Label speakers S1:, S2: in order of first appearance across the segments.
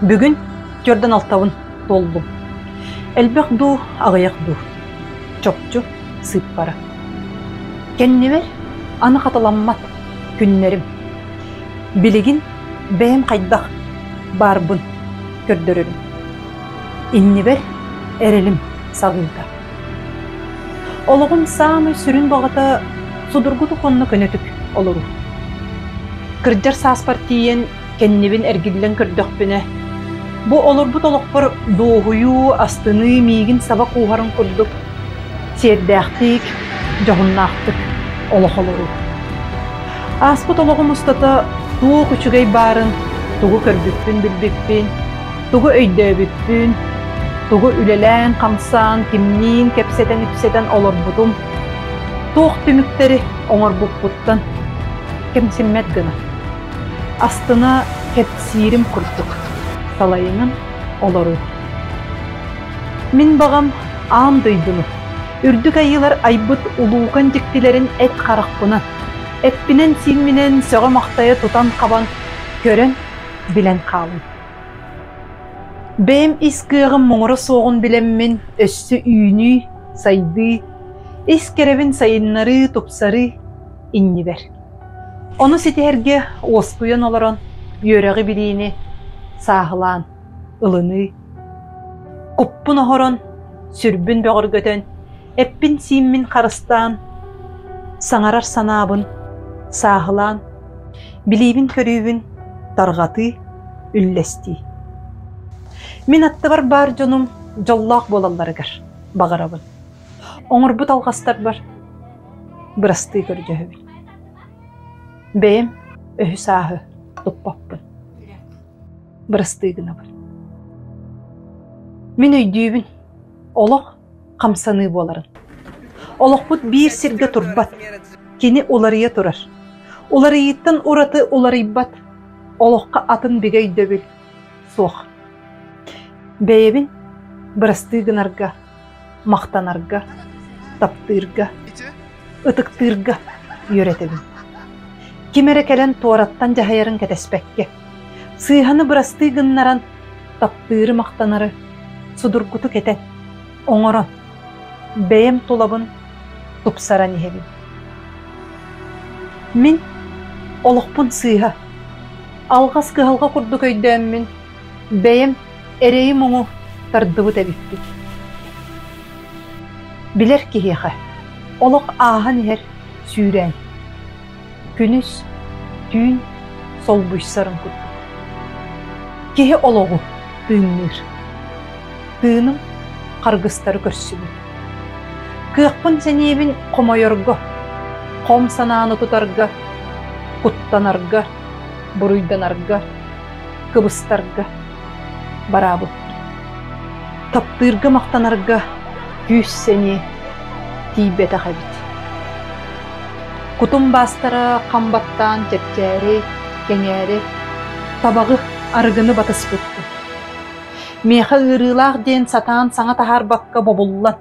S1: Бүгүн түөрдэн алтабын туоллум. Элбэх дуу, аҕыйах дуу? Чопчу сыыппара. Кэннибэр аны хатыламмат күннэрим. Билигин бэйэм хайдах баарбын көрдөрөрүм. Иннибэр эрэлим саҕыыта. Олоҕум саамай сүрүн баҕата судургутук уонна көнөтүк олоруу. Кырдьар сааспар тиийэн кэннибин эргиллэн көрдөхпүнэ, бу олорбут олохпор дуоһуйуу, астыныы миигин саба кууһарын курдук сиэрдээхтик, дьоһуннаахтык олох олоруу. Ааспыт олоҕум устата туох үчүгэй баарын, тугу көрбүппүн-билбиппин, тугу өйдөөбүппүн, тугу үлэлээн-хамсаан, кимниин кэпсэтэн-ипсэтэн олорбутум, туох түмүктэри оҥорбуппуттан кэмсиммэт гына, астына кэпсиирим курдук салайынан олоруу. Мин баҕам аан дойдуну, үрдүк айыылар айбыт улуукан дьиктилэрин эт харахпынан, эппинэн-сиимминэн сөҕө-махтайа тутан-хабан, көрөн, билэн хаалым. Бэйэм ис кыаҕым муҥура суоҕун билэммин өссө үүнүү, сайдыы, ис кэрэбин сайыннарыы, тупсарыы иннибэр. Ону ситиһэргэ уоскуйан олорон үөрэҕи-билиини сааһылаан ылыныы, куппун оһорон, сүрбүн бөҕөргөтөн, эппин-сииммин харыстаан, саҥарар санаабын сааһылаан, билиибин-көрүүбүн тарҕатыы, үллэстии. Мин аттыбар баар дьонум дьоллоох буолалларыгар баҕарабын. Оҥорбут алҕастарбар бырастыы көрдөһөбүн. Бэйэм өһү-сааһы туппаппын. Бырастыы гынабын. Мин өйдүүбүн, олох хамсаныы буоларын. Олохпут биир сиргэ турбат, кини уларыйа турар. Уларыйыыттан ураты уларыйбат, олоххо атын бигэ өйдөбүл суох. Бэйэбин бырастыы гынарга, махтанарга, таптыырга, ытыктыырга үөрэтэбин. Ким эрэ кэлэн туораттан дьаһайарын кэтэспэккэ, сыыһаны бырастыы гыннаран, таптыыры-махтанары судургутук этэн, оҥорон, бэйэм тулабын тупсаран иһэбин. Мин олохпун сыыһа, алҕас кыһалҕа курдук өйдөөммүн, бэйэм эрэйи-муҥу тардыбыт эбиппин. Билэр киһиэхэ олох ааһан иһэр сүүрээн, күнүс, түүн солбуйсарын курдук. Киһи олоҕу тыынныыр. Тыыным харгыстары көрсүбүт. Кыахпын-сэниэбин хомойорго, хом санааны тутарга, куттанарга, буруйданарга, кыбыстарга бараабыппын. Таптыырга махтанарга күүс-сэниэ тиийбэтэх эбит. Кутум баастара хам баттаан чэпчээри, кэҥээри, табаҕы, арыгыны батыспыппын. Миэхэ ыарыылаах диэн сатаан саҥа таһаарбакка бобуллан,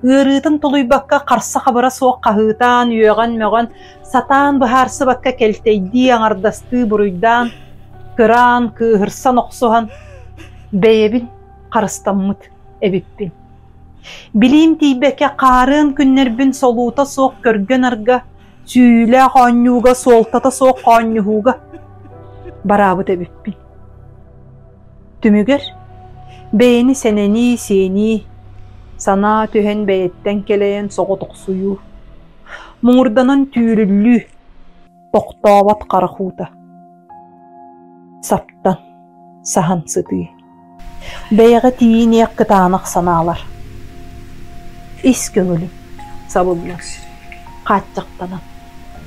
S1: ыарыытын тулуйбакка харса-хабыра суох хаһыытаан, үөҕэн-мөҕөн, сатаан быһаарсыбакка кэлтэйдии, аҥардастыы буруйдаан, кыраан, кыыһырсан охсуһан, бэйэбин харыстаммыт эбиппин. Билиим тиийбэккэ хаарыан күннэрбин солуута суох көргө-нарга, сүүйүүлээх оонньууга, суолтата суох хоонньуһууга бараабыт эбиппин. Түмүгэр бэйэни сэнэнии, сиэнии, санаа түһэн бэйэттэн кэлэйэн соҕотохсуйуу, муҥурданан түүрүллүү, тохтообот харах уута, саптан, саһан сытыы, бэйэҕэ тиийиниэх кытаанах санаалар, ис көҥүлүм сабыллан, хааччахтанан,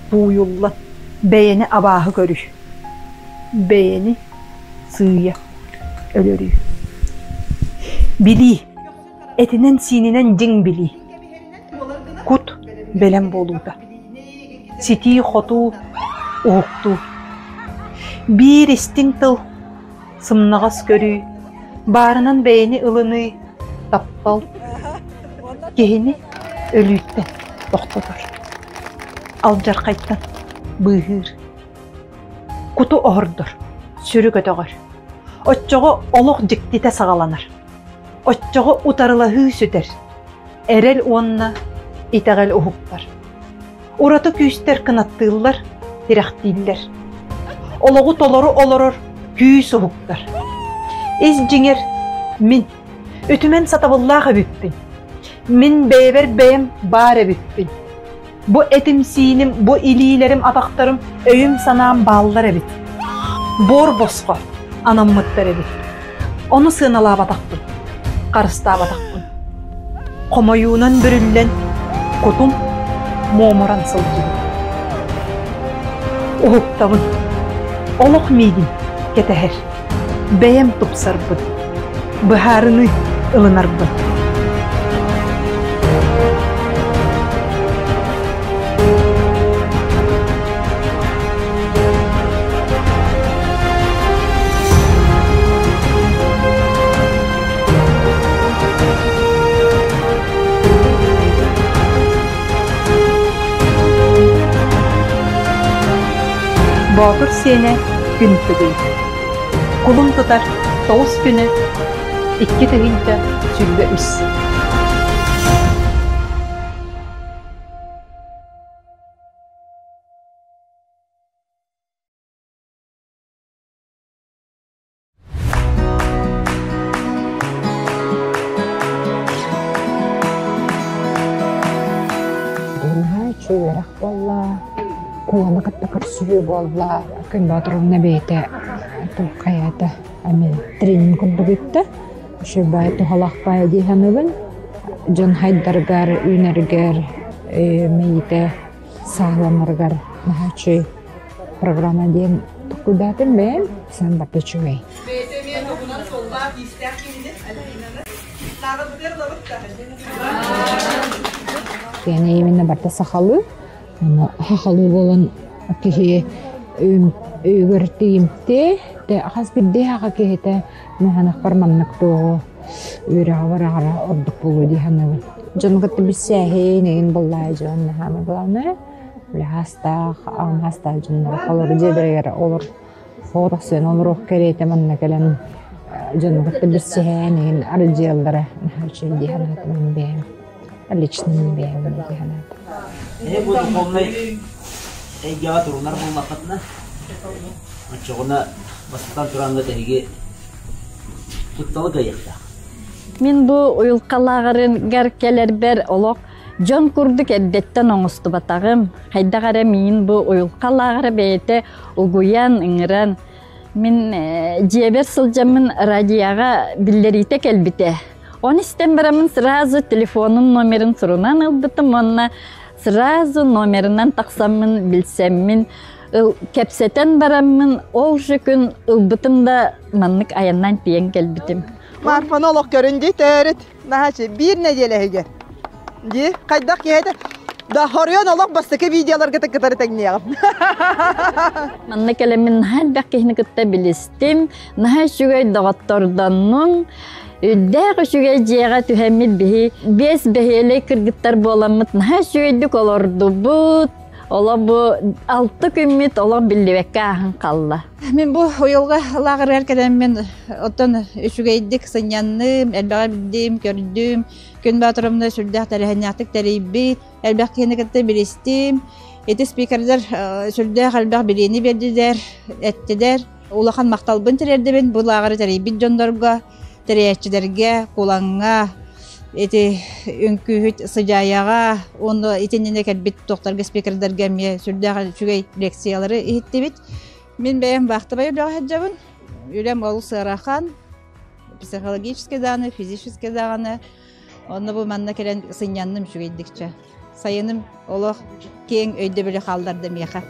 S1: тууйуллан бэйэни абааһы көрүү, бэйэни сыыйа өлөрүү. Билии, этинэн-сиининэн дьиҥ билии. Кут бэлэм буолуута. Ситии-хотуу, уһуктуу. Биир истиҥ тыл, сымнаҕас көрүү, баарынан бэйэни ылыныы, таптал киһини өлүүттэн тохтотор, алдьархайтан быыһыыр. Куту оһордор, сүрү көтөҕөр. Оччоҕо олох дьиктитэ саҕаланар. Оччоҕо утарылаһыы сүтэр. Эрэл уонна итэҕэл уһуктар. Ураты күүстэр кынаттыыллар, тирэхтииллэр. Олоҕу толору олорор күүс уһуктар. Ис дьиҥэр мин үтүмэн сатабыллаах эбиппин. Мин бэйэбэр бэйэм баар эбиппин. Бу этим-сииним, бу илиилэрим, атахтарым, өйүм-санаам бааллар эбит. Буор босхо анаммыттар эбит. Ону сыаналаабатахпын, харыстаабатахпын. Хомойуунан бүрүллэн, кутум муомуран сылдьыбыт. Уһуктабын. Олох миигин кэтэһэр. Бэйэм тупсарбын. Быһаарыныы ылынарбын. Боотур сиэнэ күн тыгый. Кулун тутар тоҕус күнэ 2023.
S2: Наһаа үчүгэй үөрэх буолла, куону кытта көрсүһүү буолла. Күн Боотуровна бэйэтэ туох хайаата эмиэ тренинг курдук ыытта. Үчүгэй туһалаах баайа дии саныыбын. Дьон хайдарыгар, үүнэригэр, мэйиитэ сааһыланарыгар наһаа үчүгэй программа диэн толкуйдаатым бэйэм. Саам барыта үчүгэй.
S3: Бэйэтэ эмиэ туһунан суоллаах-иистээх киһини Альбинаны Сааҕырбытыгар ылабыт да.
S2: Киэнэ именно барыта сахалыы. Аны сахалыы буолан киһи өйүгэр тиийимтиэ, хас биирдии саха киһитэ маханахпар маннык туоҕу үөрэҕи бараҕара ордук буолуо дии саныыбын. Дьону кытта билсээһин, эҥин буоллаҕа дьон наһаа главное үлэһаастаах, аҕамһаастаах дьоннор олору дьиэлэригэр олор соҕотохсуйан олоруох кэриэтэ манна кэлэн дьону кытта билсиһэн эҥин аралдьыйаллара наһаа үчүгэй дии санаатым мин бэйэм. Лично мин бэйэм дии санаатым.
S4: Эһи бу духовнай эйгэҕэ турунар буоллаххытына, оччоҕуна бастатан тураҥҥыт эһиги кутталы кыайыахтаах.
S5: Мин бу уйулҕалааҕарыгар кэлэрбэр олох дьон курдук эрдэттэн оҥостубатаҕым. Хайдах эрэ миин бу уйулҕалааҕара бэйэтэ угуйан, ыҥыран мин дьиэбэр сылдьаммын радиоҕа биллэриитэ кэлбитэ. Оны истэн бараммын сразу телефонун номерин сурунан ылбытым уонна сразу номерынан тахсаммын билсэммин кэпсэтэн бараммын ол же күн ылбытым да маннык айаннаан тиийэн кэлбитим.
S3: Марфаны олох көрүн дии төрүт наһаачы биир нэдиэлэ иһигэр дии хайдах киһи этэ да хоруйан олох бастакы видеоларга кытары тэҥниэҕим.
S5: Манна кэлэммин наһаа элбэх киһини кытта билистим, наһаа үчүгэй доҕоттордоннум. Үрдээх үчүгэй дьиэҕэ түһэммит биһи биэс бэһиэлэй кыргыттар буоламмыт наһаа үчүгэйдик олордубут. Олох бу алты күммүт олох биллибэккэ ааһан хаалла.
S6: Мин бу уйулҕа лааҕырыгар кэлэммин оттон үчүгэйдик сынньанным, элбэҕи билдим, көрдүм. Күн Боотурумна сүрдээх тэрээһиннээхтик тэрийбит, элбэх киһини кытта билистим. Ити спикердэр сүрдээх элбэх билиини биэрдилэр, эттилэр. Улахан махталбын тириэрдэбин бу лааҕыры тэрийбит дьоннорго, тэрийээччилэргэ, Кулаҥҥа, ити үҥкүүһүт Сыдьаайаҕа уонна итиннинэ кэлбит туохтарга спикердэргэ эмиэ сүрдээх үчүгэй лекциялары иһиттибит. Мин бэйэм вахтовай үлэҕэ сылдьабын. Үлэм олус ыарахан, психологически даҕаны, физически даҕаны. Онно бу манна кэлэн сынньанным үчүгэйдикчэ. Сайыным олох киэҥ өйдөбүлү хаалларда миэхэ.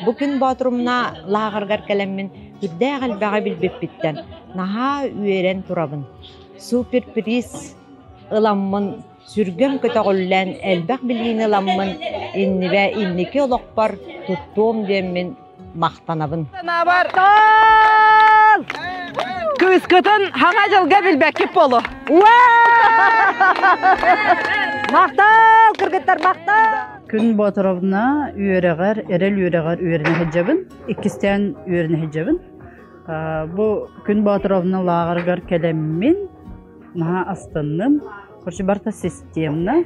S7: Бу күн Боотурумна лааҕырыгар кэлэммин үрдээх элбэҕи билбиппиттэн наһаа үөрэн турабын. Суперприз ыламмын сүргэм көтөҕүллэн элбэх билиини ыламмын иннибэ инники олохпор туттуом диэммин махтанабын.
S3: Санаабар. Кыыскытын хаҥа дьылга билбэккит болу.
S7: Махтал, кыргыттар, махтал!
S8: Күн Боотуровна үөрэҕэр, эрэл үөрэҕэр үөрэнэ сылдьабын. Иккистээн үөрэнэ сылдьабын. Бу Күн Боотуровна лааҕырыгар кэлэммин наһаа астынным. Короче, барыта системно.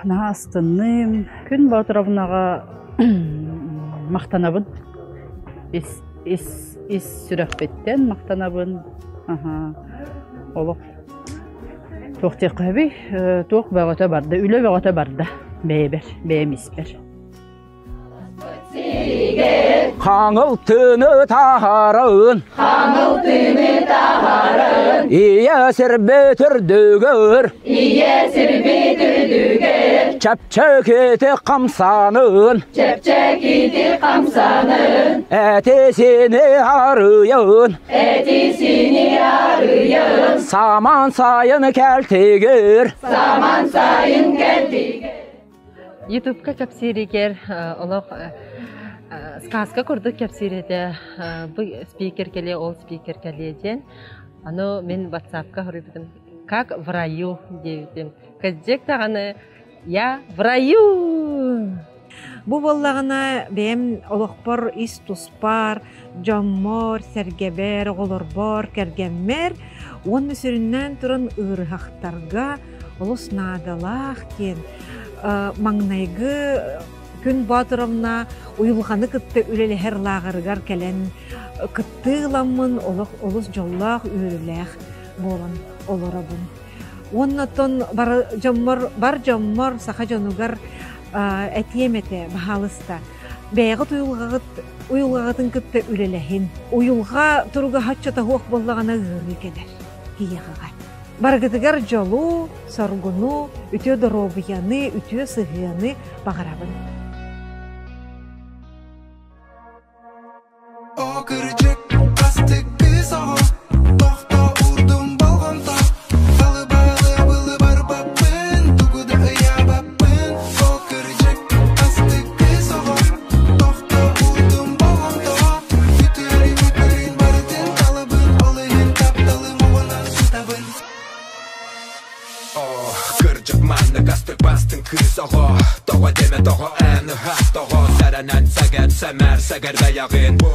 S8: Наһаа астынным. Күн Боотуровнаҕа махтанабын. Ис, ис, ис сүрэхпиттэн махтанабын. Аха. Олох туох диэххэ сөбүй? Туох бөҕөтө барда, үлэ бөҕөтө барда бэйэбэр, бэйэм испэр.
S9: Хаҥыл тыыны таһарын
S10: Хаҥыл тыыны таһарын
S9: Ийэ сирбит үрдүгэр
S10: Ийэ сирбит үрдүгэр
S9: Чэпчэкити хамсанын
S10: Чэпчэкити хамсанын
S9: Эти-сини арыйын
S10: Эти-сини арыйын
S9: Саман сайын кэлтигир
S10: Саман сайын кэлтигир
S11: Ютубка кэпсииригэр олох сказка курдук кэпсиир этэ. Бу спикер кэлиэ, ол спикер кэлиэ диэн. Аны мин ватсапка суруйбутум «Как в раю» диэбитим. Кырдьык даҕаны «Я в раю!»
S7: Бу буоллаҕына бэйэм олохпор ис туспар, дьоммор, сэргэбэр, оҕолорбор, кэргэммэр уонна сүрүннээн туран ыарыһахтарга олус наадалаах диэн маҥнайгы Күн Боотуровна уйулҕаны кытта үлэлэһэр лааҕырыгар кэлэн кыттыы ыламмын олох олус дьоллоох үөрүүлээх буолан олоробун. Уонна оттон бар дьоммор, бар дьоммор, саха дьонугар этиэм этэ, баһаалыста. Бэйэҕит уйулҕаҕыт уйулҕаҕытын кытта үлэлэһин. Уйулҕа туруга соччото суох буоллаҕына ыарыы кэлэр киһиэхэҕэ. Барыгытыгар дьолу, соргуну, үтүө доруобуйаны, үтүө сыһыаны баҕарабын.
S12: О кырдьык, астык кыыс оҕо, тохто уурдум болҕомто, Балыбалы былы барбаппын, тугу да ыйаабаппын. О кырдьык, астык кыыс оҕо, тохто уурдум болҕомто, Үтүөрүн үтүөрүн барытын талабын, ол иһин тапталым оҕунан сытабын.
S13: Кырдьык маннык астык бастыҥ кыыс оҕо Тоҕо диэмэ тоҕо эн ыһаах тоҕо Сэрэнэн сэгэр сэмээр сэгэр бэйэҕин Бу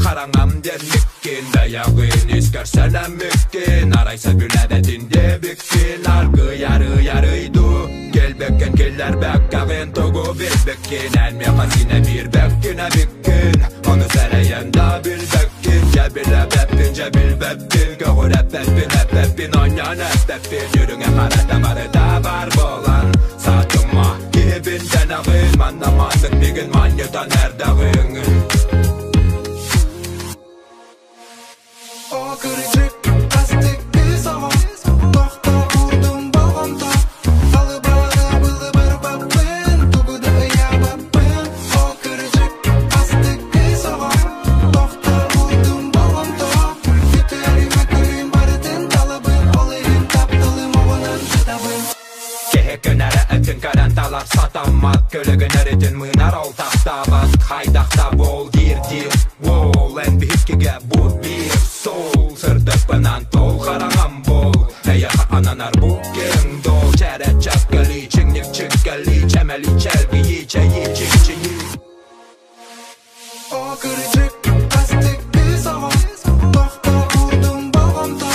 S13: хараҥам диэн миккин бэйэҕин Искэр сэнэммиккин Арай сөбүлээбэтин диэбиккин Аргыый арый арый дуу Кэлбэккин киллэрбэккэҕин Тугу билбиккин Эн миэхэ синэ биирбэккин эбиккин Ону сэрэйэн да билбэккин Дьэ билэбэппин дьэ билбэппин Көҕүрэппэппин эппэппин Онньон эппэппин Үрүҥэ харата барыта баар буолан Саатыма киһибин дэнэҕин Манна маннык мигин манньытан эрдэҕиҥ
S12: О кырдьык, астык кыыс оҕо, тохто уурдум болҕомто, Балыбалы былы барбаппын, тугу да ыйаабаппын. О кырдьык, астык кыыс оҕо, тохто уурдум болҕомто, Үтүөрү мөкүрүн барытын талабын, ол иһин тапталым оҕунан сытабын.
S13: Киһи көнөрө этин көрөн талар сатаммат Көлөгөн өрүтүн мыынар ол тахтаабат Хайдахта буол диир диир Уол эн биһиккигэ бу биир суол Сырдыкпынан тол хараҥам буол Эйэхэ ананар бу киэҥ дуол Чэрэ чэккэли чиҥник чиккэли Чэмэли чэлгийи чэйи чикчийи
S12: О кырдьык, астык кыыс оҕо, тохто уурдум болҕомто,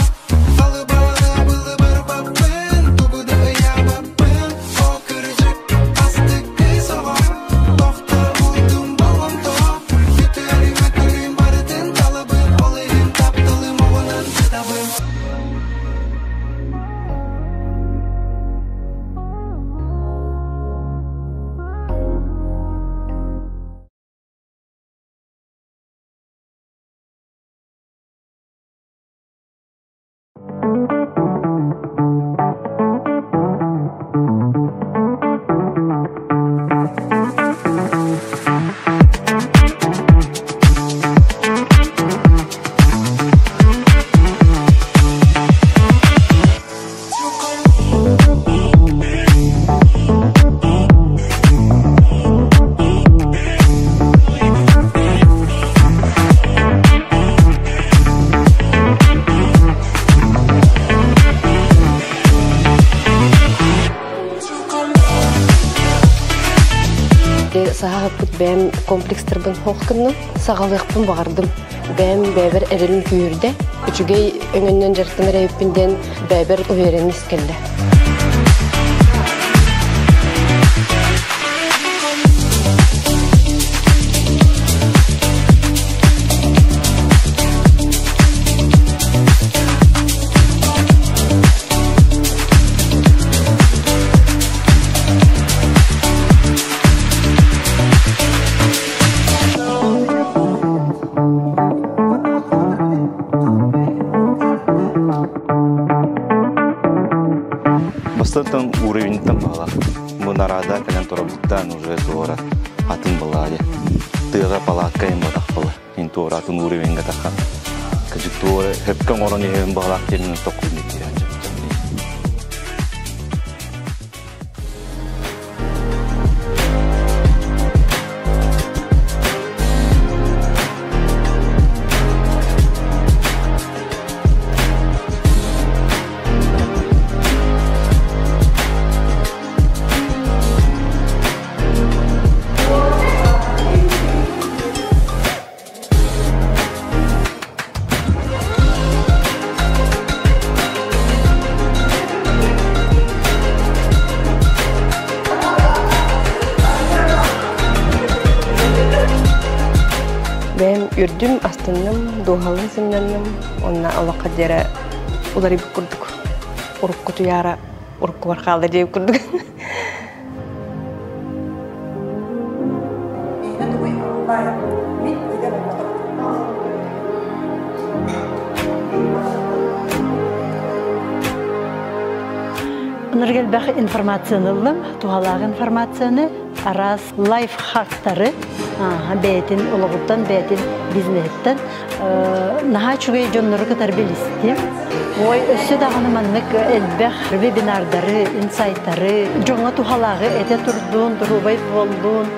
S12: Балыбалы былы барбаппын, тугу да ыйаабаппын. О кырдьык, астык кыыс оҕо, тохто уурдум болҕомто, Үтүөрү мөкүрүн барытын талабын, ол иһин тапталым оҕунан сытабын.
S14: Саһаһыппыт бэйэм комплекстарбын хоох гынным. Саҕалыахпын баҕардым. Бэйэм бэйэбэр эрэлим күүһүрдэ. Үчүгэй өҥөннөн дьарыктанар эбиппин диэн бэйэбэр уверенность кэллэ.
S15: Бастатан уровеньтан баҕалар. Бу нараада кэлэн турабыттан уже туора атын былаайы. Тыаҕа палатка им батах была. Ин туора атын уровеньга тахан. Кыжык туора хөпкө оҥорон иһэн баҕалаах диэн токкун киирэн
S14: Бэйэм үөрдүм, астынным, дууһалыын сынньанным уонна олоххо диэри уларыйбыт курдук урукку туйаара уруккубар хаалла диэбит курдук.
S16: Ынырык элбэх информацияны ыллым, туһалаах информацияны, араас лайфхактары, бэйэтин олоҕуттан, бэйэтин бизнеһиттэн наһаа үчүгэй дьоннору кытары билистим. Ой, өссө даҕаны маннык элбэх вебинардары, инсайттары, дьоҥҥо туһалааҕы этэ турдун, доруобай буоллун.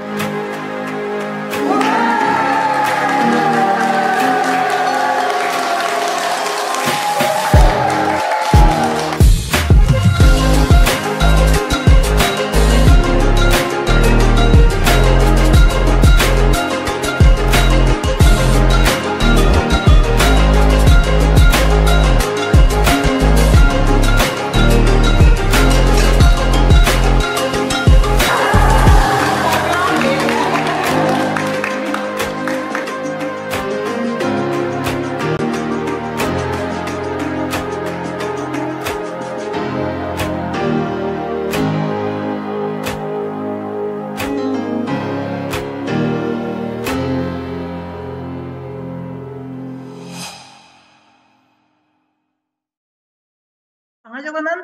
S1: Саҥа дьылынан,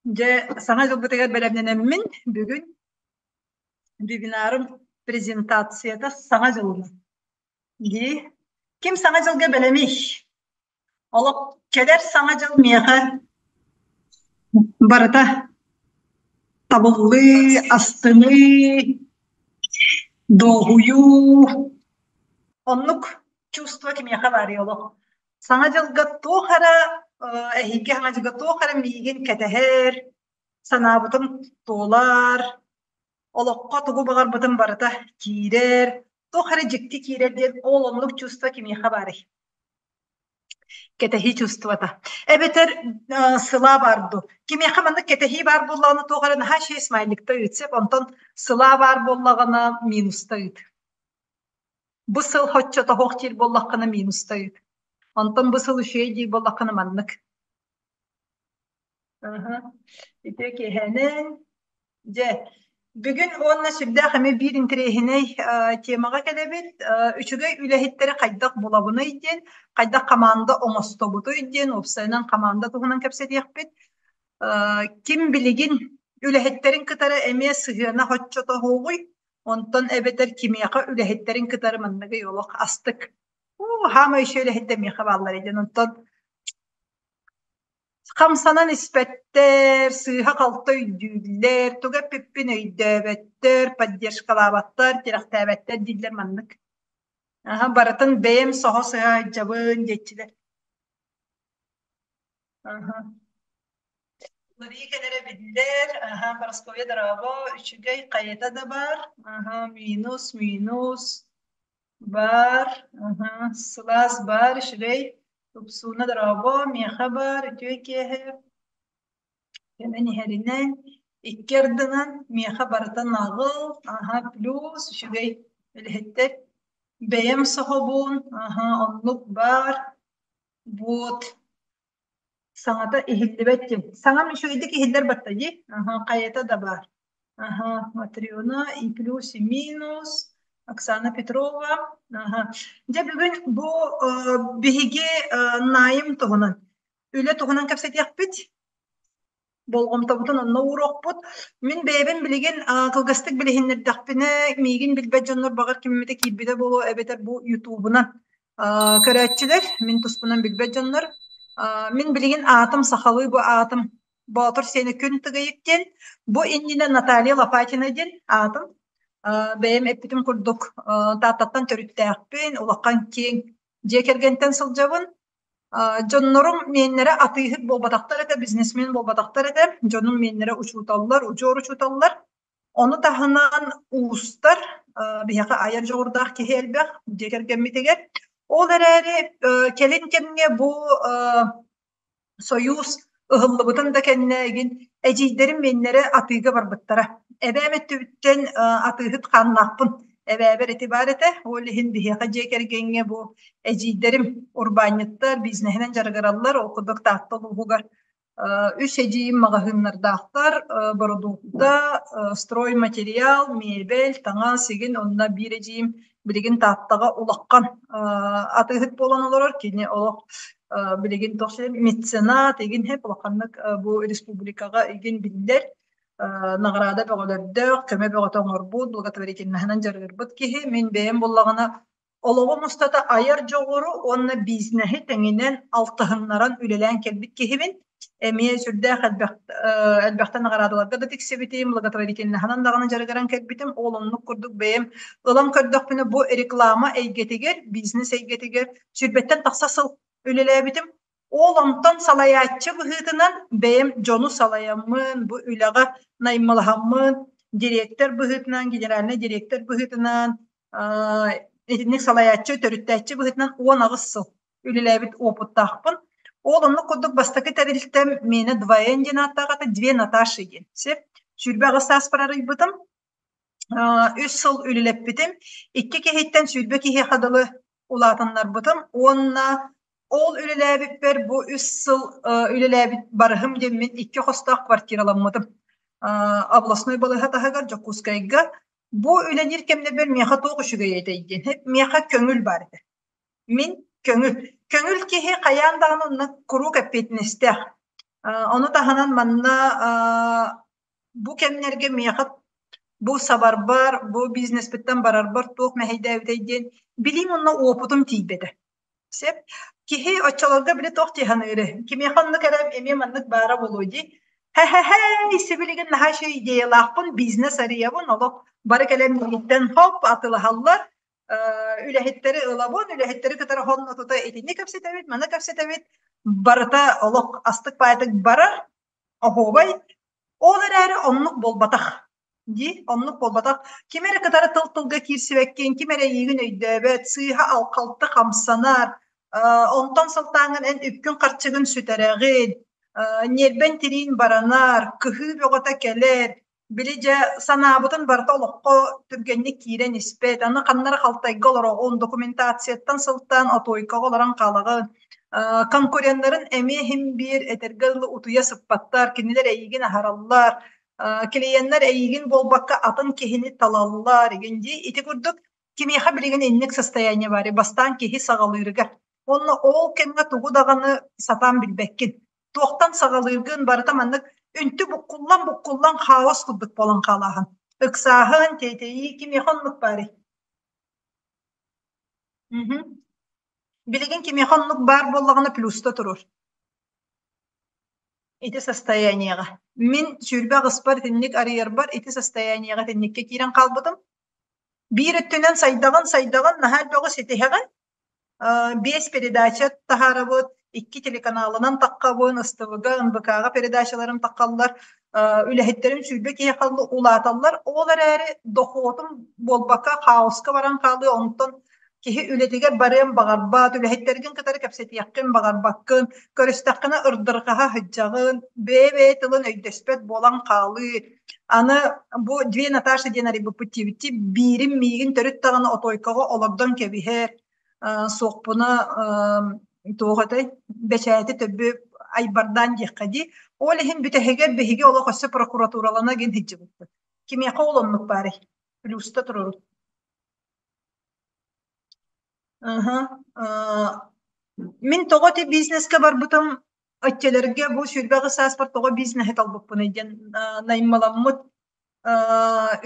S1: дьэ, саҥа дьылбытыгар бэлэмнэнэммин бүгүн вебинарым презентацията саҥа дьылынан. Дии. Ким саҥа дьылга бэлэмий? Олох кэлэр саҥа дьыл миэхэ барыта табыллыы, астыныы, дуоһуйуу. Оннук чувство кимиэхэ баарый олох? Саҥа дьылга туох эрэ эһиги саҥа дьылга туох эрэ миигин кэтэһэр, санаабытым туолар, олоххо тугу баҕарбытым барыта киирэр, туох эрэ дьикти киирэр диэн ол оннук чувство кимиэхэ баарый? Кэтэһии чувствота. Эбэтэр сылаа баар дуу. Кимиэхэ маннык кэтэһии баар буоллаҕына туох эрэ наһаа үчүгэй смайликта ыытсып, онтон сылаа баар буоллаҕына минуста ыыт. Бу сыл хоччото суох диир буоллаххына минуста ыыт. Онтон бу сыл үчүгэй диир буоллаххына маннык. Ити киэһэнэн дьэ бүгүн уонна сүрдээх эмиэ биир интэриэһинэй темаҕа кэлэбит. Үчүгэй үлэһиттэри хайдах булабыный диэн, хайдах хамаанда оҥостобутуй диэн уопсайынан хамаанда туһунан кэпсэтиэхпит. Ким билигин үлэһиттэрин кытары эмиэ сыһыана соччото суоҕуй, онтон эбэтэр кимиэхэ үлэһиттэрин кытары манныгый олох астык. Уу, хаамай үчүгэй үлэһиттэр миэхэ бааллар диэн онтон Хамсанан испэттэр, сыыһа-халты өйдүүллэр, тугу эппиппин өйдөөбөттөр, поддержкалаабаттар, тирэхтээбэттэр дииллэр маннык. Аһа, барытын бэйэм соһо сыһа сылдьабын диэччилэр. Аһа. Уларыйыы кэлэрэ биллэр. Аха, Парасковья дорообо, үчүгэй хайата да баар. Аха, минус, минус баар. Аха, сылаас баар, үчүгэй. Тупсууна дорообо, миэхэ баар, үтүө киэһэ. Кэлэн иһэринэн, икки ардынан миэхэ барыта наҕыл, аха, плюс, үчүгэй үлэһиттэр. Бэйэм соһобун, аха, оннук баар. Вот. Саҥата иһиллибэт диэн. Саҥам үчүгэйдик иһиллэр батта дии. Аха, хайата да баар. Аха, Матрена и плюс, и минус. Оксана Петрова. Аха. Дьэ бүгүн бу биһиги найм туһунан, үлэ туһунан кэпсэтиэхпит. Болҕомтобутун онно ууруохпут. Мин бэйэбин билигин кылгастык билиһиннэрдэхпинэ, миигин билбэт дьоннор баҕар киммитэ киирбитэ буолуо эбэтэр бу Ютубунан көрөөччүлэр, мин туспунан билбэт дьоннор. Мин билигин аатым сахалыы бу аатым Боотур сиэнэ Күн Тыгыйык диэн. Бу иннинэ Наталья Лопатина диэн аатым. Бэйэм эппитим курдук Тааттаттан төрүттээхпин, улахан киэҥ дьиэ кэргэнтэн сылдьабын. Дьоннорум миэннэрэ атыыһыт буолбатахтар этэ, бизнесмен буолбатахтар этэ. Дьонум миэннэрэ учууталлар, удьуор учууталлар. Ону таһынан уустар, биһиэхэ айар дьоҕурдаах киһи элбэх дьиэ кэргэммитигэр. Ол эрээри кэлин кэмҥэ бу Сойуус ыһыллыбытын да кэннэ игин эдьиийдэрим миэннэрэ атыыга барбыттара. Эбээм өттүбүттэн атыыһыт хааннаахпын. Эбээбэр ити баар этэ. Ол иһин биһиэхэ дьиэ кэргэҥҥэ бу эдьиийдэрим урбаанньыттар, бизнеһинэн дьарыгыраллар. Ол курдук Таатта улууһугар үс эдьиийим маҕаһыыннардаахтар, бородуукта, стройматериал, миэбэл, таҥас игин онно биир эдьиийим билигин Тааттаҕа улахан атыыһыт буолан олорор. Кини олох билигин туох меценат игин хэп улаханнык бу республикаҕа игин биллэр наҕараада бөҕөлөрдөөх, көмө бөҕөтө оҥорбут, благотворительноһынан дьарыгырбыт киһи. Мин бэйэм буллаҕына олоҕум устата айар дьоҕуру уонна бизнеһи тэҥинэн алтыһыннаран үлэлээн кэлбит киһибин. Эмиэ сүрдээх элбэх элбэхтэ наҕараадаларга да тиксибитим, благотворительноһынан даҕаны дьарыгыран кэлбитим. Ол оннук курдук бэйэм ылан көрдөхпүнэ, бу реклама эйгэтигэр, бизнес эйгэтигэр сүүрбэттэн тахса сыл үлэлээбитим. Ол онтон салайааччы быһыытынан бэйэм дьону салайаммын, бу үлэҕэ наймылаһаммын, дириэктэр быһыытынан, генеральнай дириэктэр быһыытынан, итинник салайааччы, төрүттээччи быһыытынан 18 сыл үлэлээбит уопуттаахпын. Ол оннук курдук бастакы тэрилтэм миэнэ 2Н диэн ааттаах этэ, Две Наташи диэн. Сөп. 28 сааспар арыйбытым. Үс сыл үлэлэппитим. Икки киһиттэн 20 киһиэхэ дылы улаатыннарбытым уонна ол үлэлээбиппэр бу үс сыл үлэлээбит барыһым диэммин икки хостоох квартираламмытым. Областной балыыһа таһыгар Дьокуускайга бу үлэлиир кэмнэрбэр миэхэ туох үчүгэй этэй диэн миэхэ көҥүл баар этэ. Мин көҥүл. Көҥүл киһи хайаан даҕаны онно куруук эппиэтинэстээх. Ону таһынан манна бу кэмнэргэ миэхэ бу сабарбар, бу бизнеспиттэн барарбар туох мэһэйдээбитэй диэн билиим уонна уопутум тиийбэтэ. Сөп. Киһи оччолорго били туох дии саныырый? Кимиэхэ оннук эрэ эмиэ маннык баара буолуо дии. Һэ-һэ-һэй, сибилигин наһаа үчүгэй идеялаахпын, бизнес арыйабын, олох бары кэлэн миигиттэн хоп атылаһаллар, үлэһиттэри ылабын, үлэһиттэри кытары хонно тута итинник кэпсэтэбит, маны кэпсэтэбит, барыта олох астык баайтык барар, оһуобай. Ол эрээри оннук буолбатах. Дии, оннук буолбатах. Ким эрэ кытары тыл-тылга киирсибэккин, ким эрэ эйиигин өйдөөбөт, сыыһа алхалты хамсанар, онтон сылтааҥҥын эн үпкүн-харчыгын сүтэрэҕин, ньиэрбэн тириин баранар, кыһыы бөҕөтө кэлэр, Били дьэ санаабытын барыта олоххо түргэнник киирэн испэт, аны ханна эрэ халтайга олороҕун, документацияттан сылтаан отуойкаҕа олорон хаалаҕын. Конкуреннарын эмиэ иһин биир этэргэ дылы утуйа сыппаттар, кинилэр эйигин аһараллар, клиеннэр эйигин буолбакка атын киһини талаллар игин дии. Ити курдук кимиэхэ билигин инник состояние баарый бастаан киһи саҕалыырыгар. Уонна ол кэмҥэ тугу даҕаны сатаан билбэккин. Туохтан саҕалыыргын барыта маннык үнтү буккуллан-буккуллан хаос курдук буолан хаалааһын. Ыксааһын, тиэтэйии кимиэхэ оннук баарый? Мгм. Билигин кимиэхэ оннук баар буоллаҕына плюста турur. Ити состояниеҕа. Мин 28-спар итинник арыйарбар ити состояниеҕа итинниккэ киирэн хаалбытым. Биир өттүнэн сайдаҕын, сайдаҕын, наһаа элбэҕи ситиһэҕин. Биэс передача таһаарабыт, икки телеканалынан таххабын, СТВ-га, НБК-ҕа передачаларым таххаллар, үлэһиттэрим 20 киһи улааталлар. Ол эрээри дохуотум буолбакка хаоска баран хаалыы, онтон киһи үлэтигэр барыан баҕарбат, үлэһиттэргин кытары кэпсэтиэххин баҕарбаккын, көрүстэххинэ ырдырҕаһа сылдьаҕын, бэйэ-бэйэ тылын өйдөспөт буолан хаалыы. Аны бу две Наташа диэн арыйбыппыт диэбитти, биирим миигин төрүт даҕаны отуойкаҕа олордон кэбиһэр, суохпуна туох этэй, бэчээти төбү айбардаан диэххэ дии. Ол иһин бүтэһигэр биһиги олох өссө прокуратуралана гин сылдьыбыппыт. Кимиэхэ ол оннук баарый? Плюста турорут. Аха. Мин тоҕо ити бизнескэ барбытым оччолорго бу 28 сааспар тоҕо бизнеһи талбыппыный диэн наймаламмыт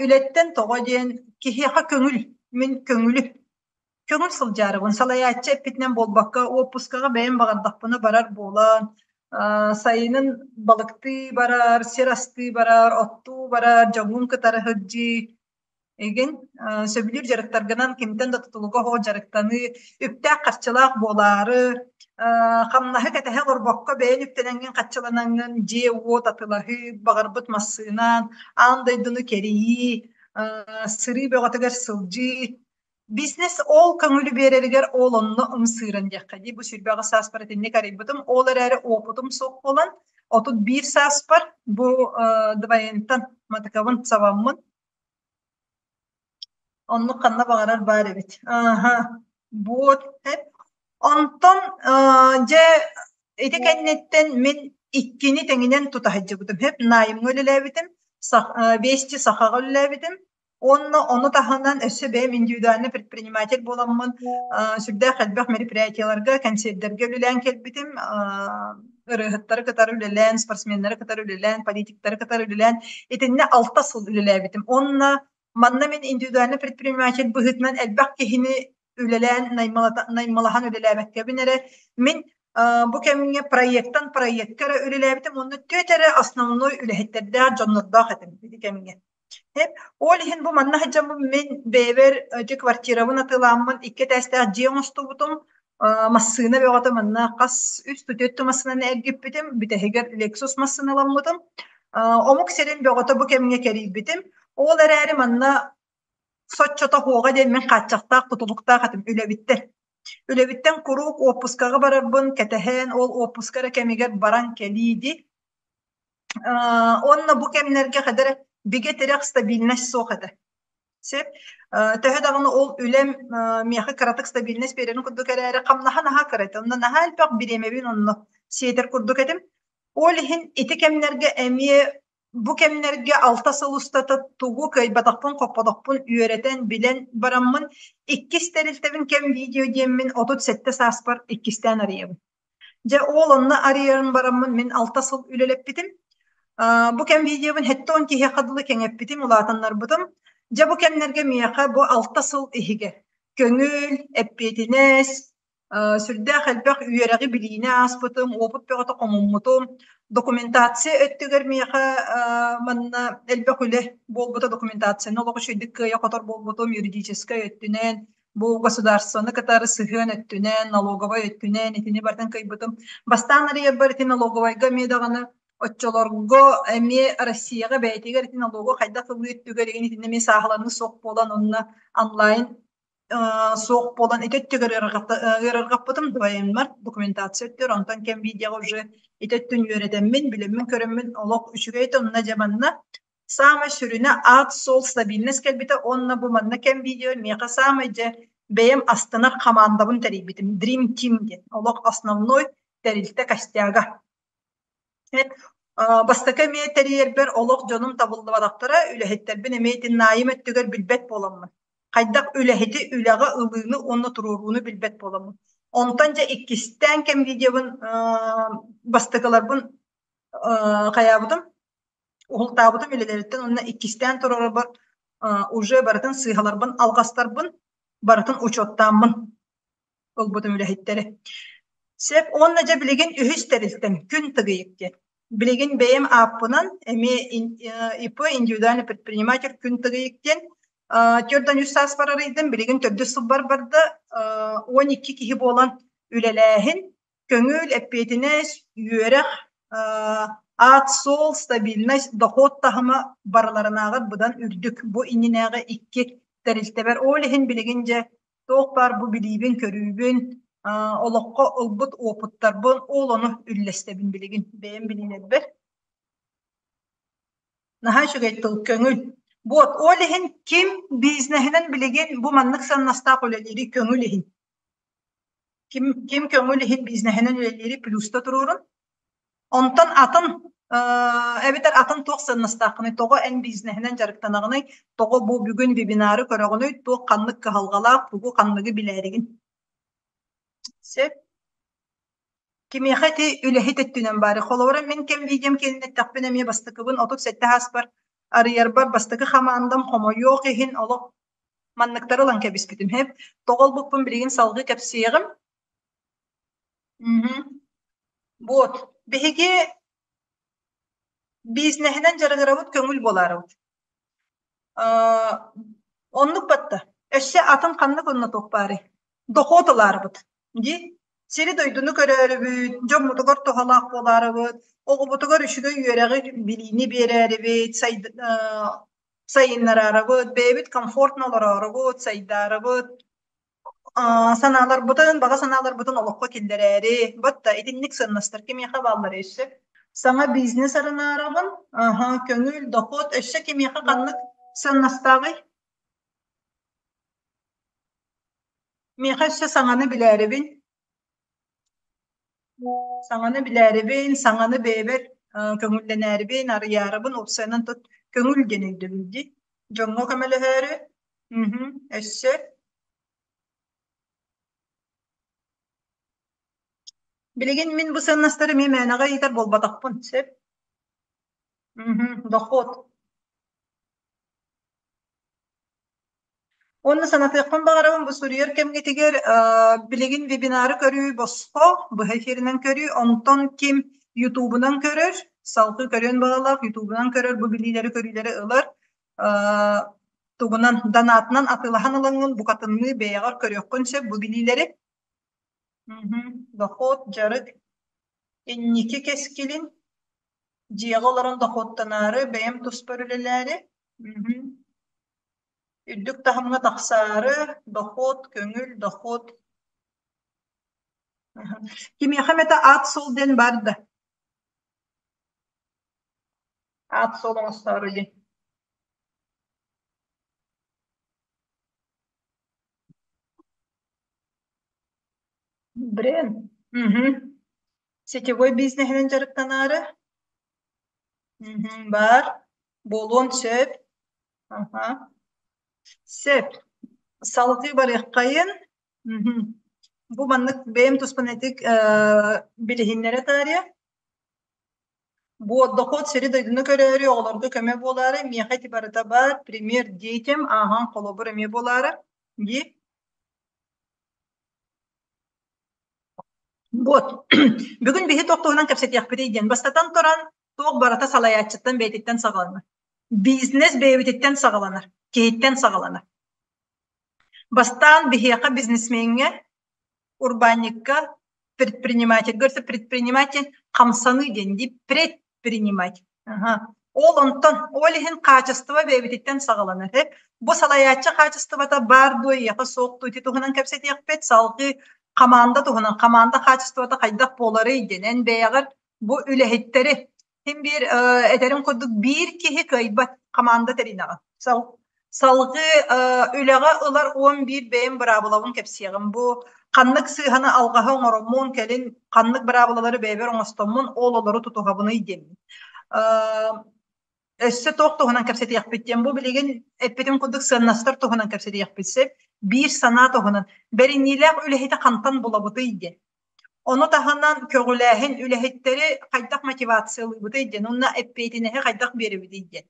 S1: үлэттэн тоҕо диэн киһиэхэ көҥүл мин көҥүлү көҥүл сылдьаарыбын салайааччы эппитинэн буолбакка уоппускаҕа бэйэм баҕардахпына барар буолан сайынын балыктыы барар сир астыы барар оттуу барар дьоҥҥун кытары сылдьыы Игин сөбүлүүр дьарыктаргынан кимтэн да тутулуга суох дьарыктаныы, үптээх-харчылаах буолаары, хамнаһы кэтэһэ олорбокко бэйэн үптэнэҥҥин хаччыланаҥҥын дьиэ-уот атылаһыы, баҕарбыт массыынан, аан дойдуну кэрийии, сырыы бөҕөтүгэр сылдьыы. Бизнес ол көҥүлү биэрэригэр ол онно ымсыыран диэххэ дии. Бу 28 сааспар итинник арыйбытым. Ол эрээри уопутум суох буолан, 31 сааспар бу двоентан матыкабын сабаммын Оннук ханна баҕарар баар эбит. Ааһа, буот эп. Онтон дьэ ити кэнниттэн мин иккини тэҥинэн тута сылдьыбытым. Хэп найымҥа үлэлээбитим, Вести Сахаҕа үлэлээбитим. Уонна ону таһынан өссө бэйэм индивидуальный предприниматель буоламмын сүрдээх элбэх мероприятиеларга, кэнсиэрдэргэ үлэлээн кэлбитим. Ырыаһыттары кытары үлэлээн, спортсменнары кытары үлэлээн, политиктары кытары үлэлээн итиннэ 6 сыл үлэлээбитим. Уонна манна мин индивидуальный предприниматель быһыытынан элбэх киһини үлэлээн наймылаһан үлэлээбэккэбин эрэ мин бу кэмҥэ проектан проектка эрэ үлэлээбитим уонна түөрт эрэ основной үлэһиттэрдээх дьоннордоох этим ити кэмҥэ. Ол иһин бу манна сылдьаммын мин бэйэбэр ити квартирабын атыылааммын икки этээстээх дьиэ оҥостубутум. Массыына бөҕөтө манна хас үс түөрт массыынаны эргиппитим, бүтэһигэр Lexus массыыналаммытым. Омук сирин бөҕөтө бу кэмҥэ кэрийбитим. Ол эрээри манна соччото суоҕа диэн мин хааччахтаах тутулуктаах этим үлэбиттэн. Үлэбиттэн куруук уоппускаҕа барарбын кэтэһэн, ол уоппуска эрэ кэмигэр баран кэлии дии. Уонна бу кэмнэргэ хадара бигэ тирэх стабильность суох этэ. Сөп. Төһө даҕаны ол үлэм миэхэ кыратык стабильность биэрэрин курдук эрээри, хамнаһа наһаа кыра этэ. Онно наһаа элбэх бириэмэбин онно сиэтэр курдук этим. Ол иһин ити кэмнэргэ эмиэ бу кэмнэргэ 6 сыл устата тугу кыайбатахпын-хоппотохпун үөрэтэн, билэн бараммын, иккис тэрилтэбин кэм видео диэммин 37 сааспар иккистээн арыйабын. Дьэ, ол онно арыйарын бараммын мин 6 сыл үлэлэппитим. Бу кэм видеобын 70 киһиэхэ дылы кэҥэппитим, улаатыннарбытым. Дьэ, бу кэмнэргэ миэхэ бу 6 сыл иһигэр көҥүл, эппиэтинэс, сүрдээх элбэх үөрэҕи билиини ааспытым, уопут бөҕөтө хомуммутум. Документация өттүгэр миэхэ манна элбэх үлэ буолбута, документацияны олох үчүгэйдик кыайа-хотор буолбутум, юридическай өттүнэн, бу государствоны кытары сыһыан өттүнэн, налоговай өттүнэн итини барытын кыайбытым. Бастаан арыйарбар ити налоговайга эмиэ даҕаны оччолорго эмиэ Россияҕа бэйэтигэр ити налогу хайдах ылыы өттүгэр игин итиннэ эмиэ сааһыланыы суох буолан онно онлайн суох буолан ити өттүгэр ыарырҕаппытым двоенмар документация өттүгэр онтон кэм видеоҕа уже ити өттүн үөрэтэммин билэммин көрөммүн олох үчүгэй онно дьэ манна Саамай сүрүнэ аат-суол стабильность кэлбитэ уонна бу манна кэм видео миэхэ саамай дьэ бэйэм астынар хамаандабын тэрийбитим Dream Team диэн олох основной тэрилтэ костяга. Бастакы эмиэ тэрийэрбэр олох дьонум табыллыбатахтара, үлэһиттэрбин эмиэ итиннаайым өттүгэр билбэт буоламмын. Хайдах үлэһити үлэҕэ ылыыны уонна туруорууну билбэт буоламмын. Онтон дьэ иккистээн кэм видеобын бастакыларбын хайаабытым уһултаабытым үлэлэриттэн уонна иккистээн турарбар уже барытын сыыһаларбын, алҕастарбын барытын учуоттааммын ылбытым үлэһиттэри. Сөп уонна дьэ билигин үһүс тэрилтэм Күн Тыгыйык диэн. Билигин бэйэм ааппынан эмиэ ИП индивидуальный предприниматель Күн Тыгыйык диэн 43 сааспар арыйдым, билигин төрдүс сылбар барда. 12 киһи буолан үлэлээһин, көҥүл, эппиэтинэс, үөрэх, аат-суол, стабильность, дохуот таһыма барыларынааҕар быдан үрдүк. Бу иннинээҕи икки тэрилтэбэр. Ол иһин билигин дьэ туох баар бу билиибин-көрүүбүн, олоххо ылбыт уопуттарбын ол ону үллэстэбин билигин бэйэм билиилэрбэр. Наһаа үчүгэй тыл, көҥүл. Вот, ол иһин ким бизнеһинэн билигин бу маннык сыаннастаах үлэлиири көҥүл иһин. Ким, ким көҥүл иһин бизнеһинэн үлэлиири плюста туруорун. Онтон атын эбэтэр атын туох сыаннастааххыный, тоҕо эн бизнеһинэн дьарыктанаҕыный, тоҕо бу бүгүн вебинары көрөҕүнүй, туох ханнык кыһалҕалаах, тугу ханныгы билээригин. Сөп. Кимиэхэ ити үлэһит өттүнэн баары. Холобура, мин кэм видеом киэннэттэхпинэ эмиэ бастакыбын 37 ааспар арыйарбар бастакы хамаандам хомойуох иһин олох манныктары ылан кэбиспитим. Хэп, тоҕо ылбыппын билигин салгыы кэпсиэҕим. Вот, биһиги бизнеһинэн дьарыгырабыт көҥүл буолаарыбыт. Оннук батта. Өссө атын ханнык онно туох баарый? Дохуот ылаарыбыт. Дии? Сири-дойдуну көрөөрүбүт, дьоммутугар туһалаах буолаарыбыт, оҕобутугар үчүгэй үөрэҕи, билиини биэрээрибит, сайыннараарыбыт, бэйэбит комфортно олороорубут, сайдаарыбыт, санааларбытын, баҕа санааларбытын олоххо киллэрээри, батта итинник сыаннастар кимиэхэ бааллар өссө? Саҥа бизнес арынаарабын, аха, көҥүл, дохуот, өссө кимиэхэ ханнык сыаннастааҕый? Миэхэ өссө саҥаны билээрибин, саҥаны билээрибин, саҥаны бэйэбэр көҥүллэнээрибин, арыйаарыбын, уопсайынан тут көҥүл диэн өйдөбүл дии. Дьоҥҥо көмөлөһөөрү, өссө Билигин мин бу сыаннастары эмиэ мээнэҕэ ыйытар буолбатахпын, сөп? Дохуот. Уонна санатыахпын баҕарабын, бу суруйар кэмҥитигэр билигин вебинары көрүү босхо, быһа эфиринэн көрүү, онтон ким Ютубунан көрөр, салгыы көрүөн баҕалаах Ютубунан көрөр, бу билиилэри көрүүлэри ылар, тугунан донатынан атыылаһан ылаҥҥын букатынныы бэйэҕэр көрүөххүн сөп бу билиилэри. Дохуот, дьарык, инники кэскилин, дьиэҕэ олорон дохуоттанаары, бэйэм туспар үлэлээри. Үрдүк таһымҥа тахсаары, дохуот, көҥүл, дохуот. Кимиэхэ эмэтэ аат-суол диэн баар да? Аат-суол оҥостоору диэн. Бренд. Сетевой бизнеһинэн дьарыктанаары. Баар. Буолуон сөп. Аха. Сөп. Салгыы барыаххайын. Бу маннык бэйэм туспан этик билиһиннэрэ таарыйа. Бу дохуот сири-дойдуну көрөөрү, оҕолорго көмө буолаары, миэхэ ити барыта баар, пример детям, ааһан холобур эмиэ буолаары. Дии. Вот. Бүгүн биһи туох туһунан кэпсэтиэхпитий диэн. Бастатан туран, туох барыта салайааччыттан бэйэтиттэн саҕаланар. Бизнес бэйэбититтэн саҕаланар, киһиттэн саҕаланар. Бастаан биһиэхэ бизнесмеҥҥэ, урбаанньыкка, предпринимательга предприниматель хамсаныы диэн дии предпринимать. Ол онтон ол иһин хаачыстыба бэйэбититтэн саҕаланар. Бу салайааччы хаачыстыбата баар дуо, эйиэхэ суох дуо ити туһунан кэпсэтиэхпит. Салгыы хамаанда туһунан, хамаанда хаачыстыбата хайдах буоларый диэн эн бэйэҕэр бу үлэһиттэри Син биир этэрим курдук биир киһи кыайбат хамаанда тэринэҕин. Салгыы үлэҕэ ылар 11 бэйэм быраабылабын кэпсиэҕим. Бу ханнык сыыһаны алҕаһы оҥороммун, кэлин ханнык быраабылалары бэйэбэр оҥостоммун, ол олору тутуһабыный диэммин. Өссө туох туһунан кэпсэтиэхпит диэн, бу билигин эппитим курдук сыаннастар туһунан кэпсэтиэхпит сөп. Биир санаа туһунан. Бэриниилээх үлэһити хантан булабытый диэн. Ону таһынан көҕүлээһин үлэһиттэри хайдах мотивациялыыбытый диэн уонна эппиэтинэһи хайдах биэрэбитий диэн.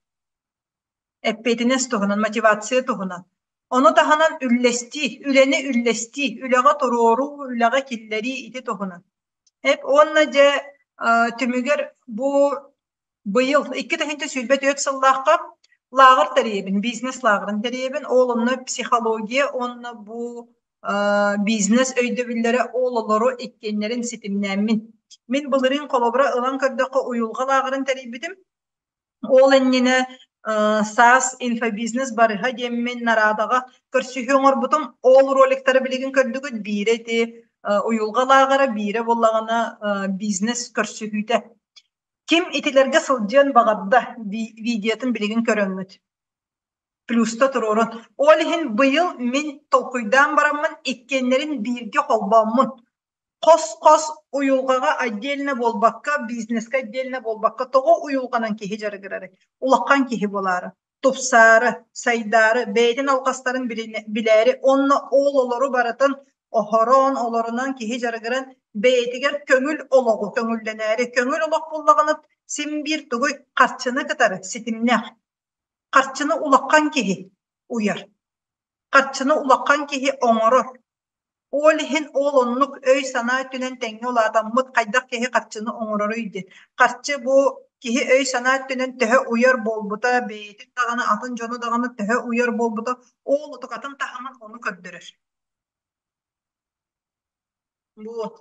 S1: Эппиэтинэс туһунан, мотивация туһунан. Ону таһынан үллэстии, үлэни үллэстии, үлэҕэ туруоруу, үлэҕэ киллэрии ити туһунан. Эп уонна дьэ түмүгэр бу быйыл 2024 сыллаахха лааҕыр тэрийэбин, бизнес лааҕырын тэрийэбин. Ол онно психология уонна бу бизнес өйдөбүллэрэ ол олору иккиэннэрин ситимнээммин. Мин былырыын холобура ылан көрдөххө уйулҕа лааҕырын тэрийбитим. Ол иннинэ саас инфобизнес барыһа диэммин нарадаҕа көрсүһүү оҥорбутум. Ол роликтары билигин көрдүгүт. Биирэ ити уйулҕа лааҕыра, биирэ буоллаҕына бизнес көрсүһүүтэ. Ким итилэргэ сылдьыан баҕарда видеотын билигин көрөҥҥүт. Плюста туруорун. Ол иһин быйыл мин толкуйдаан бараммын иккиэннэрин бииргэ холбооммун. Хос-хос уйулҕаҕа отдельно буолбакка, бизнескэ отдельно буолбакка, тоҕо уйулҕанан киһи дьарыгырарый? Улахан киһи буолаары, тупсаары, сайдаары, бэйэтин алҕастарын билээри уонна ол олору барытын оһорон, олорунан киһи дьарыгыран бэйэтигэр көҥүл олоҕу көҥүллэнээри, көҥүл олох буоллаҕына син биир тугуй харчыны кытары ситимнээх. Харчыны улахан киһи уйар. Харчыны улахан киһи оҥорор. Ол иһин ол оннук өй-санаа өттүнэн тэҥҥэ улаатаммыт хайдах киһи харчыны оҥороруй диэн. Харчы бу киһи өй-санаа өттүнэн төһө уйар буолбута, бэйэтин даҕаны, атын дьону даҕаны төһө уйар буолбута, ол утукатын таһымын ону көрдөрөр. Вот.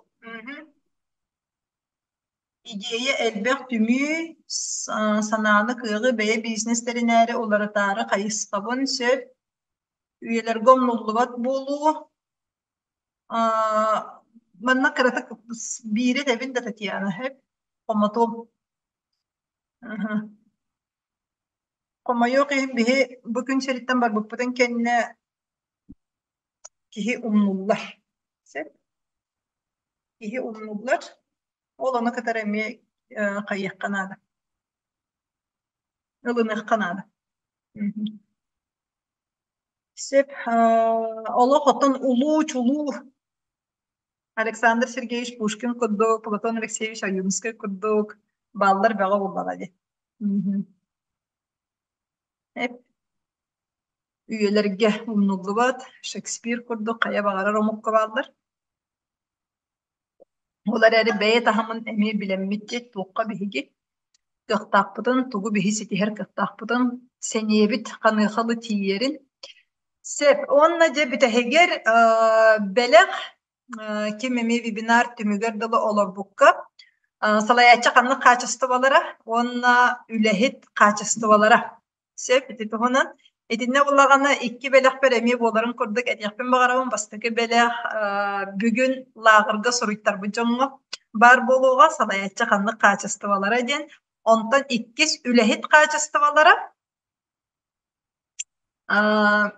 S1: Идиэйэ элбэх түмүү, санааны, кыаҕы бэйэ бизнес тэринээри уларытаары хайысхабын сөп, үйэлэргэ умнуллубат буолуу. Манна кыратык биири этэбин да Татьяна, сөп? Хомотуом. Хомойуох иһин биһи бу күн сириттэн барбыппытын кэннэ киһи умнуллар. Сөп? Киһи умнуллар. Ол ону кытары эмиэ хайыахха наада. Ылыныахха наада. Сөп. Олох оттон улуу-чулуу Александр Сергеевич Пушкин курдук, Платон Алексеевич Ойуунскай курдук бааллар бөҕө буоллаҕа дии. Эп үйэлэргэ умнуллубат Шекспир курдук хайа баҕарар омукка бааллар. Ол эрээри бэйэ таһымын эмиэ билэммит диэт туохха биһиги кыахтаахпытын, тугу биһи ситиһэр кыахтаахпытын, сэниэбит ханыахалы тиийэрин. Сөп. Уонна дьэ бүтэһигэр бэлэх ким эмиэ вебинар түмүгэр дылы олорбукка салайааччы ханнык хаачыстыбалара уонна үлэһит хаачыстыбалара Сөп, ити туһунан. Итиннэ буоллаҕына икки бэлэхпэр эмиэ буоларын курдук этиэхпин баҕарабын. Бастакы бэлэх бүгүн лааҕырга суруйтарбыт дьоҥҥо баар буолуоҕа, салайааччы ханнык хаачыстыбалара диэн. Онтон иккис үлэһит хаачыстыбалара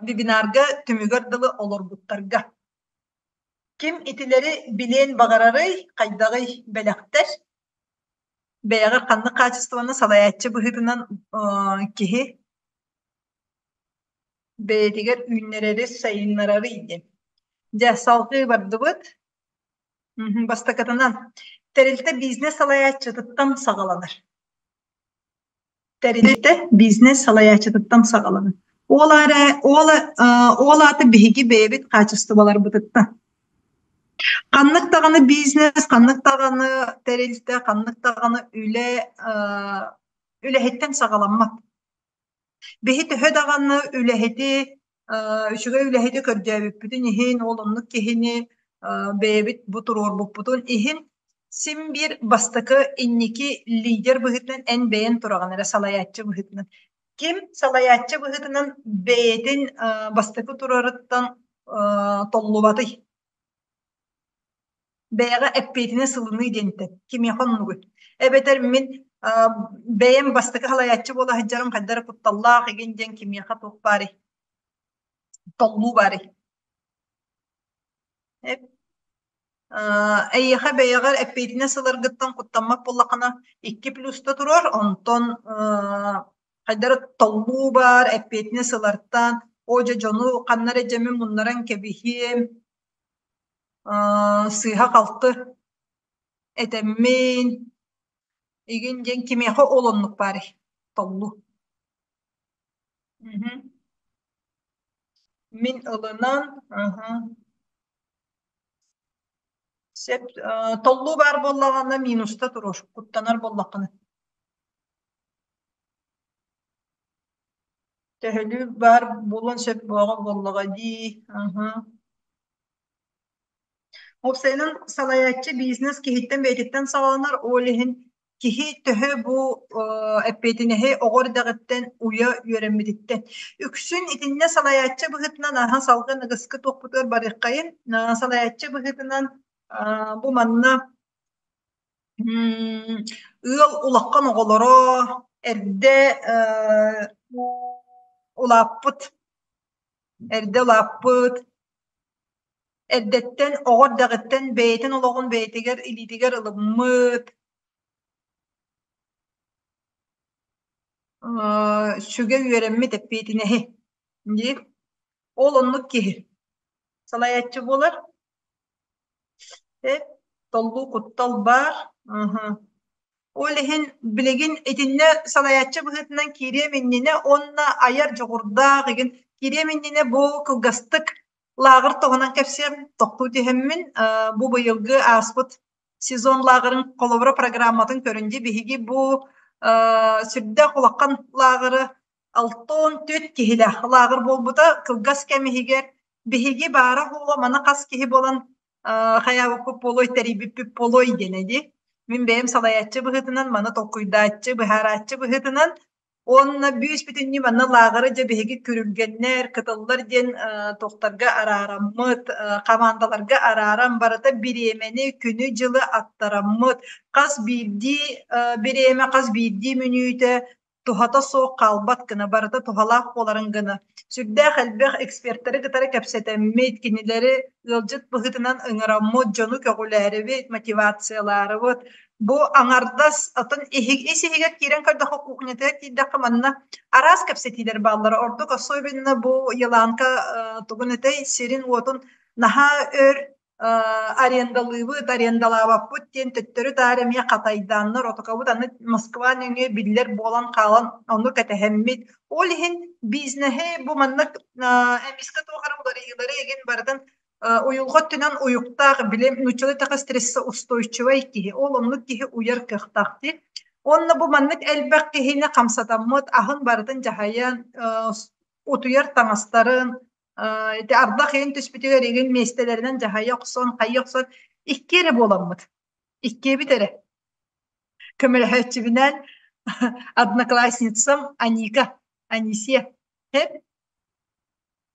S1: вебинарга түмүгэр дылы олорбуттарга. Ким итилэри билиэн баҕарарый, хайдаҕый бэлэхтэр? Бэйэҕэр ханнык хаачыстыбаны салайааччы быһыытынан киһи бэйэтигэр үүннэрэри, сайыннарарый диэн. Дьэ, салгыы бардыбыт. Бастакытынан, тэрилтэ бизнес салайааччытыттан саҕаланар. Тэрилтэ бизнес салайааччытыттан саҕаланар. Ол эрэ, ол, ол аата биһиги бэйэбит хаачыстыбаларбытыттан. Ханнык даҕаны бизнес, ханнык даҕаны тэрилтэ, ханнык даҕаны үлэ үлэһиттэн саҕаламмат. Биһи төһө даҕаны үлэһити, үчүгэй үлэһити көрдөөбүппүтүн иһин, ол оннук киһини бэйэбит бу туруорбуппутун иһин син биир бастакы инники лидер быһыытынан эн бэйэн тураҕын эрэ салайааччы быһыытынан. Ким салайааччы быһыытынан бэйэтин бастакы турарыттан толлубатый? Бэйэҕэ эппиэтинэс ылыныы диэнтэн кимиэхэ оннугуй? Эбэтэр мин бэйэм бастакы салайааччы буола сылдьарым хайдах эрэ кутталлаах игин диэн кимиэхэ туох баарый? Толлуу баарый? Эйиэхэ бэйэҕэр эппиэтинэс ыларгыттан куттаммат буоллаххына икки плюста турар, онтон хайдах эрэ толлуу баар, эппиэтинэс ылартан, оо дьэ дьону ханна эрэ дьэмин муннаран кэбиһиэм, сыыһа-халты этэммин, игин диэн кимиэхэ ол оннук баарый толлуу. Мин ылынан, Сөп, толлуу баар буоллаҕына минуста туруор, куттанар буоллаххына. Төһөлүү баар буолуон сөп буоҕа буоллаҕа дии. Уопсайынан салайааччы бизнес киһиттэн бэйэтиттэн саҕаланар, ол иһин киһи төһө бу эппиэтинэһи оҕо эрдэҕиттэн уйа үөрэммититтэн. Үксүн итиннэ салайааччы быһыытынан аһа салгын ыгыскы туохпутугар барыаххайын, салайааччы быһыытынан бу манна ыал улахан оҕолоро эрдэ улааппыт эрдэ улааппыт Эрдэттэн, оҕо эрдэҕиттэн бэйэтин олоҕун бэйэтигэр илиитигэр ылыммыт, сүгэ үөрэммит эппиэтинэһи диир. Ол оннук киһи салайааччы буолар. Толлуу куттал баар. Ол иһин билигин итиннэ салайааччы быһыытынан киириэм иннинэ уонна айар дьоҕурдаах игин киириэм иннинэ бу кылгастык лааҕыр туһунан кэпсиэм, тохтуу түһэммин бу быйылгы ааспыт сезон лааҕырын холобура программатын көрүн дии биһиги бу сүрдээх улахан лааҕыры 64 киһилээх лааҕыр буолбута кылгас кэм иһигэр биһиги баара буолуо маны хас киһи буолан хайаабыппыт буолуой тэрийбиппит буолуой диэнэ дии мин бэйэм салайааччы быһыытынан маны толкуйдааччы быһаарааччы быһыытынан уонна бүүс бүтүннүү манна лааҕыры дьэ биһиги күрүлгэннэр кытыллар диэн туохтарга араараммыт хамаандаларга арааран барыта бириэмэни күнү-дьылы аттараммыт хас биирдии бириэмэ хас биирдии мүнүүтэ туһата суох хаалбат гына, барыта туһалаах буоларын гына. Сүрдээх элбэх экспертэри кытары кэпсэтэммит, кинилэри ыалдьыт быһыытынан ыҥыраммыт, дьону көҕүлээрибит, мотивациялаарыбыт. Бу аҥардас атын ис иһигэр киирэн көрдөххө, кухнятыгар киирдэххэ манна араас кэпсэтиилэр бааллара. Ордук особенно бу Еланка тугун этэй сирин-уотун наһаа өр арендалыыбыт, арендалаабаппыт диэн төттөрү-таары эмиэ хатайдааннар, отокобут аны Москва нөҥүө биллэр буолан хаалан ону кэтэһэммит. Ол иһин бизнеһи бу маннык эмискэ туох эрэ уларыйыылары игин барытын уйулҕа өттүнэн уйуктаах, били нууччалыы эттэххэ стрессоустойчивай киһи, ол оннук киһи уйар кыахтаах дии. Уонна бу маннык элбэх киһини хамсатаммыт, аһын барытын дьаһайан, утуйар таҥастарын, ити ардах иһин түспүтүгэр игин миэстэлэринэн дьаһайа охсон, хайыы охсон икки эрэ буоламмыт. Иккиэбит эрэ. Көмөлөһөөччүбүнээн одноклассницам Аника, Анисия.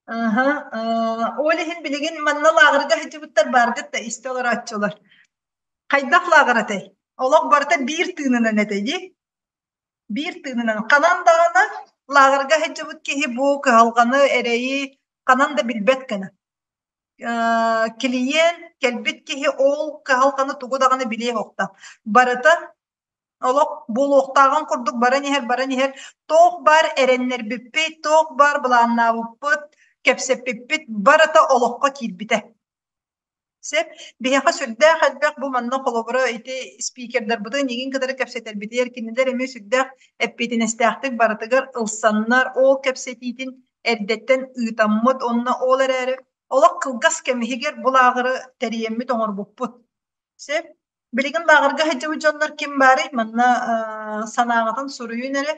S1: Аха, ол иһин билигин манна лааҕырга сылдьыбыттар бааргыт да истэ олорооччулар. Хайдах лааҕыр этэй? Олох барыта биир тыынынан этэй дии. Биир тыынынан ханан даҕаны лааҕырга сылдьыбыт киһи бу кыһалҕаны, эрэйи ханан да билбэт гына. Килийиэн кэлбит киһи ол кыһалҕаны тугу даҕаны билиэ суохтаах. Барыта олох буолуохтааҕын курдук баран иһэр, баран иһэр. Туох баар эрэннэрбиппит, туох баар былааннаабыппыт, кэпсэппиппит барыта олоххо киирбитэ. Сөп. Биһиэхэ сүрдээх элбэх бу манна холобура ити спикердарбытын эйигин кытары кэпсэтэрбитигэр кинилэр эмиэ сүрдээх эппиэтинэстээхтик барытыгар ылсаннар, ол кэпсэтиитин эрдэттэн ыытаммыт уонна ол эрээри олох кылгас кэм иһигэр бу лааҕыры тэрийэммит оҥорбуппут. Сөп. Билигин лааҕырга сылдьыбыт дьоннор ким баарый? Манна санааҕытын суруйун эрэ.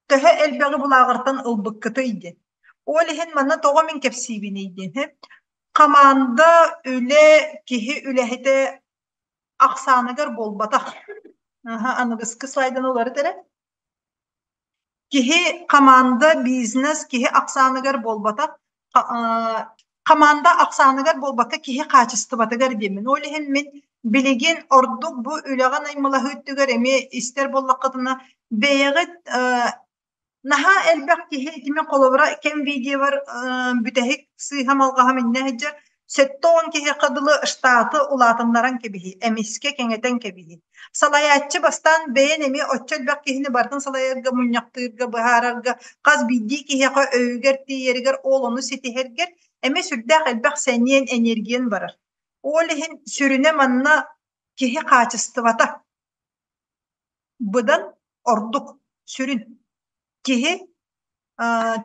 S1: Төһө элбэҕи бу лааҕыртан ылбыккытый диэн. Ол иһин манна тоҕо мин кэпсиибиний диэн. Хамаанда үлэ киһи үлэһитэ ахсааныгар буолбатах. Аха, аныгыскы слайданы уларыт эрэ. Киһи хамаанда бизнес киһи ахсааныгар буолбатах. Хамаанда ахсааныгар буолбакка киһи хаачыстыбатыгар диэммин. Ол иһин мин билигин ордук бу үлэҕэ наймылаһыы өттүгэр эмиэ истэр буоллаххытына бэйэҕит Наһаа элбэх киһи итими холобура кэм видеобар бүтэһик сыыһам-алҕаһым иннэ сылдьар 70 киһиэхэ дылы штаты улаатыннаран кэбиһии, эмискэ кэҥэтэн кэбиһии. Салайааччы бастаан бэйэн эмиэ оччо элбэх киһини барытын салайарга, мунньахтыырга, быһаарарга, хас биирдии киһиэхэ өйүгэр тиийэригэр, ол ону ситиһэргэр эмиэ сүрдээх элбэх сэниэн, энергиян барар. Ол иһин сүрүнэ манна киһи хаачыстыбата. Быдан ордук, сүрүн. Киһи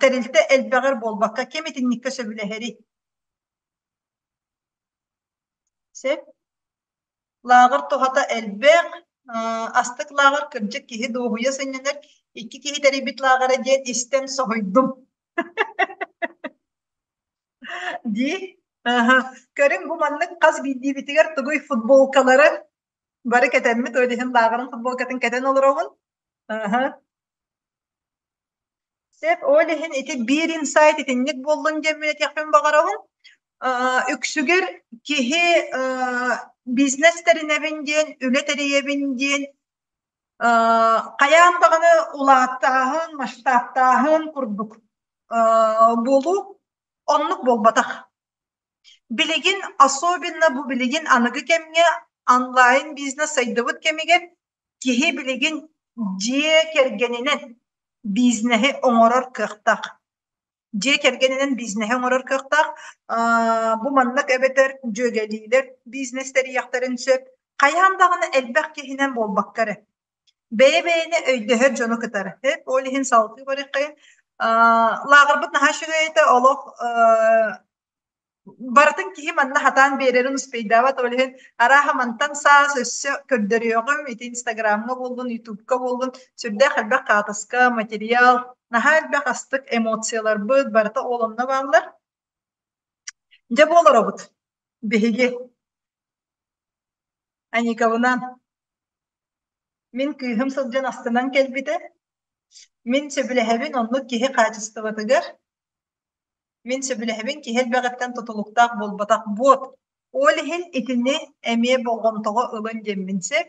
S1: тэрилтэ элбэҕэр буолбакка, ким итинниккэ сөбүлэһэрий? Сөп. Лааҕыр туһата элбэх, астык лааҕыр кырдьык киһи дуоһуйа сынньанар, икки киһи тэрийбит лааҕыра диэн истэн соһуйдум. Дии. Көрүҥ, бу маннык хас биирдиибитигэр тугуй футболкалары бары кэтэммит, ол иһин лааҕырын футболкатын кэтэн олоробун. Сөп, ол иһин ити биир инсайт итинник буоллун диэммин этиэхпин баҕарабын. Үксүгэр киһи бизнес тэринэбин диэн, үлэ тэрийэбин диэн хайаан даҕаны улааттааһын, масштабтааһын курдук буолуу оннук буолбатах. Билигин, особенно бу билигин аныгы кэмҥэ онлайн бизнес сайдыбыт кэмигэр киһи билигин дьиэ кэргэнинэн бизнеһи оҥорор кыахтаах. Дьиэ кэргэнинэн бизнеһи оҥорор кыахтаах. Бу маннык эбэтэр дьүөгэлиилэр бизнес тэрийиэхтэрин сөп. Хайаан даҕаны элбэх киһинэн буолбакка эрэ. Бэйэ-бэйэни өйдөһөр дьону кытары. Ол иһин салгыы барыаххайын. Лааҕырбыт наһаа үчүгэй этэ, олох барытын киһи манна хатаан биэрэрин успейдаабат, ол иһин арааһа мантан саас өссө көрдөрүөҕүм, ити Инстаграмҥа буоллун, Ютубка буоллун, сүрдээх элбэх хаатыска, материал, наһаа элбэх астык эмоцияларбыт барыта ол онно бааллар. Дьэ бу олоробут биһиги Аникабынан. Мин кыыһым сылдьан астынан кэлбитэ. Мин сөбүлэһэбин оннук киһи хаачыстыбатыгар. Мин сөбүлэһэбин киһи элбэҕиттэн тутулуктаах буолбатах буот. Ол иһин итини эмиэ болҕомтоҕо ылын диэммин сөп.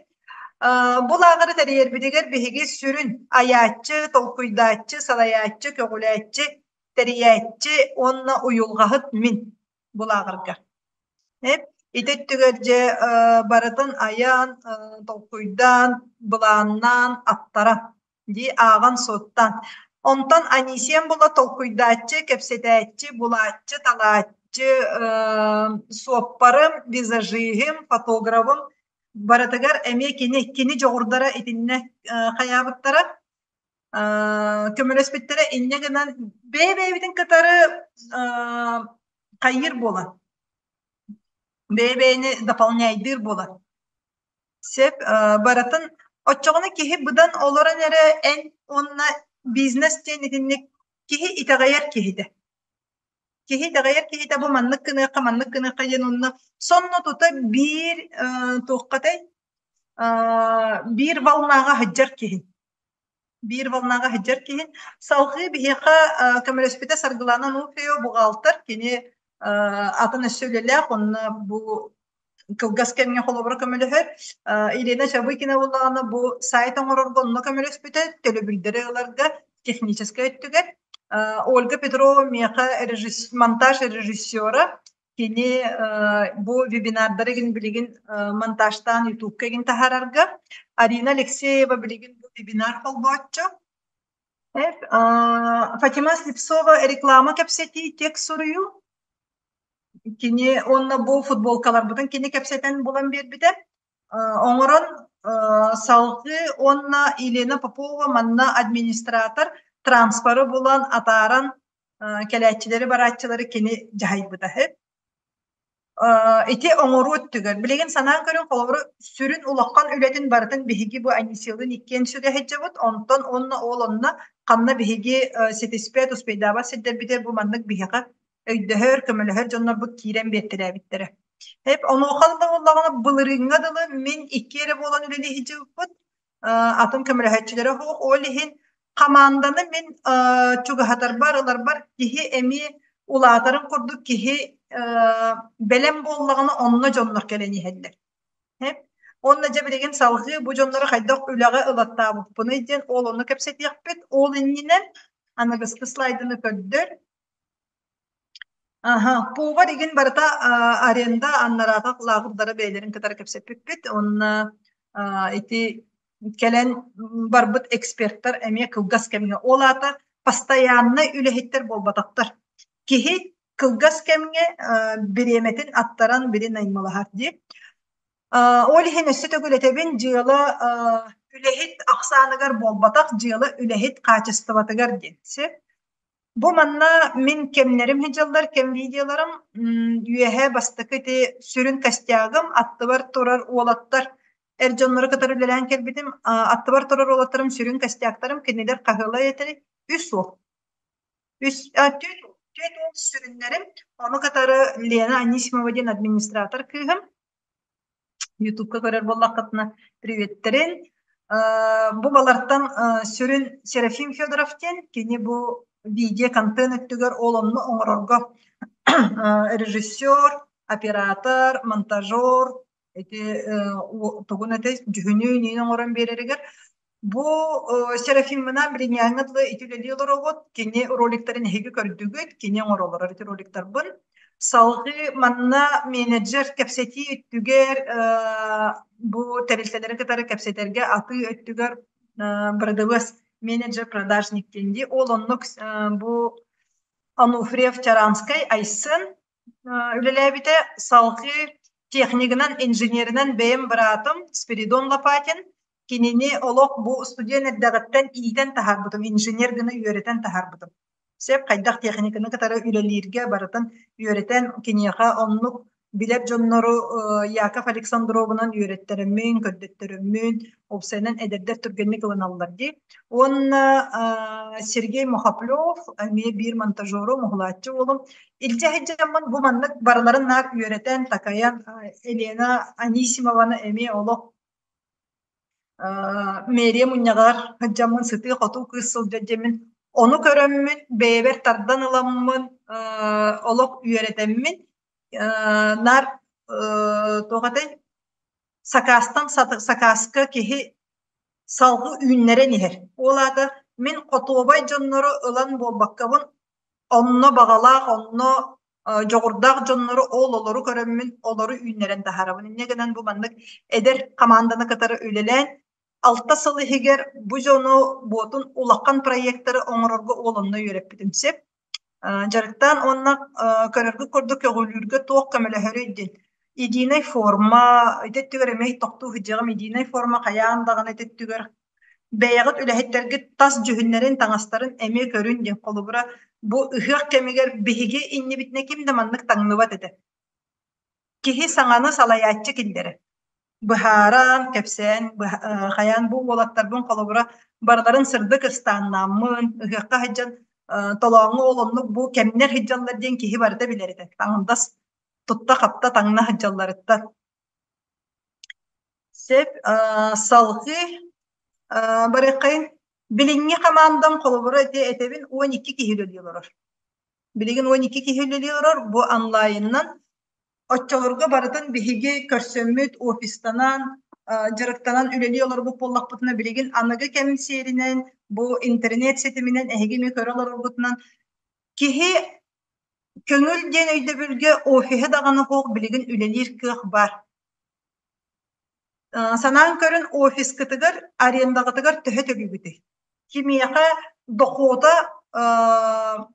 S1: Бу лааҕыры тэрийэрбитигэр биһиги сүрүн айааччы, толкуйдааччы, салайааччы, көҕүлээччи, тэрийээччи уонна уйулҕаһыт мин бу лааҕырга. Ити өттүгэр дьэ барытын айан, толкуйдаан, былааннаан аттаран дии ааҕан-суоттаан. Онтон Анисиям була толкуйдааччы, кэпсэтээччи, булааччы, талааччы, суоппарым, визажиһым, фотографым барытыгар эмиэ кини, кини дьоҕурдара итиннэ хайаабыттара көмөлөспүттэрэ инньэ гынан бэйэ-бэйэбитин кытары хайыыр буолан бэйэ-бэйэни дополняйдыыр буолан сөп барытын оччоҕуна киһи быдан олорон эрэ эн уонна бизнес диэн итинник киһи итэҕэйэр киһитэ киһи итэҕэйэр киһитэ бу маннык гыныахха маннык гыныахха диэн онно сонно тута биир туоххатай биир волнаҕа сылдьар киһи биир волнаҕа сылдьар киһи. Салҕыы биһиэхэ көмөлөспүтэ Саргылана Нуфрио бухгалтер, кини атын өссө үлэлээх, онно бу кылгас кэмҥэ холобура көмөлөһөр. Елена Чабыкина буоллаҕына бу сайт оҥорорго онно көмөлөспүтэ, төлөбүрдэри ыларга техническэй өттүгэр. Ольга Петрова миэхэ монтаж режиссера, Кини бу вебинардары игин билигин монтажтаан ютубка игин таһаарарга. Арина Алексеева билигин бу вебинар холбооччу. Фатима Слепцова реклама кэпсэтии текст суруйуу. Кини уонна бу футболкаларбытын кини кэпсэтэн булан биэрбитэ. Оҥорон салгыы уонна Елена Попова манна администратор транспоры булан атааран кэлээччилэри барааччылары кини дьаһайбыта үһү. Ити оҥоруу өттүгэр билигин санаан көрүҥ, холобура, сүрүн улахан үлэтин барытын биһиги бу Анисилын иккиэн сүгэ сылдьабыт, онтон уонна ол онно ханна биһиги ситиспэт, успейдаабат сирдэрбитигэр бу маннык биһиэхэ өйдөһөр, көмөлөһөр дьоннорбут киирэн биэртэлээбиттэрэ. Эп онуоха да буоллаҕына былырыыҥҥа дылы мин икки эрэ буолан үлэлии сылдьыбыппыт, атын көмөлөһөөччүлэрэ суох. Ол иһин хамаанданы мин чугаһатарбар, ыларбар киһи эмиэ улаатарын курдук киһи бэлэм буоллаҕына онно дьоннор кэлэн иһэллэр. Уонна дьэ билигин салҕыы бу дьоннору хайдах үлэҕэ ылаттаабыппыный диэн ол ону кэпсэтиэхпит. Ол иннинэ аныгыскы слайданы көрдөр. Аха, повар игин барыта аренда аннараатах лааҕырдара бэйэлэрин кытары кэпсэппиппит. Уонна ити кэлэн барбыт эксперттар эмиэ кылгас кэмҥэ. Ол аата постояннай үлэһиттэр буолбатахтар. Киһи кылгас кэмҥэ бириэмэтин аттаран били наймылаһар дии. Ол иһин өссө төгүл этэбин, дьыала үлэһит ахсааныгар буолбатах, дьыала үлэһит хаачыстыбатыгар диэн. Сөп. Бу манна мин кэмнэрим сылдьаллар, кэм видеоларым үөһэ бастакы ити сүрүн костягым, аттыбар турар уолаттар эр дьоннору кытары үлэлээн кэлбитим. Аттыбар турар уолаттарым сүрүн костяктарым, кинилэр хаһыалай этэрий? Үс уол. Үс, түөрт уол. Түөрт уол сүрүннэрим, ону кытары Лена Анисимова диэн администратор кыыһым, Ютубка көрөр буоллаххытына приветтэрин. Бу балартан сүрүн Серафим Федоров диэн, кини бу видео-контент өттүгэр ол онно оҥорорго режиссер, оператор, монтажер, ити тугун этэй дьүһүнүн оҥорон биэрэригэр бу Серафиммынаан билиҥҥээҥҥэ дылы ити үлэлии олоробут. Кини роликтарын эһиги көрдүгүт, кини оҥоролорор ити роликтарбын. Салгыы манна менеджер кэпсэтии өттүгэр бу тэрилтэлэри кытары кэпсэтэргэ атыы өттүгэр бырадыбыас менеджер продажник диэн дии. Ол оннук бу Ануфриев Чаранскай Айсен үлэлээбитэ. Салгыы технигынан, инженеринэн бэйэм быраатым Спиридон Лопатин кинини олох бу студент эрдэҕиттэн иитэн таһаарбытым, инженер гына үөрэтэн таһаарбытым. Сөп хайдах техниканы кытары үлэлииргэ барытын үөрэтэн киниэхэ оннук билэр дьоннору Яков Александровынан үөрэттэрэммин, көрдөттөрөммүн, уопсайынан эдэрдэр түргэнник ылыналлар дии. Уонна Сергей Мохоплев эмиэ биир монтажеру, моһулааччы уолум. Илдьэ сылдьаммын бу маннык барыларын наар үөрэтэн, такайан Елена Анисимованы эмиэ олох мэрия мунньаҕар сылдьаммын сытыы-хотуу кыыс сылдьар диэммин ону көрөммүн бэйэбэр тардан ыламмын олох үөрэтэммин наар туох этэй сакаастан сакааска киһи салгыы үүннэрэн иһэр. Ол аата мин хотуобай дьоннору ылан буолбаккабын онно баҕалаах, онно дьоҕурдаах дьоннору ол олору көрөммүн олору үүннэрэн таһаарабын. Инньэ гынан бу маннык эдэр хамаанданы кытары үлэлээн 6 сыл иһигэр бу дьону буотун улахан проектары оҥорорго уол онно үөрэппитим сөп. Дьарыктаан уонна көрөргүт курдук көҕүлүүргэ туох көмөлөһөрүй диэн. Единая форма ити өттүгэр эмиэ тохтуу сылдьыаҕым единая форма хайаан даҕаны ити өттүгэр бэйэҕит үлэһиттэргит тас дьүһүннэрин, таҥастарын эмиэ көрүн диэн. Холобура, бу ыһыах кэмигэр биһиги иннибитинэ ким да маннык таҥныбат этэ. Киһи саҥаны салайааччы киллэрэр. Быһааран, кэпсээн, хайаан бу уолаттарбын холобура барыларын сырдык ыстааннааммын, ыһыахха сылдьан толооҥҥо ол оннук бу кэмнэр сылдьаллар диэн киһи барыта билэр этэ. Таҥындас тутта-хапта таҥна сылдьалларыттан. Сөп, салгыы барыаххайын. Билиҥҥи хамаандам холобура ити этэбин 12 киһи үлэлии олорор. Билигин 12 киһи үлэлии олорор, бу онлайнынан. Оччолорго барытын биһиги көрсөммүт, офистанан, дьарыктанан үлэлии олорбут буоллахпытына, билигин аныгы кэм сиэринэн, бу интернет ситиминэн эһиги эмиэ көрө олороргутунан киһи көҥүл диэн өйдөбүлгэ офиһа даҕаны суох билигин үлэлиир кыах баар. Санаан көрүн офискытыгар, арендаҕытыгар төһө төлүүгүтүй? Кимиэхэ дохуота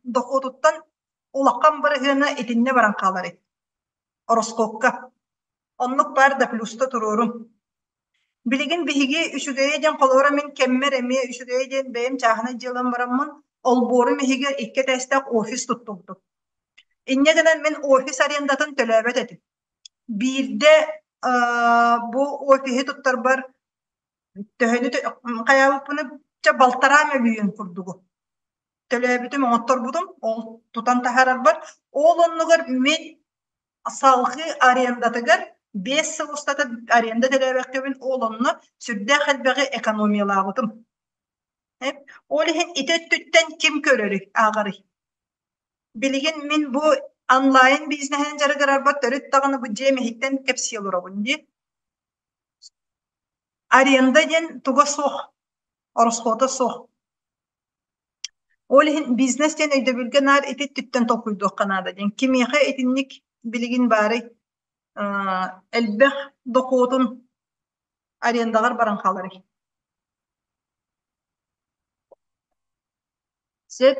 S1: дохуотуттан улахан бырыһыана итиннэ баран хааларый? Ороскуокка. Оннук баар да плюста туруорум. Билигин биһиги үчүгэйэ диэн холобура мин кэммэр эмиэ үчүгэйэ диэн бэйэм чааһынай дьыалам бараммын олбуорум иһигэр икки этээстээх офис туттубутум. Инньэ гынан мин офис арендатын төлөөбөт этим. Биирдэ бу офиһы туттарбар төһөнү хайаабыппыны чэ балтараа мөлүйүөн курдугу төлөөбүтүм, оҥотторбутум, ол тутан таһаарарбар. Ол оннугар мин салгыы арендатыгар 5 сыл устата аренда төлөөбөккөбүн ол онно сүрдээх элбэҕи экономиялаабытым. Ол иһин ити өттүттэн ким көрөрүй, ааҕарый? Билигин мин бу онлайн бизнеһинэн дьарыгырарбар төрүт даҕаны бу дьиэм иһиттэн кэпсии олоробун дии. Аренда диэн туга суох, ороскуота суох. Ол иһин бизнес диэн өйдөбүлгэ наар ити өттүттэн толкуйдуохха наада диэн. Кимиэхэ итинник билигин баарый элбэх дохуотун арендаҕар баран хааларый? Сөп.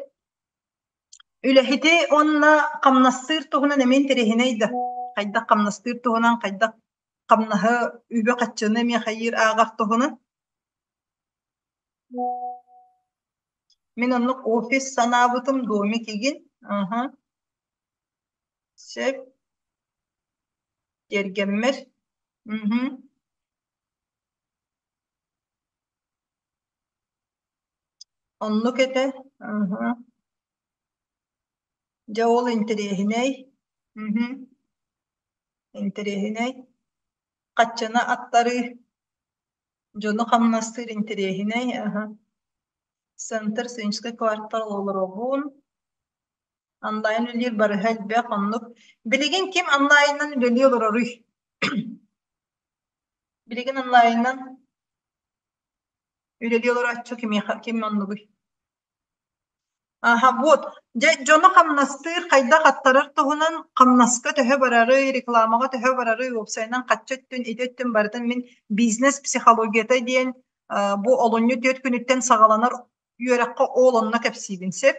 S1: Үлэһити уонна хамнастыыр туһунан эмиэ интэриэһинэй да. Хайдах хамнастыыр туһунан, хайдах хамнаһы, үбү-харчыны эмиэ хайыыр ааҕар туһунан. Мин оннук офис санаабытым домик игин. Аха. Сөп. Тиэргэммэр. Мгм. Оннук этэ. Аха. Дьэ ол интэриэһинэй. Мгм. Интэриэһинэй. Хаччыны аттарыы, дьону хамнастыыр интэриэһинэй. Аһа. Центр Сенчскэй квартал олоробун. Онлайн үлэлиир барыһа элбэх, оннук. Билигин ким онлайнынан үлэлии олороруй? Билигин онлайнынан үлэлии олорооччу кимиэхэ ким оннугуй? Аха, вот. Дьэ, дьону хамнастыыр, хайдах аттарар туһунан хамнаска төһө барарый, рекламаҕа төһө барарый, уопсайынан хаччы өттүн, ити өттүн барытын мин бизнес психологията диэн бу олунньу түөрт күнүттэн саҕаланар үөрэххэ ол онно кэпсиибин сөп.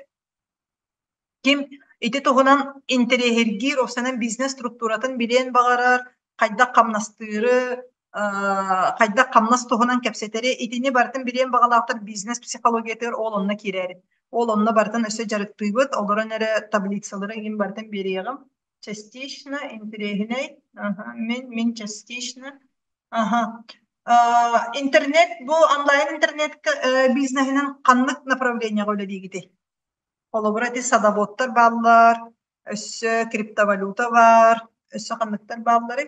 S1: Ким ити туһунан интэриэһиргиир, уопсайынан бизнес структуратын билиэн баҕарар, хайдах хамнастыыры, хайдах хамнас туһунан кэпсэтэри, итини барытын билиэн баҕалаахтар бизнес психологиятыгар ол онно киирээри. Ол онно барытын өссө дьарыктыыбыт, олорон эрэ таблицалары игин барытын биэриэҕим. Частично, интэриэһинэй, ага, мин, мин частично. Ага. Интернет, бу онлайн интернет бизнеһинэн ханнык направлениеҕа үлэлиигитий? Холобура, ити садоводтар бааллар, өссө криптовалюта баар, өссө ханныктар баалларый?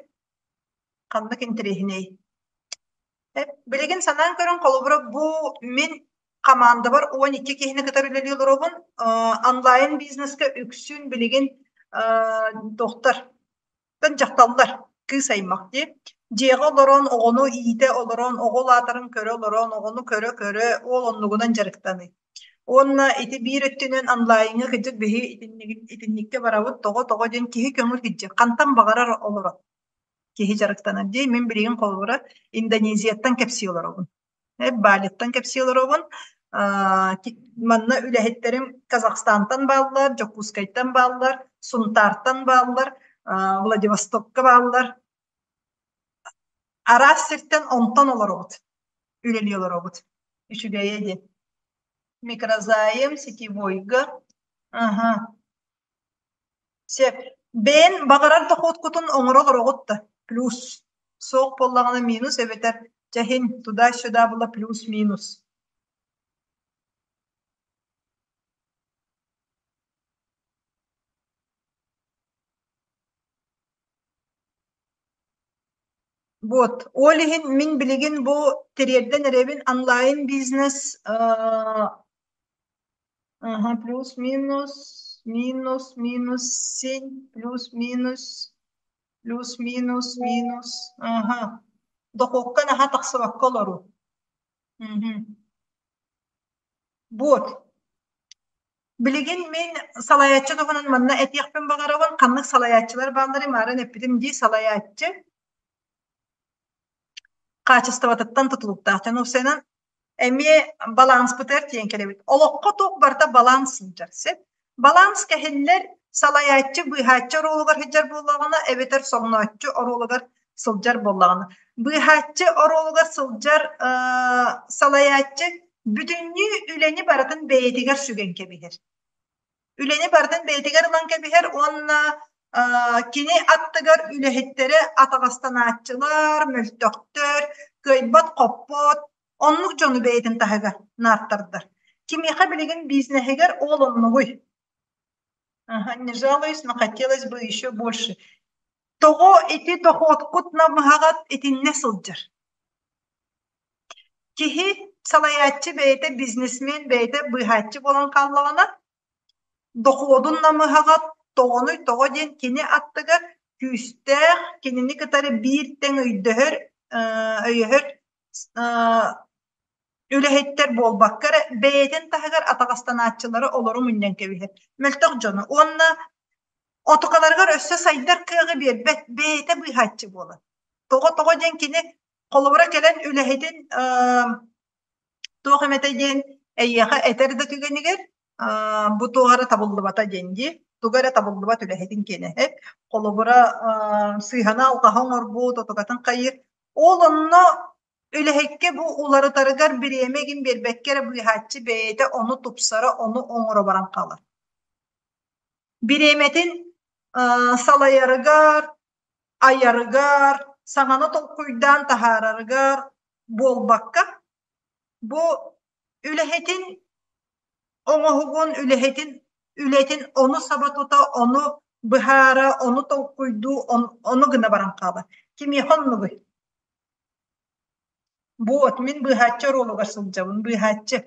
S1: Ханнык интэриэһинэй? Билигин санаан көрөн, холобура, бу мин хамаандабар 12 киһини кытары үлэлии олоробун. Онлайн бизнеска үксүн билигин туохтар дьахталлар, кыыс аймах дии. Дьиэҕэ олорон, оҕону иитэ олорон, оҕо улаатарын көрө олорон, оҕону көрө-көрө, ол оннугунан дьарыктаныы. Уонна ити биир өттүнэн онлайҥҥа кырдьык биһи итинниккэ барабыт, тоҕо-тоҕо диэн киһи көҥүл кырдьык, хантан баҕарар олорор киһи дьарыктанар дии. Мин билигин холобура Индонезияттан кэпсии олоробун. Балиттан кэпсии олоробун. Манна үлэһиттэрим Казахстантан бааллар, Дьокуускайтан бааллар, Сунтаартан бааллар, Владивостокка бааллар. Араас сиртэн онтон олоробут, үлэлии олоробут. Үчүгэйэ диэн. Микрозайм, сетевойга. Аха. Сөп. Бэйэн баҕарар дохуоткутун оҥоро олороҕут да, плюс. Суох буоллаҕына минус эбэтэр дьэ иһин туда-сюда была плюс-минус. Вот. Ол иһин мин билигин бу тириэрдэн эрэбин онлайн бизнес Ага, плюс-минус, минус, минус 7, плюс-минус, плюс-минус, минус. Ага. Дохуокка наһаа тахсыбакка олоруу. Мгм. Вот. Билигин мин салайааччы туһунан манна этиэхпин баҕарабын. Ханнык салайааччылар баалларын маарын эппитим дии салайааччы хаачыстыбатыттан тутулуктаах. Дьон уопсайынан эмиэ баланспытыгар тиийэн кэлэбит. Олоххо туох барыта баланс сылдьар сөп. Баланс кэһиллэр салайааччы быыһааччы оруолугар сылдьар буоллаҕына эбэтэр соҥнооччу оруолугар сылдьар буоллаҕына. Быыһааччы оруолугар сылдьар салайааччы бүтүннүү үлэни барытын бэйэтигэр сүгэн кэбиһэр. Үлэни барытын бэйэтигэр ылан кэбиһэр уонна кини аттыгар үлэһиттэрэ атаҕастанааччылар, мөлтөхтөр, кыайбат-хоппот, оннук дьону бэйэтин таһыгар наартардар. Кимиэхэ билигин бизнеһигэр ол оннугуй? Ага, не жалуюсь, но хотелось бы еще больше. Тоҕо ити дохуоткут намыһаҕат итиннэ сылдьар? Киһи салайааччы бэйэтэ бизнесмен бэйэтэ быыһааччы буолан хааллаҕына, дохуодун намыһаҕа тоҕонуй тоҕо диэн кини аттыгар күүстээх, кинини кытары биир тэҥ өйдөһөр, өйөһөр үлэһиттэр буолбакка эрэ бэйэтин таһыгар атаҕастанааччылары олору мунньан кэбиһэр. Мөлтөх дьону уонна отукаларыгар өссө сайдар кыаҕы биэрбэт бэйэтэ быыһааччы буолар. Тоҕо тоҕо диэн кини холобура кэлэн үлэһитин туох эмэтэ диэн эйиэхэ этэр да түгэнигэр бу туох эрэ табыллыбата диэн дии туга эрэ табыллыбат үлэһитин киэнэ холобура сыыһаны алҕаһы оҥорбут отугатын хайыыр ол онно үлэһиккэ бу уларытарыгар бириэмэ игин биэрбэккэ эрэ быыһааччы бэйэтэ ону тупсара ону оҥоро баран хаалар бириэмэтин салайарыгар айарыгар, саҥаны толкуйдаан таһаарарыгар буолбакка, бу үлэһитин оҥоһугун, үлэһитин үлэтин ону саба тута, ону быһаара, ону толкуйдуу, ону гына баран хаалар. Кимиэхэ оннугуй? Вот, мин быыһааччы оруолугар сылдьабын, быыһааччы.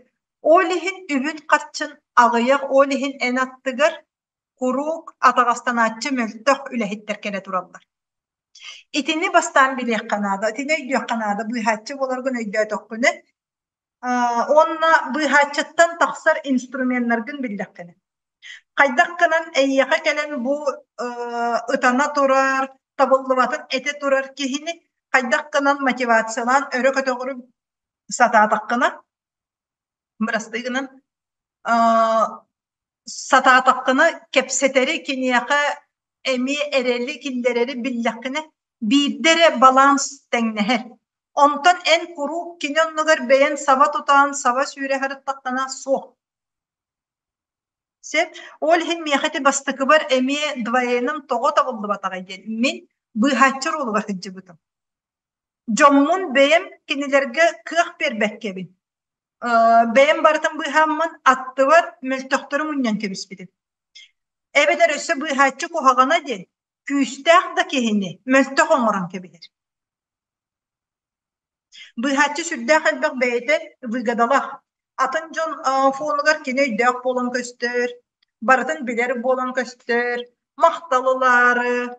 S1: Ол иһин үбүн-харчын аҕыйах, ол иһин эн аттыгар куруук атаҕастанааччы мөлтөх үлэһиттэр кэлэ тураллар. Итини бастаан билиэххэ наада, итини өйдүөххэ наада, быыһааччы буоларгын өйдөөтөххүнэ уонна быыһааччыттан тахсар инструменнаргын биллэххинэ. Хайдах гынан эйиэхэ кэлэн бу ытана турар, табыллыбатын этэ турар киһини хайдах гынан мотивациялаан өрө көтөҕөрү сатаатаххына, бырастыы гынан, сатаатаххына кэпсэтэри киниэхэ эмиэ эрэли киллэрэри биллэххинэ, биирдэ эрэ баланс тэҥнэһэр. Онтон эн куруук кини оннугар бэйэн саба тутаан, саба сүүрэ сырыттаххына суох. Сөп. Ол иһин миэхэ ити бастакыбар эмиэ двоеным тоҕо табыллыбатаҕай диэн мин быыһааччы оруолугар сылдьыбытым. Дьоммун бэйэм кинилэргэ кыах биэрбэккэбин, бэйэм барытын быыһааммын аттыбар мөлтөхтөрү мунньан кэбиспитим. Эбэтэр өссө быыһааччы куһаҕана диэн күүстээх да киһини мөлтөх оҥорон кэбиһэр. Быыһааччы сүрдээх элбэх бэйэтэ выгодалаах. Атын дьон фонугар кини өйдөөх буолан көстөр, барытын билэр буолан көстөр, махтал ылаары,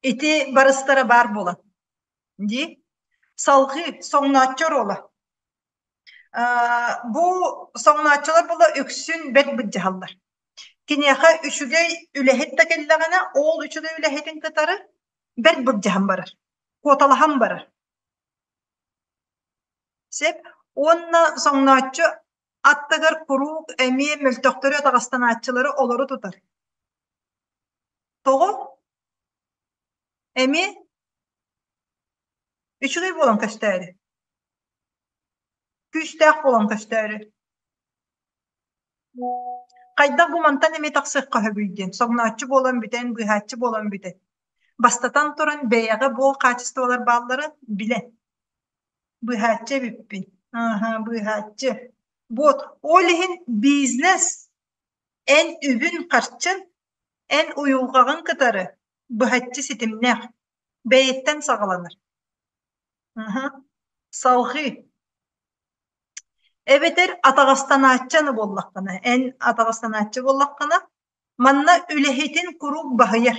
S1: ити барыстара баар буолан дии. Салҕыы соҥнооччу оруола. Бу соҥнооччулар була үксүн бэрт былдьаһаллар. Киниэхэ үчүгэй үлэһит да кэллэҕинэ, ол үчүгэй үлэһитин кытары бэрт былдьаһан барар, куоталаһан барар. Сөп. Уонна соҥнооччу аттыгар куруук эмиэ мөлтөхтөрү атаҕастанааччылары олору тутар. Тоҕо? Эмиэ үчүгэй буолан көстөөрү. Күүстээх буолан көстөөрү. Хайдах бу мантан эмиэ тахсыахха сөбүй диэн, соҥнооччу буолан бүтэн, быыһааччы буолан бүтэн. Бастатан туран бэйэҕэ бу хаачыстыбалар баалларын билэн. Быыһааччы эбиппин. Ааһа, быыһааччы. Вот, ол иһин бизнес эн үбүн-харчын, эн уйулҕаҕын кытары быһаччы ситимнээх, бэйэттэн саҕаланар. Аһа. Салҕыы. Эбэтэр атаҕастанааччы аны буоллаххына, эн атаҕастанааччы буоллаххына, манна үлэһитин куруук баһыйар.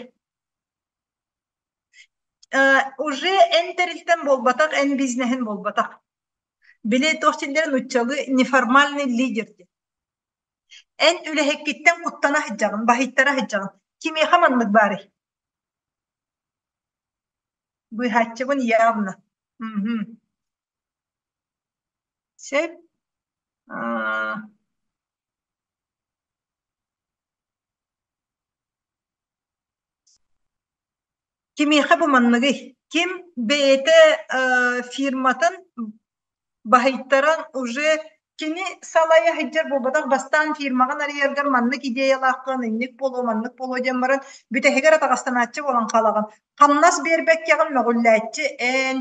S1: Уже эн тэрилтэн буолбатах, эн бизнеһин буолбатах. Били туох дииллэрэ нууччалыы неформальный лидер диэн. Эн үлэһиккиттэн куттана сылдьаҕын, баһыйтара сылдьаҕын. Кимиэхэ маннык баарый? Быыһааччыбын явно. Мгм. Сөп. Аа, Кимиэхэ бу манныгый? Ким бэйэтэ фирматын баһыйтаран уже кини салайа сылдьар буолбатах, бастаан фирмаҕын арыйаргар маннык идеялааххын, инник буолуо, маннык буолуо диэн баран, бүтэһигэр атаҕастанааччы буолан хаалаҕын. Хамнас биэрбэккэҕин мөҕүллээччи эн,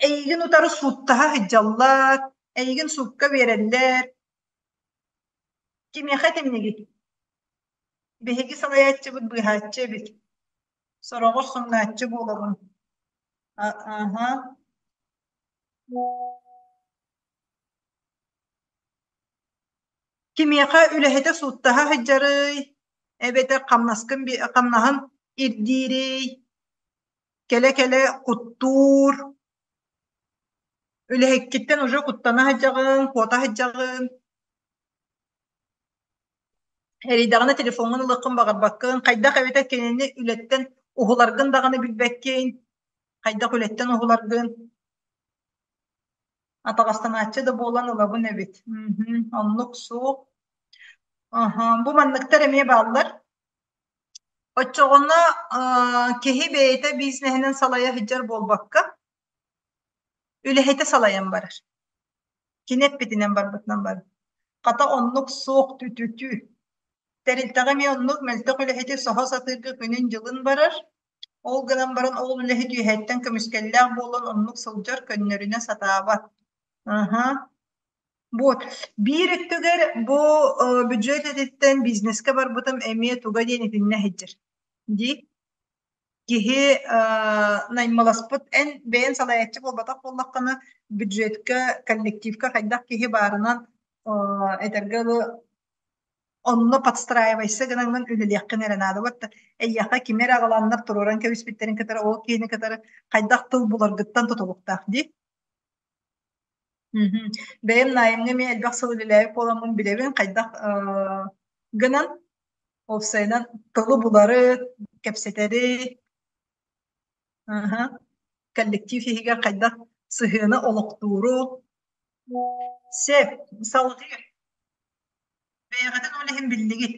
S1: эйигин утары сууттаһа сылдьаллар, эйигин суукка биэрэллэр. Кимиэхэ итиннигий? Биһиги салайааччыбыт быыһааччы эбит. Сороҕор соҥнооччу буолабын. Аһа. Кимиэхэ үлэһитэ сууттаһа сылдьарый, эбэтэр хамнаскын хамнаһын ирдиирий, кэлэ-кэлэ куттуур, үлэһиккиттэн уже куттана сылдьаҕын, куота сылдьаҕын. Эрийдэҕинэ телефоҥҥун ылыаххын баҕарбаккын, хайдах эбэтэр кинини үлэттэн уһуларгын даҕаны билбэккин, хайдах үлэттэн уһуларгын. Атаҕастанааччы да буолан ылабын эбит. Мм, оннук суох. Аһа, бу манныктар эмиэ бааллар. Оччоҕуна киһи бэйэтэ бизнеһинэн салайа сылдьар буолбакка, үлэһитэ салайан барар. Кини эппитинэн барбытынан барар. Хата оннук суох тү-тү-тү. Тэрилтэҕэ эмиэ оннук мөлтөх үлэһити соһо сатыырга күнүн-дьылын барар. Ол гынан баран ол үлэһит үөһэттэн көмүскэллээх буолан оннук сылдьар, көннөрүнэ сатаабат. Аха. Вот. Биир өттүгэр бу бюджет этиттэн бизнескэ барбытым эмиэ туга диэн итиннэ сылдьар. Дии. Киһи наймыласпыт эн бэйэн салайааччы буолбатах буоллаххына бюджетка, коллективка хайдах киһи баарынан этэргэ дылы онно подстраивайся гынаҥҥын үлэлиэххин эрэ наада. Вот эйиэхэ кими эрэ аҕаланнар туруоран кэбиспиттэрин кытары ол киһини кытары хайдах тыл буларгыттан тутулуктаах дии. Мгм. Бэйэм найымҥа эмиэ элбэх сыл үлэлээбит буоламмын билэбин хайдах гынан уопсайынан тылы булары, кэпсэтэри, аһа, коллектив иһигэр хайдах сыһыаны олохтууру. Сөп, салҕыы. Бэйэҕитин ол иһин биллигит.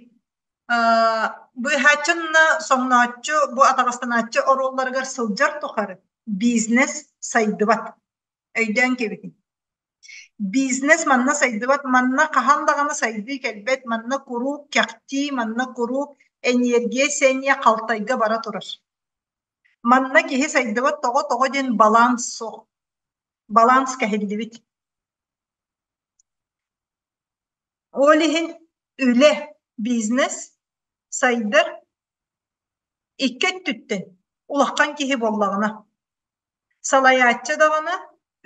S1: Быыһааччы уонна соҥнооччу бу атаҕастанааччы оруолларыгар сылдьар тухары бизнес сайдыбат. Өйдөөн кэбиһиҥ. Бизнес манна сайдыбат, манна хаһан даҕаны сайдыы кэлбэт, манна куруук кэхтии, манна куруук энергия сэниэ халтайга бара турар. Манна киһи сайдыбат тоҕо тоҕо диэн баланс суох. Баланс кэһиллибит. Ол иһин үлэ, бизнес сайдар икки өттүттэн улахан киһи буоллаҕына. Салайааччы даҕаны,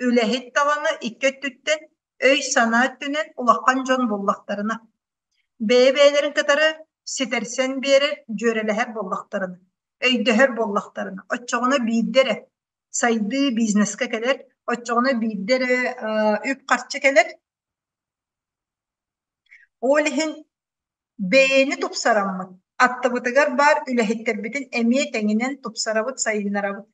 S1: үлэһит даҕаны икки өттүттэн өй-санаа өттүнэн улахан дьон буоллахтарына, бэйэ-бэйэлэрин кытары ситэрсэн биэрэр, дьүөрэлэһэр буоллахтарына, өйдөһөр буоллахтарына, оччоҕуна биирдэ эрэ сайдыы бизнескэ кэлэр, оччоҕуна биирдэ эрэ үп-харчы кэлэр. Ол иһин бэйэни тупсараммыт, аттыбытыгар баар үлэһиттэрбитин эмиэ тэҥинэн тупсарабыт, сайыннарабыт.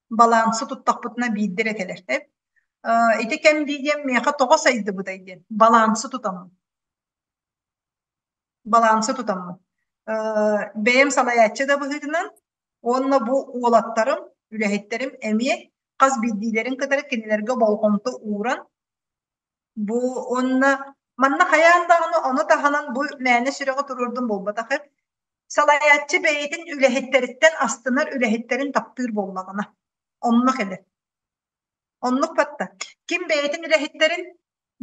S1: Балансы туттахпытына биирдэ эрэ кэлэр. Ити кэм диэн миэхэ тоҕо сайдыбытай диэн балансы тутаммын. Балансы тутаммын. Бэйэм салайааччы да быһыытынан уонна бу уолаттарым, үлэһиттэрим эмиэ хас биирдиилэрин кытары кинилэргэ болҕомто ууран бу уонна манна хайаан даҕаны ону таһынан бу мээнэ сүрэҕи туруордум буолбатах салайааччы бэйэтин үлэһиттэриттэн астынар үлэһиттэрин таптыыр буоллаҕына онно кэлэр. Оннук батта. Ким бэйэтин үлэһиттэрин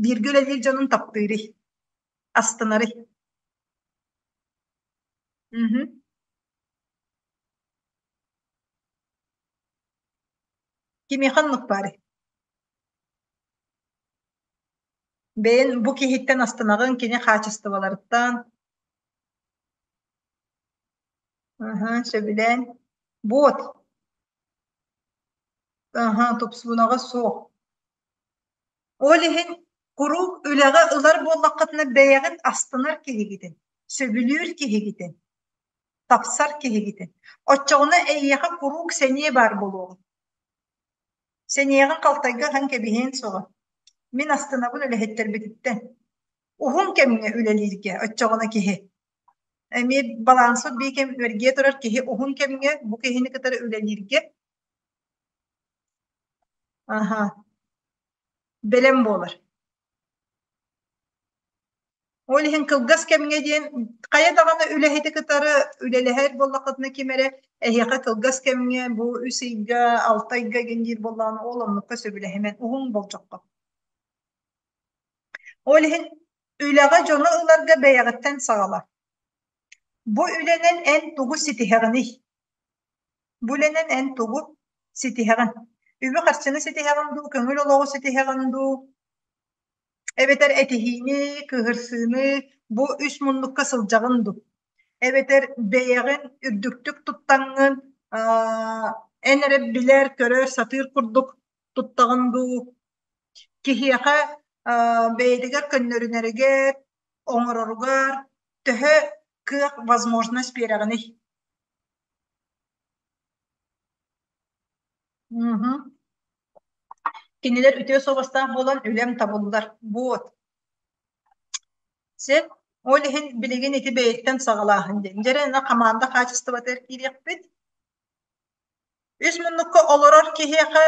S1: бииргэ үлэлиир дьонун таптыырый, астынарый? Мгм. Кимиэхэ оннук баарый? Бэйэн бу киһиттэн астынаҕын, кини хаачыстыбаларыттан. Аһа, сөбүлээн. Вот. Аһа, тупсуунаҕа суох. Ол иһин куруук үлэҕэ ылар буоллаххытына бэйэҕин астынар киһигитин, сөбүлүүр киһигитин, тапсар киһигитин. Оччоҕуна эйиэхэ куруук сэниэ баар буолуоҕа. Сэниэҕин халтайга ыһан кэбиһиэн суоҕа. Мин астынабын үлэһиттэрбититтэн. Уһун кэмҥэ үлэлииргэ оччоҕуна киһи эмиэ балансыт биир кэм эргийэ турар киһи уһун кэмҥэ бу киһини кытары үлэлииргэ аха бэлэм буолар. Ол иһин кылгас кэмҥэ диэн хайа даҕаны үлэһити кытары үлэлэһэр буоллаххытына ким эрэ эһиэхэ кылгас кэмҥэ бу үс ыйга, алта ыйга игин диир буоллаҕына ол оннукка сөбүлэһимэн уһун болдьоххо. Ол иһин үлэҕэ дьону ыларга бэйэҕиттэн саҕала. Бу үлэнэн эн тугу ситиһэҕиний? Бу үлэнэн эн тугу ситиһэҕин? Үбү-харчыны ситиһэҕин дуу, көҥүл олоҕу ситиһэҕин дуу? Эбэтэр этиһиини, кыыһырсыыны бу үс муннукка сылдьаҕын дуу? Эбэтэр бэйэҕин үрдүктүк туттаҥҥын эн эрэ билэр, көрөр, сатыыр курдук туттаҕын дуу? Киһиэхэ бэйэтигэр көннөрүнэригэр, оҥороругар төһө кыах, возможность биэрэҕиний? Мгм. Кинилэр үтүө суобастаах буолан үлэм табыллар. Вот. Сөп. Ол иһин билигин ити бэйэттэн саҕалааһын диэн. Дьэ эрэ хамаанда хаачыстыбатыгар киириэхпит. Үс муннукка олорор киһиэхэ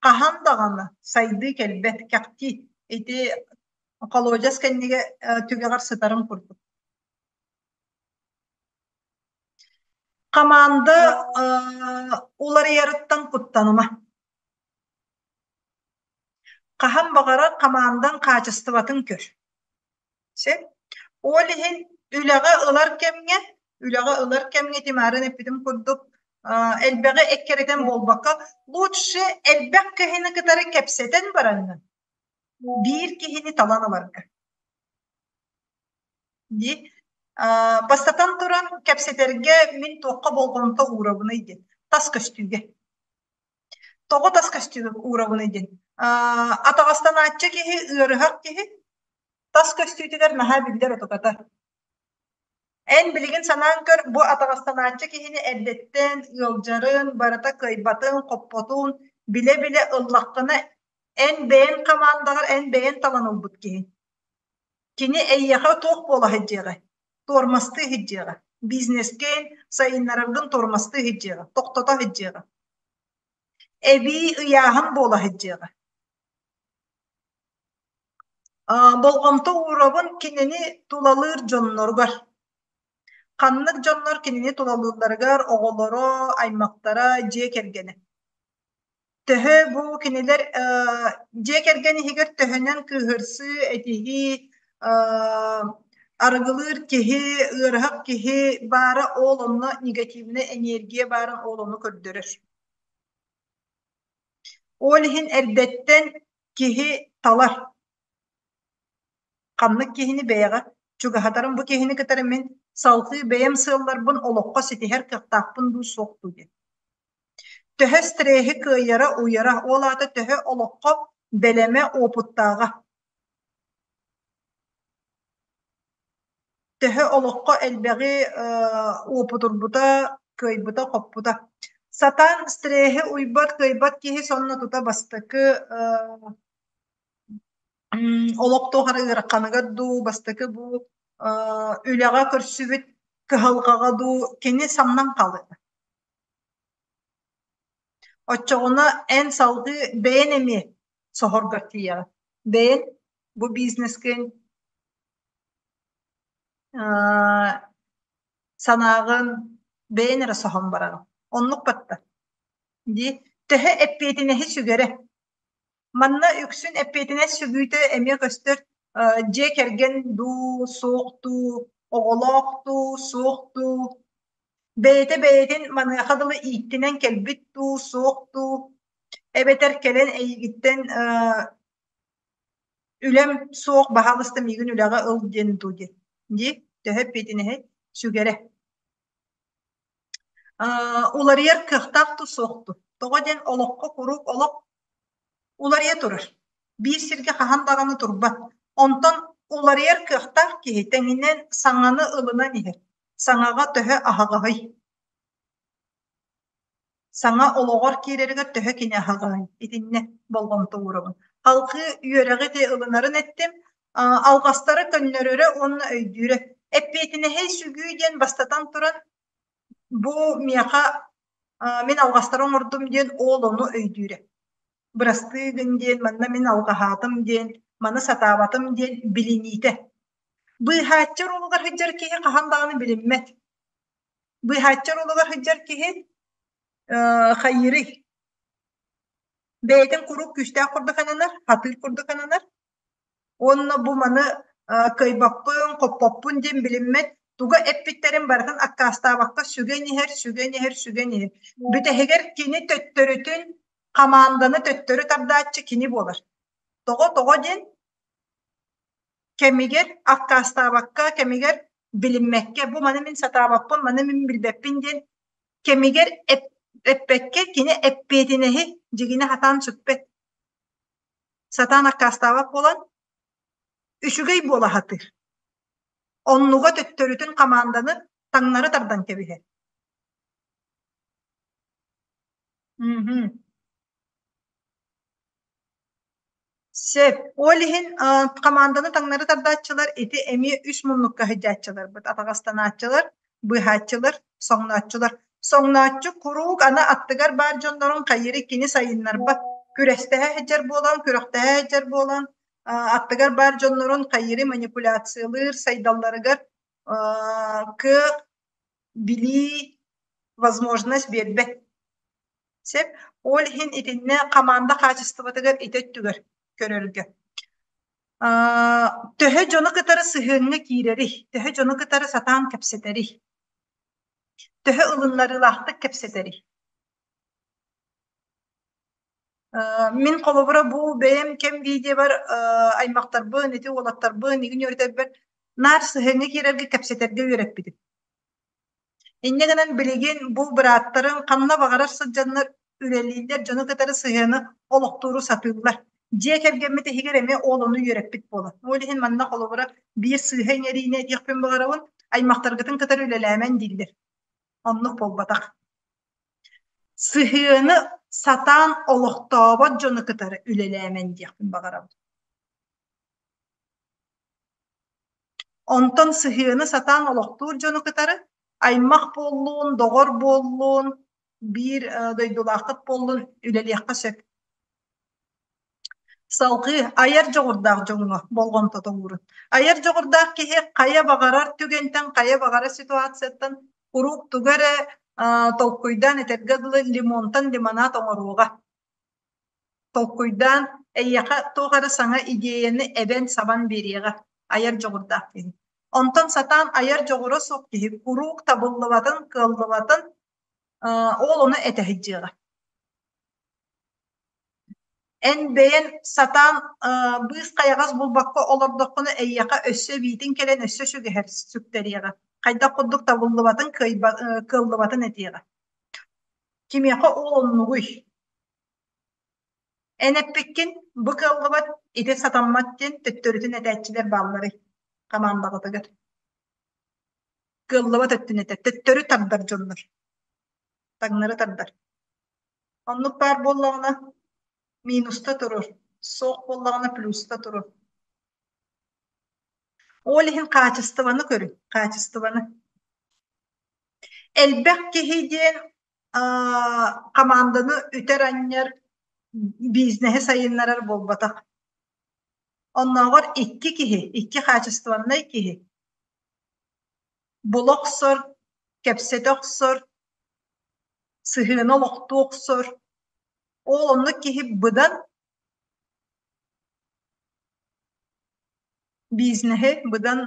S1: хаһан даҕаны сайдыы кэлбэт, кэхтии. Ити холуодьас кэннигэ түгэҕэр сытарын курдук. Хамаанда уларыйарыттан куттаныма. Хаһан баҕарар хамаандаҥ хаачыстыбатын көр. Сөп. Ол иһин үлэҕэ ылар кэмҥэ, үлэҕэ ылар кэмҥэ Тимарын эппитим курдук, элбэҕи эккирэтэн буолбакка, лучше элбэх киһини кытары кэпсэтэн бараҥҥын биир киһини талан ыларга. Дии. Бастатан туран, кэпсэтэргэ мин туохха болҕомто уурабыный диэн, тас көстүүгэ. Тоҕо тас көстүүгэ уурабыный диэн. Атаҕастанааччы киһи, ыарыһах киһи тас көстүүтүгэр наһаа биллэр отуката. Эн билигин санаан көр, бу атаҕастанааччы киһини эрдэттэн ыалдьарын, барыта кыайбатын, хоппотун билэ-билэ ыллаххына, эн бэйэн хамаандаҕар эн бэйэн талан ылбыт киһи. Кини эйиэхэ туох буола сылдьыаҕай? Туормастыы сылдьыаҕа. Бизнескин сайыннараргын туормастыы сылдьыаҕа, тохтото сылдьыаҕа. Эбии ыйааһын буола сылдьыаҕа. Болҕомто уурабын кинини тулалыыр дьонноругар. Ханнык дьоннор кинини тулалыылларыгар оҕолоро, аймахтара, дьиэ кэргэнэ. Төһө бу кинилэр дьиэ кэргэн иһигэр төһөнөн кыыһырсыы, этиһии, арыгылыыр киһи, ыарыһах киһи баара ол онно негативнай энергия баарын ол ону көрдөрөр. Ол иһин эрдэттэн киһи талар. Ханнык киһини бэйэҕэ чугаһатарым бу киһини кытары мин салҕыы бэйэм сыалларбын олоххо ситиһэр кыахтаахпын дуу суох дуу диэн. Төһө стреһи кыайара, уйара, ол аата төһө олоххо бэлэмэ, уопуттааҕа. Төһө олоххо элбэҕи уопутурбута, кыайбыта-хоппута. Сатаан стреһи уйбат, кыайбат киһи сонно тута бастакы олох туох эрэ ыараханыгар дуу, бастакы бу үлэҕэ көрсүбүт кыһалҕаҕа дуу кини самнан хаалыа. Оччоҕуна эн салгыы бэйэн эмиэ соһоргор тиийэҕин. Бэйэн бу бизнескин санааҕын бэйэн эрэ соһон бараҕын. Оннук батта. Дии төһө эппиэтинэһи сүгэрэ. Манна үксүн эппиэтинэс сүгүүтэ эмиэ көстөр дьиэ кэргэн дуу, суох дуу, оҕолоох дуу, суох дуу, бэйэтэ бэйэтин маныаха дылы ииттинэн кэлбит дуу, суох дуу, эбэтэр кэлэн эйигиттэн үлэм суох, баһаалыста миигин үлэҕэ ыл диэн дуу диэн. Дии, төһө эппиэтинэһи сүгэрэ. Уларыйар кыахтаах дуу, суох дуу. Тоҕо диэн олоххо куруук олох уларыйа турар. Биир сиргэ хаһан даҕаны турбат. Онтон уларыйар кыахтаах киһи тэҥинэн саҥаны ылынан иһэр. Саҥаҕа төһө аһаҕаһый? Саҥа олоҕор киирэригэр төһө кини аһаҕаһый? Итиннэ болҕомто уурабын. Халҕыы үөрэҕи ити ылынарын эттим. Алҕастары көннөрөрө уонна өйдүүрэ. Эппиэтинэһи сүгүү диэн бастатан туран бу миэхэ мин алҕастары оҥордум диэн ол ону өйдүүрэ. Бырастыы гын диэн, манна мин алҕаһаатым диэн, маны сатаабатым диэн билиниитэ. Быыһааччы оруолугар сылдьар киһи хаһан даҕаны билиммэт. Быыһааччы оруолугар сылдьар киһи хайыырый? Бэйэтин куруук күүстээх курдук ананар, хатыыр курдук ананар. Уонна бу маны кыайбаппын, хоппоппун диэн билиммэт, туга эппиттэрин барытын аккаастаабакка сүгэн иһэр, сүгэн иһэр, сүгэн иһэр. Бүтэһигэр кини төттөрүтүн хамаанданы төттөрү тардааччы кини буолар. Тоҕо тоҕо диэн кэмигэр аккаастаабакка, кэмигэр билиммэккэ, бу маны мин сатаабаппын, маны мин билбэппин диэн кэмигэр эппэккэ кини эппиэтинэһи дьигинэ сатаан сүкпэт. Сатаан аккаастаабат буолан, үчүгэй буола сатыыр. Оннуга төттөрүтүн хамаанданы таҥнары тардан кэбиһэр. Сөп. Ол иһин хамаанданы таҥнары тардааччылар ити эмиэ үс муннукка сылдьааччыларбыт: атаҕастанааччылар, быыһааччылар, соҥнооччулар. Соҥнооччу куруук аны аттыгар баар дьоннорун хайыыры кини сайыннарбат. Күрэстэһэ сылдьар буолан, күрэхтэһэ сылдьар буолан, аттыгар баар дьоннорун хайыыры манипуляциялыыр, сайдалларыгар кыах, билии, возможность биэрбэт. Сөп. Ол иһин итиннэ хамаанда хаачыстыбатыгар ити өттүгэр. көрөргө. Төһө дьону кытары сыһыаҥҥа киирэрий? Төһө дьону кытары сатаан кэпсэтэрий? Төһө ылыннарыылаахтык кэпсэтэрий? Мин холобура бу бэйэм кэм видеобар аймахтарбын, ити уолаттарбын игин үөрэтэрбэр наар сыһыаҥҥа киирэргэ кэпсэтэргэ үөрэппитим. Инньэ гынан билигин бу бырааттарым ханна баҕарар сылдьаннар үлэлииллэр, дьону кытары сыһыаны олохтууру сатыыллар. Дьиэ кэргэммит иһигэр эмиэ ол ону үөрэппит буолар. Ол иһин манна холобура биир сыыһа иҥэриини этиэхпин баҕарабын, аймахтаргытын кытары үлэлээмэн дииллэр. Оннук буолбатах. Сыһыаны сатаан олохтообот дьону кытары үлэлээмэн диэхпин баҕарабын. Онтон сыһыаны сатаан олохтуур дьону кытары аймах буоллун, доҕор буоллун, биир дойдулааххыт буоллун үлэлиэххэ сөп. Салгыы айар дьоҕурдаах дьоҥҥо болҕомтото уурун. Айар дьоҕурдаах киһи хайа баҕарар түгэнтэн, хайа баҕарар ситуацияттан куруук тугу эрэ толкуйдаан этэргэ дылы лимонтан лимонад оҥоруоҕа. Толкуйдаан эйиэхэ туох эрэ саҥа идиэйэни эбэн-сабан биэриэҕэ айар дьоҕурдаах киһи. Онтон сатаан айар дьоҕура суох киһи куруук табыллыбатын, кыаллыбатын ол ону этэ сылдьыаҕа. Эн бэйэн сатаан быыс-хайаҕас булбакка олордоххуна эйиэхэ өссө эбиитин кэлэн өссө сүгэһэр сүктэриэҕэ. Хайдах курдук табыллыбатын, кыаллыбатын этиэҕэ. Кимиэхэ ол оннугуй? Эн эппиккин, бу кыаллыбат, ити сатаммат диэн төттөрүтүн этээччилэр баалларый хамаандаҕытыгар? Кыаллыбат өттүн этэр, төттөрү тардар дьоннор, таҥнары тардар. Оннук баар буоллаҕына минуста турur, суох буоллаҕына плюста турur. Ол иһин хаачыстыбаны көрүҥ, хаачыстыбаны. Элбэх киһи диэн хамаанданы үтэр-анньар, бизнеһи сайыннарар буолбатах. Оннооҕор икки киһи, икки хаачыстыбаннай киһи була охсор, кэпсэтэ охсор, сыһыаны олохтуу охсор. Ол оннук киһи быдан бизнеһи быдан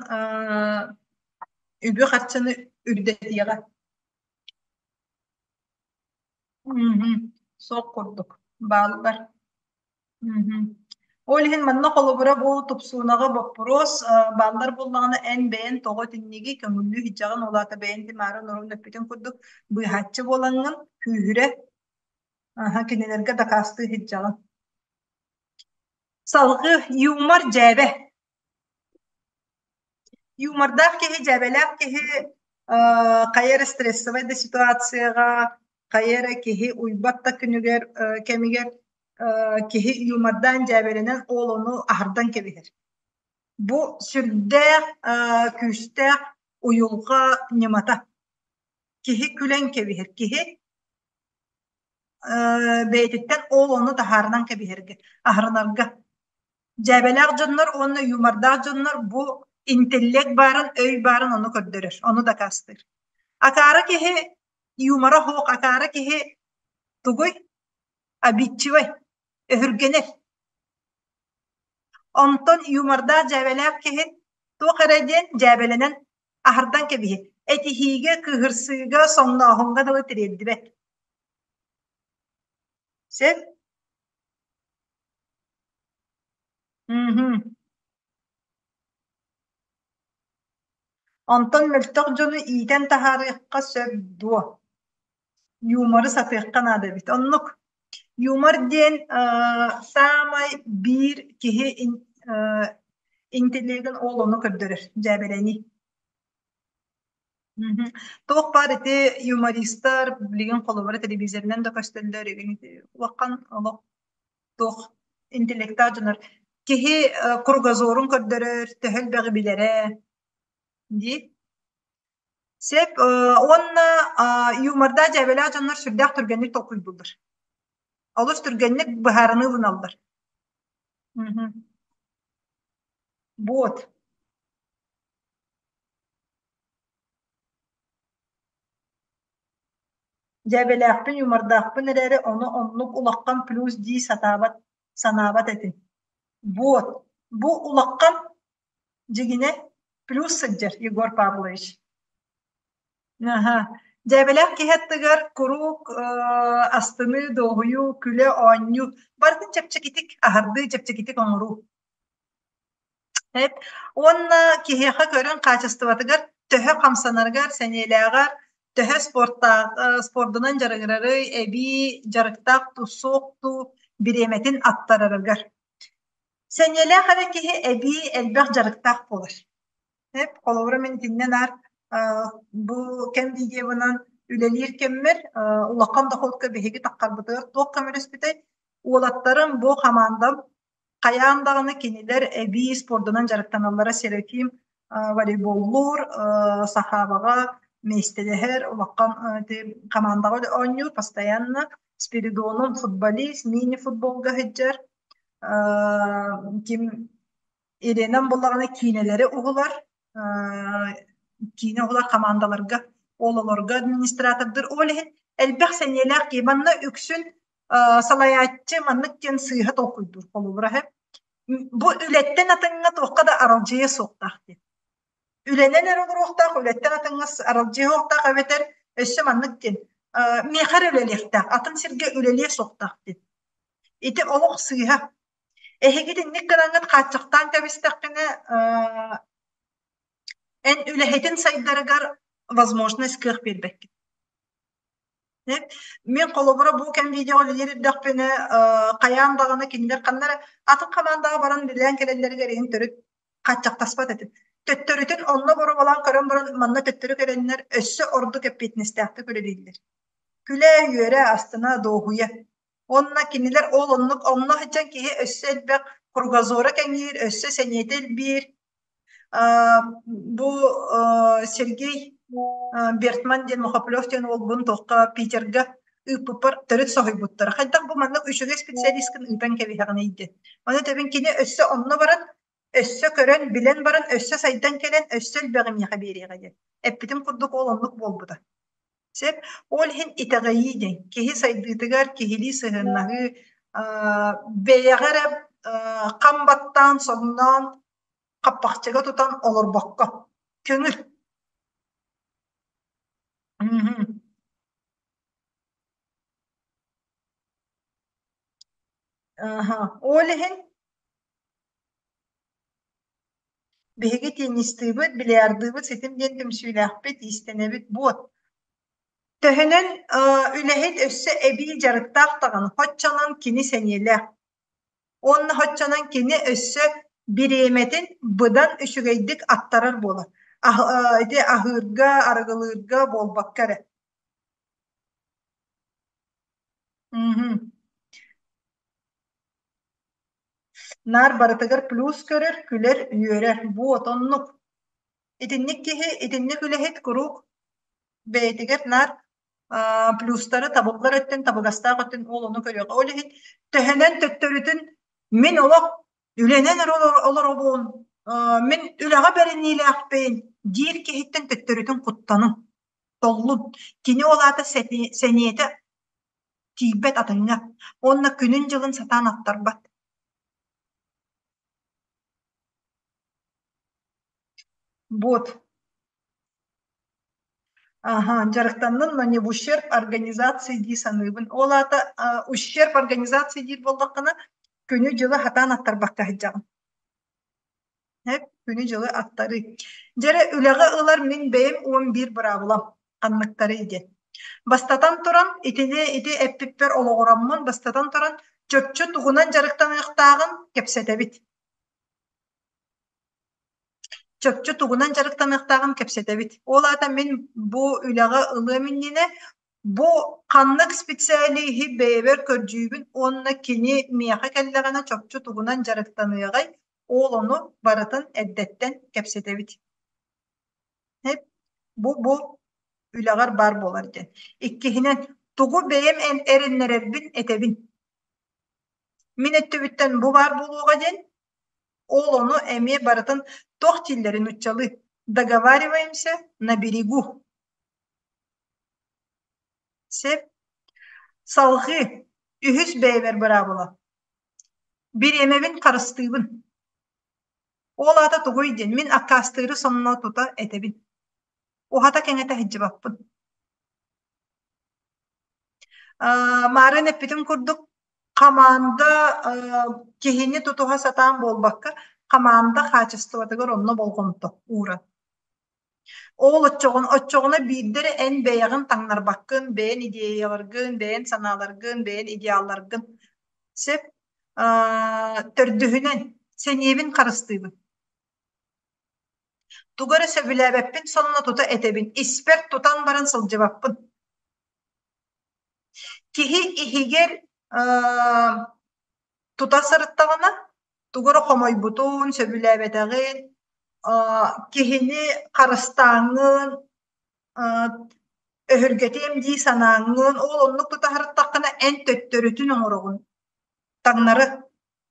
S1: үбү-харчыны үрдэтиэҕэ. Суох курдук бааллар. Ол иһин манна холобура бу тупсуунаҕа боппуруос бааллар буоллаҕына эн бэйэн тоҕо итинниги көҥүллүү сылдьаҕын, ол аата бэйэн тимаары норуун эппитин курдук быыһааччы буолаҥҥын күүһүрэ кинилэргэ дакаастыы сылдьаҕын. Салгыы юмор дьээбэ. Юмордаах киһи, дьээбэлээх киһи хайа эрэ стрессовай да ситуацияҕа, хайа эрэ киһи уйбат да күнүгэр, кэмигэр киһи юмордаан дьээбэлэнэн ол ону аһардан кэбиһэр. Бу сүрдээх күүстээх уйулҕа ньымата. Киһи күлэн кэбиһэр. Киһи бэйэтиттэн ол ону таһаарынан кэбиһэргэ, аһарынарга. Дьээбэлээх дьоннор уонна юмордаах дьоннор бу интеллект баарын, өй баарын ону көрдөрөр, ону дакаастыыр. Акаары киһи юмора суох, акаары киһи тугуй? Обидчивай, өһүргэнэр. Онтон юмордаах дьээбэлээх киһи туох эрэ диэн дьээбэлэнэн аһардан кэбиһэр. Этиһиигэ, кыыһырсыыга, соҥнооһуҥҥа дылы тириэрдибэт. Сөп? Онтон мөлтөх дьону иитэн таһаарыахха сөп дуо? Юморы сатыахха наада эбит. Оннук. Юмор диэн саамай биир киһи интеллегин ол ону көрдөрөр, дьээбэлэнии. Туох баар ити юмористар билигин холобура телевизорынан да көстөллөр, улахан олох туох интеллектаах дьоннор киһи кругозорун көрдөрөр, төһө элбэҕи билэрэ дии. Сөп уонна юмордаах дьээбэлээх дьоннор сүрдээх түргэнник толкуйдууллар. Олус түргэнник быһаарыныы ылыналлар. Вот. Дьээбэлээхпин, юмордаахпын эрээри, ону оннук улахан плюс дии сатаабат, санаабат этим. Вот, бу улахан дьигинэ плюс сылдьар Егор Павлович. Аха. Дьээбэлээх киһи аттыгар куруук астыныы, дуоһуйуу, күлэ, оонньуу барытын чэпчэкитик аһардыы, чэпчэкитик оҥоруу. Эп. Уонна киһиэхэ көрөн хаачыстыбатыгар төһө хамсанарыгар, сэниэлээҕэр, төһө спортаах, спордунан дьарыгырарый, эбии дьарыктаах дуу, суох дуу бириэмэтин аттарарыгар. Сэниэлээх эрэ киһи эбии элбэх дьарыктаах буолар. Эп, холобура мин итиннэ наар бу кэм видеобунан үлэлиир кэммэр улахан дохуотка биһиги таххарбытыгар туох көмөлөспүтэй? Уолаттарым бу хамаандам хайаан даҕаны кинилэр эбии спордунан дьарыктаналлара Серафим волейболлуур, Сахабаҕа миэстэлэһэр, улахан хамаандаҕа оонньуур постоянно Спиридонун футболист, мини-футболга сылдьар, ким Еленам буоллаҕына киинэлэри уһулар, киинэ уһулар хамаандаларга, ол олорго администратордыр. Ол иһин элбэх сэниэлээх киһи. Манна үксүн салайааччы маннык диэн сыыһа толкуйдуур холобура бу үлэттэн атыҥҥа туохха да аралдьыйа суохтаах диэн. Үлэнэн эрэ олоруохтаах, үлэттэн атыҥҥа аралдьыйа суохтаах эбэтэр өссө маннык диэн миэхэ эрэ үлэлиэхтээх, атын сиргэ үлэлиэ суохтаах диэн. Ити олох сыыһа. Эһиги итинник гынаҥҥыт хааччахтаан кэбистэххинэ, эн үлэһитин сайдарыгар возможность кыах биэрбэккин. Мин холобура бу кэм видеоҕа үлэлиир эрдэхпинэ, хайаан даҕаны кинилэр ханна эрэ атын хамаандаҕа баран үлэлээн кэлэллэригэр иһин төрүт хааччахтаспат этим. Төттөрүтүн онно боруобалаан көрөн баран манна төттөрү кэлэннэр өссө ордук эппиэтинэстээхтик үлэлииллэр. Күлэ-үөрэ, астына, дуоһуйа. Уонна кинилэр ол оннук онно сылдьан киһи өссө элбэх кругозора кэҥиир, өссө сэниэтэ элбиир. Бу Сергей Бертман диэн Мухоплев диэн уолбун туохха Питерга ыыппыппар төрүт соһуйбуттара. Хайдах бу маннык үчүгэй специалисткын ыытан кэбиһэҕиний диэн. Ону этэбин кини өссө онно баран, өссө көрөн, билэн баран, өссө сайдан кэлэн, өссө элбэҕи миэхэ биэриэҕэ диэн. Эппитим курдук ол оннук буолбута. Сөп. Ол иһин итэҕэйии диэн киһи сайдыытыгар киһилии сыһыаннаһыы, бэйэҕэ эрэ хам баттаан, соҥноон, хаппахчыга тутан олорбокко көҥүл. Ол иһин Биһиги теннистыыбыт, бильярдыыбыт, ситим диэн түмсүүлээхпит, иистэнэбит буот. Төһөнөн үлэһит өссө эбии дьарыктаах даҕаны, хоччонон кини сэниэлээх. Уонна хоччонон кини өссө бириэмэтин быдан үчүгэйдик аттарар буолар. Ити аһыырга, арыгылыырга буолбакка эрэ. Наар барытыгар плюс көрөр, күлэр, үөрэр. Буот, оннук. Итинник киһи, итинник үлэһит куруук бэйэтигэр наар плюстары табыллар өттүн, табыгастаах өттүн ол ону көрүөх. Ол иһин төһөнөн төттөрүтүн мин олох үлэнэн эрэ олоробун, мин үлэҕэ бэриниилээхпин диир киһиттэн төттөрүтүн куттанын, толлун. Кини ол аата сэниэтэ тиийбэт атыҥҥа уонна күнүн-дьылын сатаан аттарбат. Вот. Аха, дьарыктаннын, но не в ущерб организации дии саныыбын. Ол аата ущерб организации диир буоллаххына, күнү-дьылы сатаан аттарбакка сылдьаҕын. Эп күнү-дьылы аттарыы. Дьэрэ үлэҕэ ылар мин бэйэм 11 быраабылам ханныктарый диэн. Бастатан туран, итини ити эппиппэр олоҕураммын, бастатан туран, чопчу тугунан дьарыктаныахтааҕын кэпсэтэбит. Чопчу тугунан дьарыктаныахтааҕын кэпсэтэбит. Ол аата мин бу үлэҕэ ылыам иннинэ бу ханнык специалиһы бэйэбэр көрдүүбүн уонна кини миэхэ кэллэҕинэ чопчу тугунан дьарыктаныаҕай, ол ону барытын эрдэттэн кэпсэтэбит. Бу үлэҕэр баар буолар диэн. Иккиһинэн, тугу бэйэм эрэннэрэрбин этэбин. Мин өттүбүттэн бу баар буолуоҕа диэн, ол ону эмиэ барытын туох дииллэрин нууччалыы договариваемся на берегу. Сөп. Салҕыы, үһүс бэйэбэр быраабыла. Бириэмэбин харыстыыбын. Ол аата тугуй диэн, мин аккаастыыры сонно тута этэбин. Уһата-кэҥэтэ сылдьыбаппын. Маарыын эппитим курдук, хамаанда киһини тутуһа сатаан буолбакка, хамаанда хаачыстыбатыгар онно болҕомто ууран. Ол оччоҕуна, оччоҕуна биирдэ эрэ эн бэйэҕин таҥнарбаккын, бэйэн идеяларгын, бэйэн санааларгын, бэйэн идеалларгын сөп. Төрдүһүнэн, сэниэбин харыстыыбын. Тугу эрэ сөбүлээбэппин сонно тута этэбин, испэр тутан баран сылдьыбаппын. Киһи иһигэр тута сырыттаҕына, тугу эрэ хомойбутун, сөбүлээбэтэҕин, киһини харыстааҥҥын, өһүргэтиэм дии санааҥҥын, ол оннук тута сырыттаххына эн төттөрүтүн оҥороҕун, таҥнары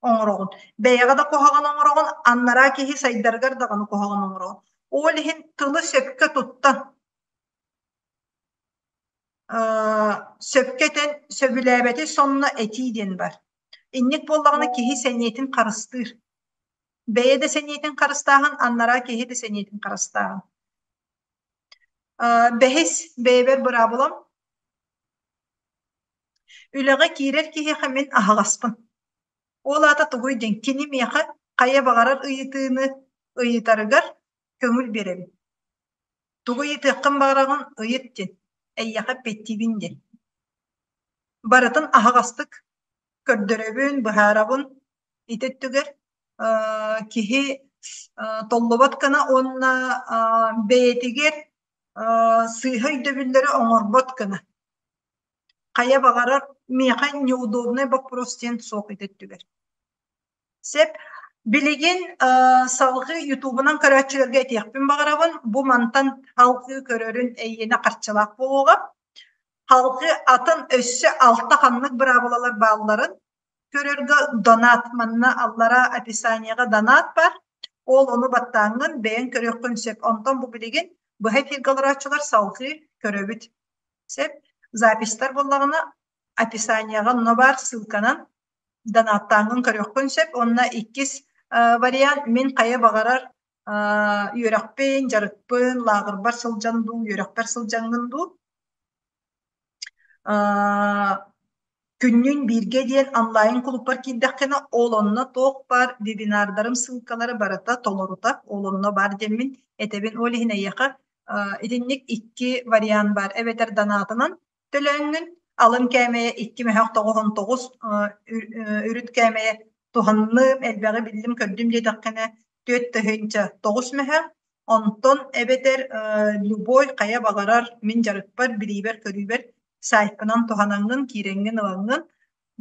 S1: оҥороҕун. Бэйэҕэ да куһаҕан оҥороҕун, анараа киһи сайдарыгар даҕаны куһаҕан оҥороҕун. Ол иһин тылы сөпкө туттан, сөпкө этэн сөбүлээбэти сонно этии диэн бар. Инник буоллаҕына киһи сэниэтин харыстыыр. Бэйэ да сэниэтин харыстааһын, анараа киһи да сэниэтин харыстааһын. Бэһис бэйэбэр быраабылам Үлэҕэ киирэр киһиэхэ мин аһаҕаспын. Ол аата тугуй диэн, кини миэхэ хайа баҕарар ыйытыыны ыйытарыгар көҥүл биэрэбин. Тугу ыйытыаххын баҕараҕын ыйыт диэн, эйиэхэ эппиэттиибин диэн. Барытын аһаҕастык көрдөрөбүн, быһаарабын. Ити өттүгэр киһи толлубат гына уонна бэйэтигэр сыыһа өйдөбүллэри оҥорбот гына. Хайа баҕарар миэхэ неудобный вопрос диэн суох ити өттүгэр. Сөп. Билигин салгыы ютубунан көрөөччүлэргэ этиэхпин баҕарабын, бу мантан салгыы көрөрүн эйиэнэ харчылаах буолуоҕа. Салгыы атын өссө алта ханнык быраабылалар баалларын көрөргө донат манна аллараа описаниеҕа донат бар. Ол ону баттааҥҥын бэйэҥ көрүөххүн сөп. Онтон бу билигин быһа эфиргэ олорооччулар салгыы көрөбүт. Сөп. Записьтар буоллаҕына описаниеҕа онно баар ссылканан донаттааҥҥын көрүөххүн сөп. Уонна иккис вариант мин хайа баҕарар үөрэхпин, дьарыкпын, лааҕырбар сылдьан дуу, үөрэхпэр сылдьаҥҥын дуу Күннүүн бииргэ диэн онлайн кулууппар киирдэххинэ, ол онно туох баар вебинардарым ссылкалара барыта толорута, ол онно баар диэммин этэбин. Ол иһин эйиэхэ итинник икки вариант баар. Эбэтэр донатынан төлөөҥҥүн алын кээмэйэ 2 99 үрүт кээмэйэ туһанным, элбэҕи биллим-көрдүм диэтэххинэ 4 009 мөһө. Онтон эбэтэр любой хайа баҕарар мин дьарыкпар, билиибэр-көрүүбэр сайтпынан туһанаҥҥын, киирэҥҥин ылаҥҥын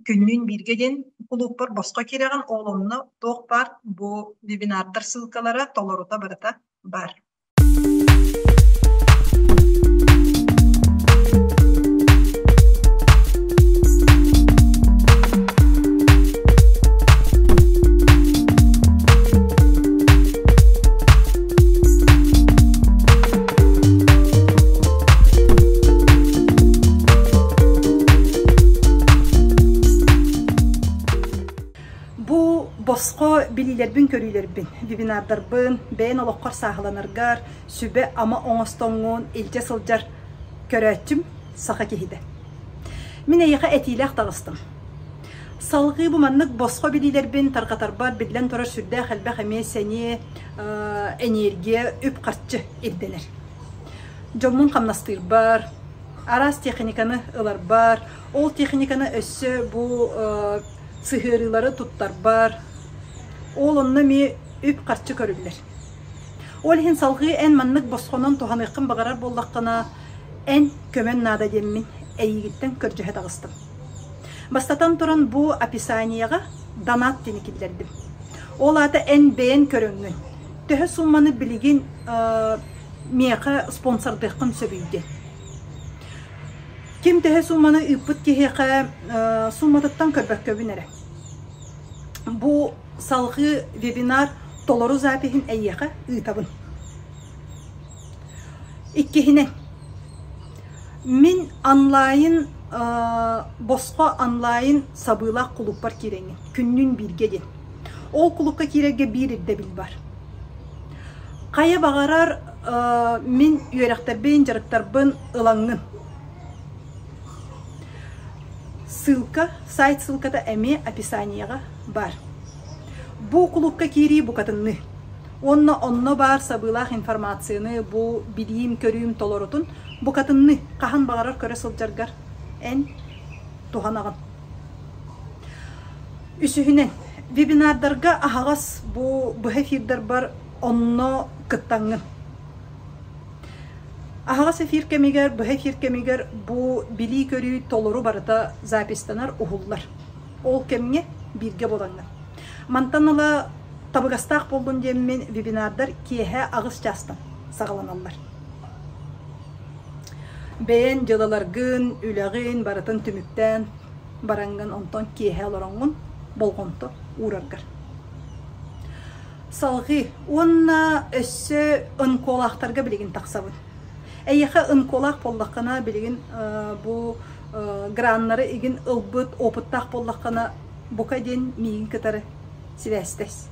S1: күннүүн бииргэ диэн кулууппар босхо киирэҕин, ол онно туох баар бу вебинардар ссылкалара толорута барыта баар. Бу босхо билиилэрбин-көрүүлэрбин, вебинардарбын бэйэн олоххор сааһыланаргар сүбэ-ама оҥостоҥҥун илдьэ сылдьар көрөөччүм саха киһитэ. Мин эйиэхэ этиилээх таҕыстым. Салҕыы бу маннык босхо билиилэрбин тарҕатарбар биллэн турар сүрдээх элбэх эмиэ сэниэ, энергия, үп-харчы ирдэнэр. Дьоммун хамнастыырбар, араас техниканы ыларбар, ол техниканы өссө бу сыһыарыылары туттарбар, ол онно эмиэ үп-харчы көрүллэр. Ол иһин салҕыы эн маннык босхонон туһаныаххын баҕарар буоллаххына, эн көмөн наада диэммин эйигиттэн көрдьөһө таҕыстым. Бастатан туран бу описаниеҕа донат диэни киллэрдим. Ол аата эн бэйэн көрөҥҥүн, төһө суумманы билигин миэхэ спонсордыаххын сөбүй диэн. Ким төһө суумманы ыыппыт киһиэхэ суумматыттан көрбөккөбүн эрэ. Бу салҕыы вебинар толору запиһын эйиэхэ ыытабын. Иккиһинэн, мин онлайн босхо онлайн сабыылаах кулууппар киирэҥҥин, күннүүн бииргэ диэн. Ол кулуупка киирэргэ биир ирдэбил бар. Хайа баҕарар мин үөрэхтэрбин, дьарыктарбын ылаҥҥын. Ссылка, сайт ссылката эмиэ описаниеҕа баар. Бу кулуупка киирии букатынныы. Уонна онно баар сабыылаах информацияны бу билиим-көрүүм толорутун букатынныы хаһан баҕарар көрө сылдьаргар эн туһанаҕын. Үсүһүнэн, вебинардарга аһаҕас бу быһа эфирдарбар онно кыттаҥҥын. Аһаҕас эфир кэмигэр, быһа эфир кэмигэр бу билии-көрүү толору барыта запистанар, уһуллар. Ол кэмҥэ бииргэ буолаҥҥын. Мантан ыла табыгастаах буоллун диэммин вебинардар киэһэ 8 чаастан саҕаланаллар. Бэйэн дьыалаларгын, үлэҕин барытын түмүктээн бараҥҥын онтон киэһэ олороҥҥун болҕомто уураргар. Салҕыы уонна өссө ынколаахтарга билигин тахсабын. Эйиэхэ ынколаах буоллаххына билигин бу граннары игин ылбыт опыттаах буоллаххына бука диэн миигин кытары сибээстэс.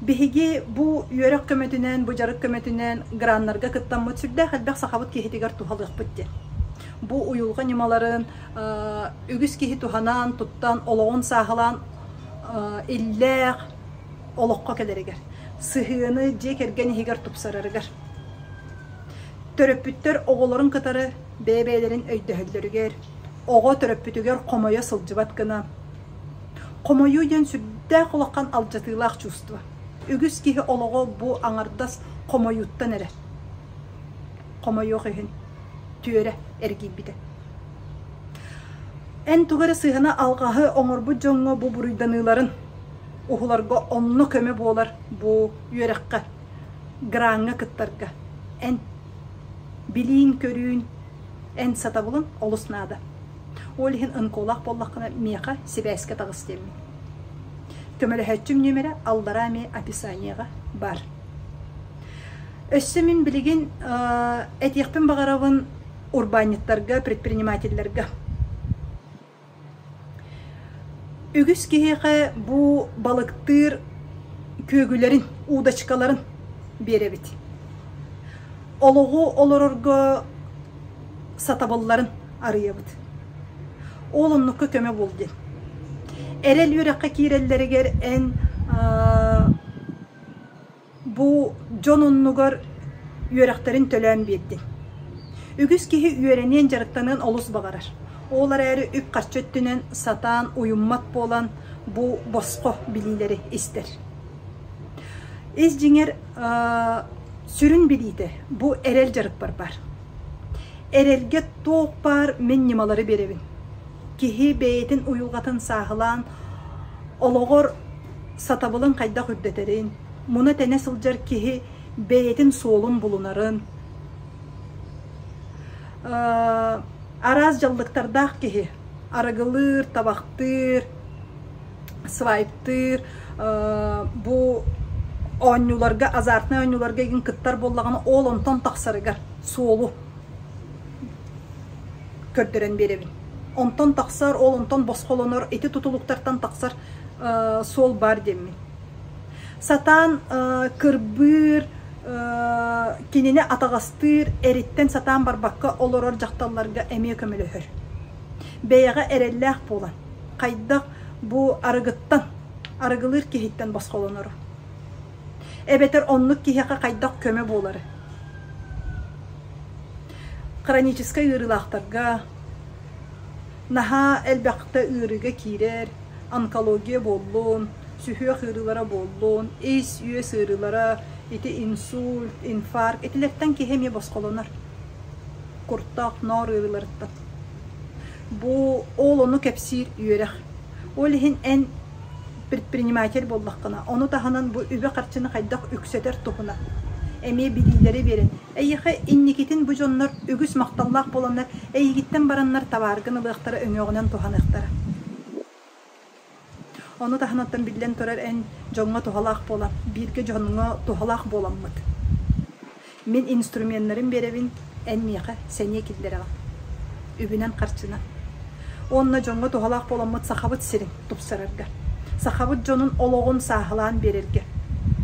S1: Биһиги бу үөрэх көмөтүнэн, бу дьарык көмөтүнэн граннарга кыттаммыт сүрдээх элбэх сахабыт киһитигэр туһалыахпыт диэн. Бу уйулҕа ньымаларын үгүс киһи туһанан, туттан, олоҕун сааһылаан иллээх олоххо кэлэригэр, сыһыаны дьиэ кэргэн иһигэр тупсарарыгар. Төрөппүттэр оҕолорун кытары бэйэ-бэйэлэрин өйдөһөллөрүгэр, оҕо төрөппүтүгэр хомойо сылдьыбат гына Хомойуу диэн сүрдээх улахан алдьатыылаах чувство. Үгүс киһи олоҕо бу аҥардас хомойууттан эрэ хомойуох иһин түөрэ эргийбитэ. Эн тугу эрэ сыыһаны алҕаһы оҥорбут дьоҥҥо бу буруйданыыларын уһуларга онно көмө буолар бу үөрэххэ, граҥҥа кыттарга эн билиин-көрүүн, эн сатабылын олус наада. Ол иһин ынколаах буоллаххына миэхэ сибээскэ таҕыс диэммин. Көмөлөһөөччүм нүөмэрэ аллараа эмиэ описаниеҕа баар. Өссө мин билигин этиэхпин баҕарабын урбаанньыттарга, предпринимателлэргэ. Үгүс киһиэхэ бу балыктыыр күөгүлэрин, удочкаларын биэрэбит. Олоҕу олорорго сатабылларын арыйабыт. Ол оннукка көмө буол диэн. Эрэл үөрэххэ киирэллэригэр эн бу дьон оннугар үөрэхтэрин төлөөн биэрдин. Үгүс киһи үөрэниэн, дьарыктаныан олус баҕарар. Ол эрээри үп-харчы өттүнэн сатаан уйуммат буолан бу босхо билиилэри истэр. Ис дьиҥэр сүрүн билиитэ бу эрэл дьарыкпар баар. Эрэлгэ туох баар мин ньымалары биэрэбин. Киһи бэйэтин уйулҕатын сааһылаан олоҕор сатабылын хайдах үрдэтэрин, муна-тэнэ сылдьар киһи бэйэтин суолун булунарын, араас дьаллыктардаах киһи арыгылыыр, табахтыыр, свайптыыр, бу оонньууларга, азартнай оонньууларга игин кыттар буоллаҕына, ол онтон тахсарыгар суолу көрдөрөн биэрэбин. Онтон тахсар, ол онтон босхолонор, ити тутулуктартан тахсар суол баар диэммин. Сатаан кырбыыр, кинини атаҕастыыр, эриттэн сатаан барбакка олорор дьахталларга эмиэ көмөлөһөр. Бэйэҕэ эрэллээх буолан, хайдах бу арыгыттан, арыгылыыр киһиттэн босхолонору. Эбэтэр оннук киһиэхэ хайдах көмө буолары. Хроническай ыарыылаахтарга наһаа элбэхтэ ыарыыга киирэр, онкология буоллун, сүһүөх ыарыылара буоллун, ис-үөс ыарыылара, ити инсульт, инфаркт итилэртэн киһи эмиэ босхолонор. Куртах, ноор ыарыыларыттан. Бу ол ону кэпсиир үөрэх. Ол иһин эн предприниматель буоллаххына, ону таһынан бу үбү-харчыны хайдах үксэтэр туһунан эмиэ билиилэри биэрэн, эйиэхэ инникитин бу дьоннор үгүс махталлаах буоланнар эйигиттэн бараннар табааргын ылыахтара, өҥөҕүнэн туһаныахтара. Ону таһынан биллэн турар эн дьоҥҥо туһалаах буолан, бииргэ дьоҥҥо туһалаах буоламмыт. Мин инструменнарын биэрэбин, эн миэхэ сэниэ киллэрэҕин. үбүнэн-харчынан. Уонна дьоҥҥо туһалаах буоламмыт Сахабыт сирин тупсарарга, сахабыт дьонун олоҕун сааһылаан биэрэргэ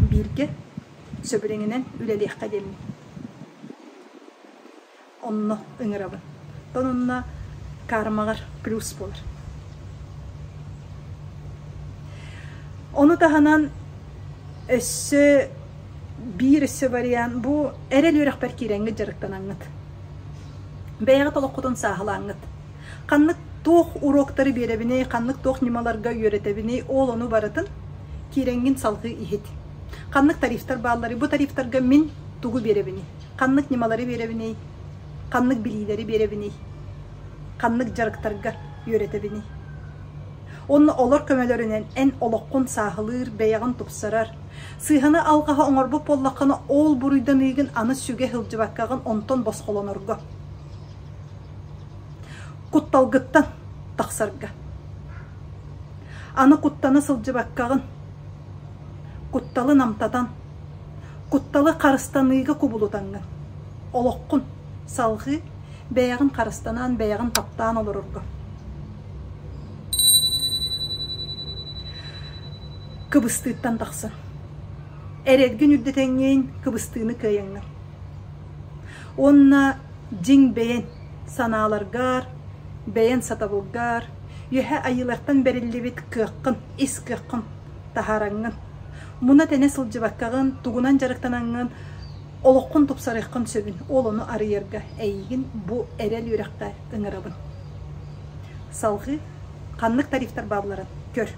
S1: бииргэ сөбүлэҥинэн үлэлиэххэ диэммин онно ыҥырабын. Оттон онно кармаҕар плюс буолар. Ону таһынан өссө биир өссө вариант бу эрэл үөрэхпэр киирэҥҥит дьарыктанаҥҥыт. Бэйэҕит олоххутун сааһылааҥҥыт. Ханнык туох уроктары биэрэбиний, ханнык туох ньымаларга үөрэтэбиний, ол ону барытын киирэҥҥин салҕыы иһит. Ханнык тарифтар баалларый, бу тарифтарга мин тугу биэрэбиний, ханнык ньымалары биэрэбиний, ханнык билиилэри биэрэбиний, ханнык дьарыктарга үөрэтэбиний. Уонна олор көмөлөрүнэн эн олоххун сааһылыыр, бэйэҕин тупсарар. Сыыһаны алҕаһы оҥорбут буоллаххына, ол буруйданыыгын аны сүгэ сылдьыбаккаҕын онтон босхолонорго. Кутталгыттан тахсарга. Аны куттана сылдьыбаккаҕын, кутталы намтатан, кутталы харыстаныыга кубулутаҥҥын, олоххун салҕыы бэйэҕин харыстанан, бэйэҕин таптаан олорорго. Кыбыстыыттан тахсан. Эрэлгин үрдэтэҥҥин, кыбыстыыны кыайаҥҥын. Уонна дьиҥ бэйэн санааларгар, бэйэн сатабылгар, үөһэ айыылартан бэриллибит кыаххын, ис кыаххын таһаараҥҥын, муна-тэнэ сылдьыбаккаҕын, тугунан дьарыктанаҥҥын олоххун тупсарыаххын сөбүн, ол ону арыйарга эйигин бу эрэл үөрэххэ ыҥырабын. Салҕыы ханнык тарифтар баалларын көр.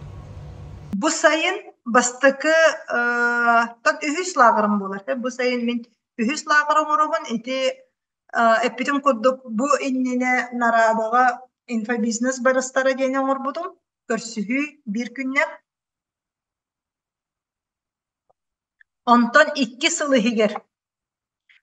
S1: Бу сайын бастакы үһүс лааҕырым буолар. Бу сайын мин үһүс лааҕыр оҥоробун. Ити эппитим курдук, бу иннинэ Нарадаҕа инфобизнес барыстара диэни оҥорбутум. Көрсүһүү биир күннээх. Онтон 2 сыл иһигэр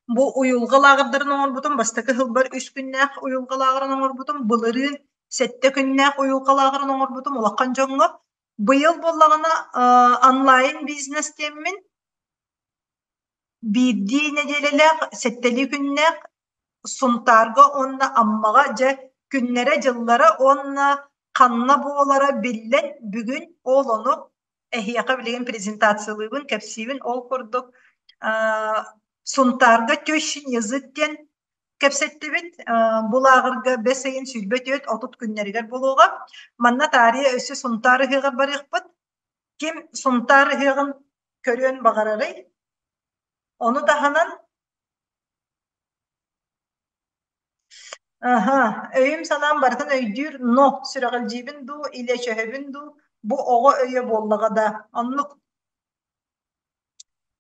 S1: бу уйулҕа лааҕырдарын оҥорбутум. Бастакы сылбар үс күннээх уйулҕа лааҕырын оҥорбутум. Былырыын 7 күннээх уйулҕа лааҕырын оҥорбутум улахан дьоҥҥо. Быйыл буоллаҕына онлайн бизнес диэммин биирдии нэдиэлэлээх, сэттэлии күннээх Сунтаарга уонна Аммаҕа дьэ күннэрэ-дьыллара уонна ханна буолара биллэн бүгүн ол ону эһиэхэ билигин презентациялыыбын, кэпсиибин. Ол курдук Сунтаарга тещин язык диэн кэпсэттибит. Бу лааҕырга бэс ыйын 24-30 күннэригэр буолуоҕа. Манна таарыйа өссө Сунтаар ыһыаҕар барыахпыт. Ким Сунтаар ыһыаҕын көрүөн баҕарарый? Ону таһынан Аһа, өйүм-санаам барытын өйдүүр, но сүрэҕэлдьиибин дуу, илэ-чөһөбүн дуу, бу оҕо өйө буоллаҕа да, оннук.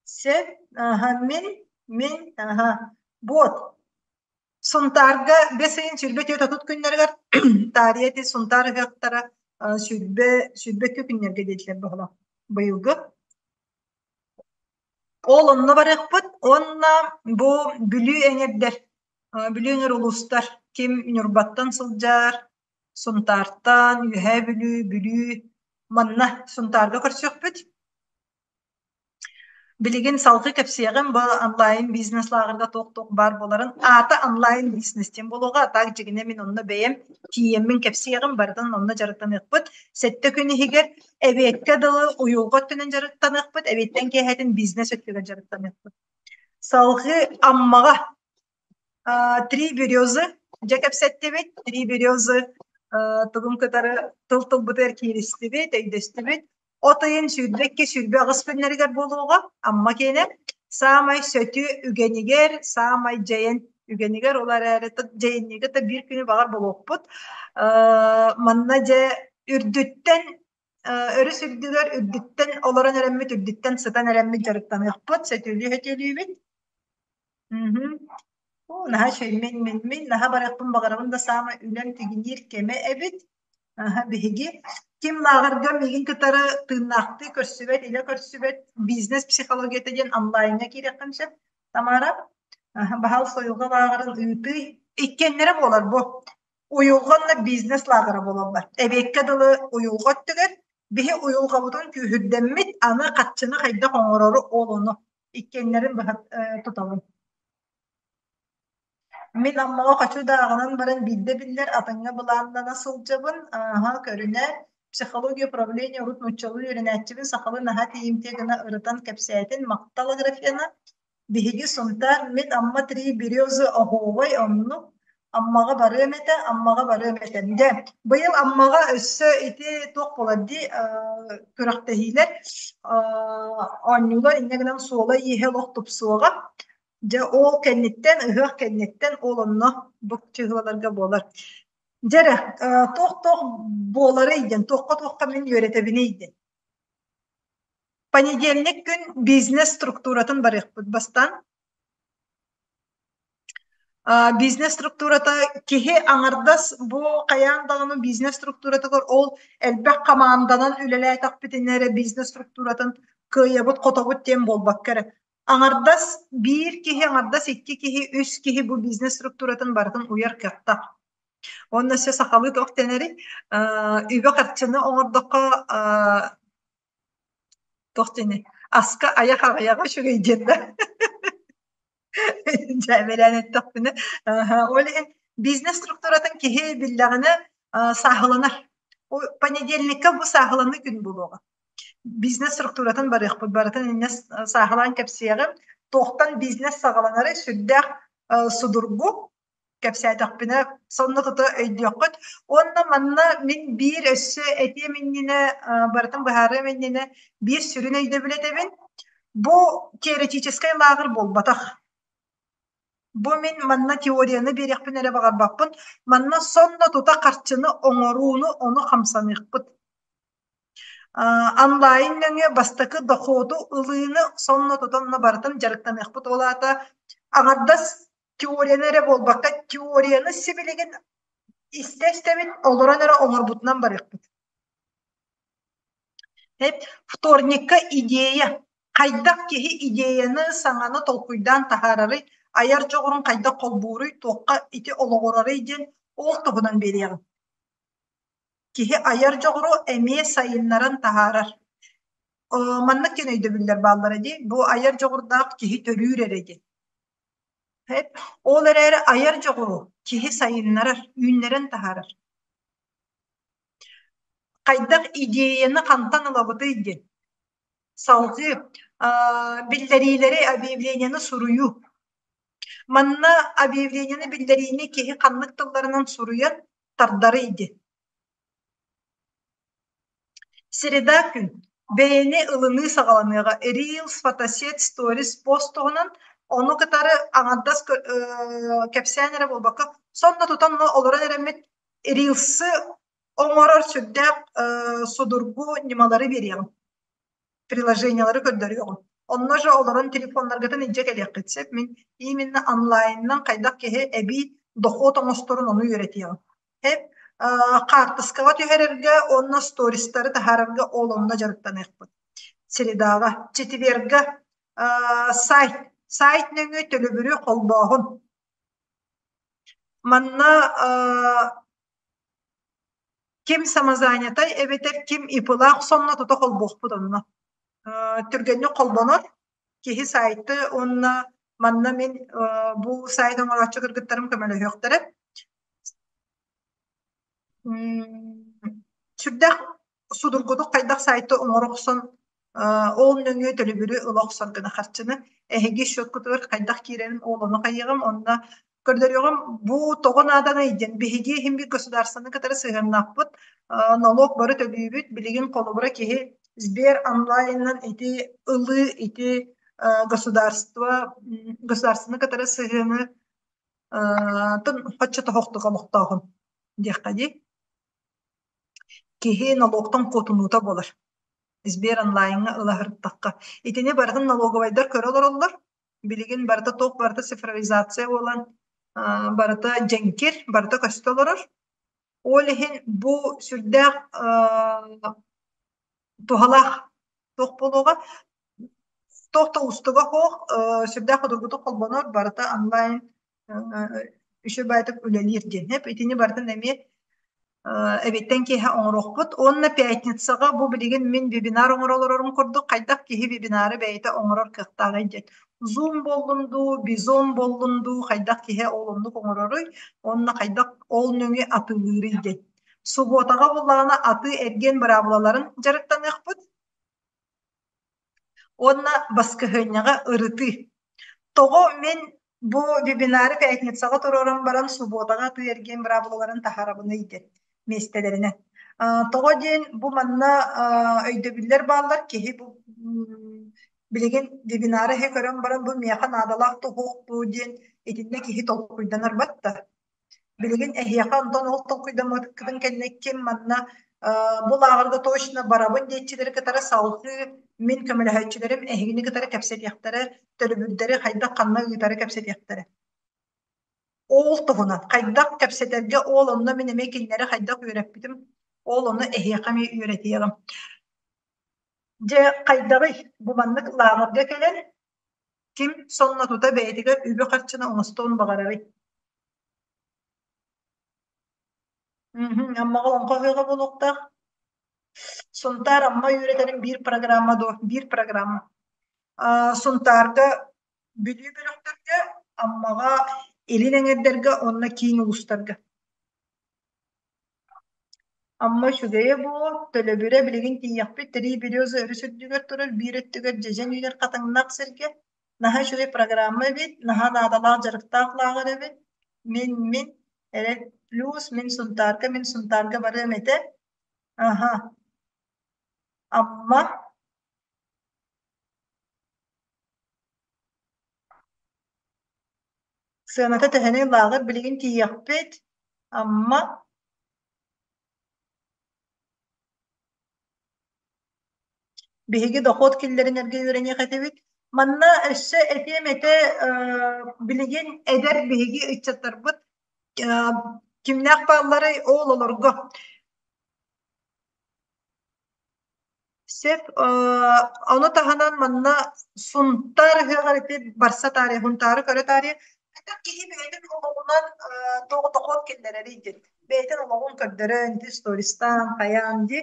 S1: Сөп, аһа, мин, мин, аһа, вот. Сунтаарга бэс ыйын 24-30 күннэригэр таарыйа ити Сунтаар ыһыахтара 20 22 күннэргэ диэтилэр быһыылаах быйылгы. Ол онно барыахпыт уонна бу Бүлүү эҥэрдэр, Бүлүү эҥэр улуустар ким Ньурбаттан сылдьар, Сунтаартан, Үөһээ Бүлүү, Бүлүү манна Сунтаарга көрсүөхпүт. Билигин салгыы кэпсиэҕим бу онлайн бизнес лааҕырга туох-туох баар буоларын. Аата онлайн бизнес диэн буолуоҕа, а так дьиҥинэ мин онно бэйэм тиийэммин кэпсиэҕим, барытын онно дьарыктаныахпыт. 7 күн иһигэр Эбиэккэ дылы уйулҕа өттүнэн дьарыктаныахпыт, эбиэттэн киэһэтин бизнес өттүгэр дьарыктаныахпыт. Салгыы Аммаҕа Три березы дьэ кэпсэттибит. Три березы тугун кытары тыл-тылбытыгар кииристибит, өйдөстүбүт. От ыйын 22-28 күннэригэр буолуоҕа Амма киэнэ. Саамай сөтү үгэнигэр, саамай дьайан үгэнигэр, ол эрээри дьайынньыга да биир күнү баҕар буолуохпут. Манна дьэ үрдүттэн өрүс үрдүгэр үрдүттэн олорон эрэммит, үрдүттэн сытан эрэммит дьарыктаныахпыт, сөтүөлүү-сөтүөлүүбүт. Мгм. Оо, наһаа үчүгэй. Мин, мин, мин наһаа барыахпын баҕарабын да саамай үлэм тигиниир кэмэ эбит. Аһа, биһиги ким лааҕырга миигин кытары тыыннаахтыы көрсүбэт, илэ көрсүбэт бизнес психологията диэн онлайҥҥа киириэххин сөп. Тамара, аһа, баһаалыста уйулҕа лааҕырын ыытыы. Иккиэннэрэ буолар бу. Уйулҕа уонна бизнес лааҕыра буолаллар. Эбиэккэ дылы уйулҕа өттүгэр биһи уйулҕабытын күүһүрдэммит, аны хаччыны хайдах оҥорору ол ону иккиэннэрин быһа тутабын. Мин Аммаҕа хочу дааҕынан баран биирдэ биллэр атыҥҥа былааннана сылдьабын. Ааһа көрүнэ психология управления урут нууччалыы үөрэнээччибин сахалыы наһаа тиийимтиэ гына ырытан кэпсээтин махтал Аграфена. Биһиги Сунтаар мин Амма три березы оһуобай оннук Аммаҕа барыам этэ, Аммаҕа барыам этэ. Дьэ, быйыл Аммаҕа өссө ити туох буолар дии күрэхтэһиилэр оонньуулар инньэ гынан суола-ииһэ олох тупсуоҕа. Дьэ, ол кэнниттэн, ыһыах кэнниттэн ол онно бу чыһыыларга буолар. Дьэ эрэ, туох-туох буоларый диэн, туохха-туохха мин үөрэтэбиний диэн. Понедельник күн бизнес структуратын барыахпыт бастаан. Бизнес структурата киһи аҥардас бу хайаан даҕаны бизнес структуратыгар ол элбэх хамаанданан үлэлээтэхпитинэ эрэ бизнес структуратын кыайабыт-хотобут диэн буолбакка эрэ Аҥардас биир киһи, аҥардас икки киһи, үс киһи бу бизнес структуратын барытын уйар кыахтаах. Уонна өссө сахалыы туох дэнэрий? Үбү-харчыны оҥордоххо туох диэний? Аска айах аҕыйаҕа үчүгэй диэн да. Дьээбэлээн эттэхпинэ. Ол иһин бизнес структуратын киһи биллэҕинэ сааһыланар. Понедельникка бу сааһыланыы күн буолуоҕа. Бизнес структуратын барыахпыт, барытын инньэ сааһылаан кэпсиэҕим. Туохтан бизнес саҕаланарый сүрдээх судургу кэпсээтэхпинэ сонно тута өйдүөххүт. Уонна манна мин биир өссө этиэм иннинэ, барытын быһаарыам иннинэ биир сүрүн өйдөбүл этэбин. Бу теоретическай лааҕыр буолбатах. Бу мин манна теорияны биэриэхпин эрэ баҕарбаппын. Манна сонно тута харчыны оҥорууну ону хамсаныахпыт. Онлайн нөҥүө бастакы дохуоту ылыыны сонно тутанна барытын дьарыктаныахпыт. Ол аата аҥардас теорияны эрэ буолбакка, теорияны сибилигин истэ-истэбит, олорон эрэ оҥорбутунан барыахпыт. Вторникка идея. Хайдах киһи идеяны, саҥаны толкуйдаан таһаарарый, айар дьоҕурун хайдах холбууруй, туохха ити олоҕурарый диэн ол туһунан биэриэҕим. Киһи айар дьоҕуру эмиэ сайыннаран таһаарар. Маннык диэн өйдөбүллэр бааллара дии. Бу айар дьоҕурдаах киһи төрүүр эрэ диэн. Ол эрээри айар дьоҕуру киһи сайыннарар, үүннэрэн таһаарар. Хайдах идеяны хантан ылабытый диэн. Салгыы биллэриилэри, объявлениены суруйуу. Манна объявлениены биллэриини киһи ханнык тылларынан суруйан тардарый диэн. Среда күн бэйэни ылыныы саҕаланыаҕа. Reels, фотосет, сторис, пост туһунан ону кытары аҥардас кэпсээн эрэ буолбакка, сонно тутан олорон эрэммит рилсы оҥорор сүрдээх судургу ньымалары биэриэҕим. Приложениелары көрдөрүөҕүм. Онно же олорон телефоннаргытын илдьэ кэлиэххит сөп. Мин именно онлайнынан хайдах киһи эбии дохуот оҥосторун ону үөрэтиэҕим. Эп хаартыскаҕа түһэрэргэ уонна стористары таһаарарга ол онно дьарыктаныахпыт. Средаҕа, четверга сайт, сайт нөҥүө төлөбүрү холбооһун. Манна ким самозанятай эбэтэр ким ИП-лаах сонно тута холбуохпут онно. Түргэнник холбонор киһи сайты уонна манна мин бу сайт оҥорооччу кыргыттарым көмөлөһүөхтэрэ. Сүрдээх судургутук хайдах сайты оҥоро охсон ол нөҥүө төлөбүрү ыла охсор гына харчыны эһиги счеткутугар хайдах киирэрин ол ону хайыаҕым онно көрдөрүөҕүм бу тоҕо нааданый диэн биһиги иһин биир государствоны кытары сыһыаннаахпыт налог бары төлүүбүт билигин холобура киһи Сбер онлайнынан ити ылыы ити государство государствоны кытары сыһыаны тын хоччо тоһохтук олохтоохун диэххэ дии Киһи нолуоктан куотунуута буолар. Сбер онлайҥҥа ыла сырыттахха. Итини барытын налоговайдар көрө олороллор. Билигин барыта туох барыта цифровизация буолан барыта дьэҥкир, барыта көстө олорор. Ол иһин бу сүрдээх туһалаах туох буолуоҕа туох да уустуга суох сүрдээх судургутук холбонор барыта онлайн үчүгэй баайдык үлэлиир диэн итини барытын эмиэ эбиттэн киэһэ оҥоруохпут уонна пятницаҕа бу билигин мин вебинар оҥоро олорорум курдук хайдах киһи вебинары бэйэтэ оҥорор кыахтааҕый диэн. Zoom буоллун дуу, Bizon буоллун дуу, хайдах киһи ол оннук оҥороруй уонна хайдах ол нөҥүө атыылыырый диэн. Субуотаҕа буоллаҕына атыы-эргиэн быраабылаларын дьарыктаныахпыт уонна баскыһыанньаҕа ырытыы. Тоҕо мин бу вебинары пятницаҕа туруоран баран субуотаҕа атыы-эргиэн быраабылаларын таһаарабыный диэн миэстэлэринэн. Тоҕо диэн бу манна өйдөбүллэр бааллар киһи бу билигин вебинары иһэ көрөн баран бу миэхэ наадалаах туһуох дуу диэн итиннэ киһи толкуйданар батта. Билигин эһиэхэ онтон ол толкуйдаммыккытын кэннэ ким манна бу лааҕырга точно барабын диэччилэри кытары салгыы мин көмөлөһөөччүлэрим эһигини кытары кэпсэтиэхтэрэ, төлөбүрдэри хайдах ханна ыытары кэпсэтиэхтэрэ. Ол туһунан хайдах кэпсэтэргэ ол онно мин эмиэ кинилэри хайдах үөрэппитим, ол ону эһиэхэ эмиэ үөрэтиэҕим. Дьэ хайдаҕый бу маннык лааҕырга кэлэн ким сонно тута бэйэтигэр үбү-харчыны оҥостуон баҕарарый? Аммаҕа олоҥхо ыһыаҕа буолуохтаах. Сунтаар Амма үөрэтэрин биир программа дуо? Биир программа. Сунтаарга Бүлүү бөлөхтөргө, Аммаҕа, Илин эҥэрдэргэ уонна киин улуустарга. Амма үчүгэйэ буо, төлөбүрэ билигин тиийиэхпит Три березы өрүс үрдүгэр турар биир өттүгэр дьэдьэн үүнэр хатыҥнаах сиргэ. Наһаа үчүгэй программа эбит, наһаа наадалаах дьарыктаах лааҕыр эбит. Мин, мин, эрэ плюс мин Сунтаарга, мин Сунтаарга барыам этэ. Аха. Амма Сыаната төһөнүй лааҕыр билигин тиийиэхпит. Амма Биһиги дохуот киллэринэргэ үөрэниэх этибит. Манна өссө этиэм этэ билигин эдэр биһиги ыччаттарбыт кимнээх баалларый ол олорго. Сөп, ону таһынан манна Сунтаар ыһыаҕар ити барса таарыйа, Һунтаары көрө таарыйа, хайдах киһи бэйэтин олоҕунан туох дохуот киллэрэрий диэн, бэйэтин олоҕун көрдөрөн, ити стористаан, хайаан дии.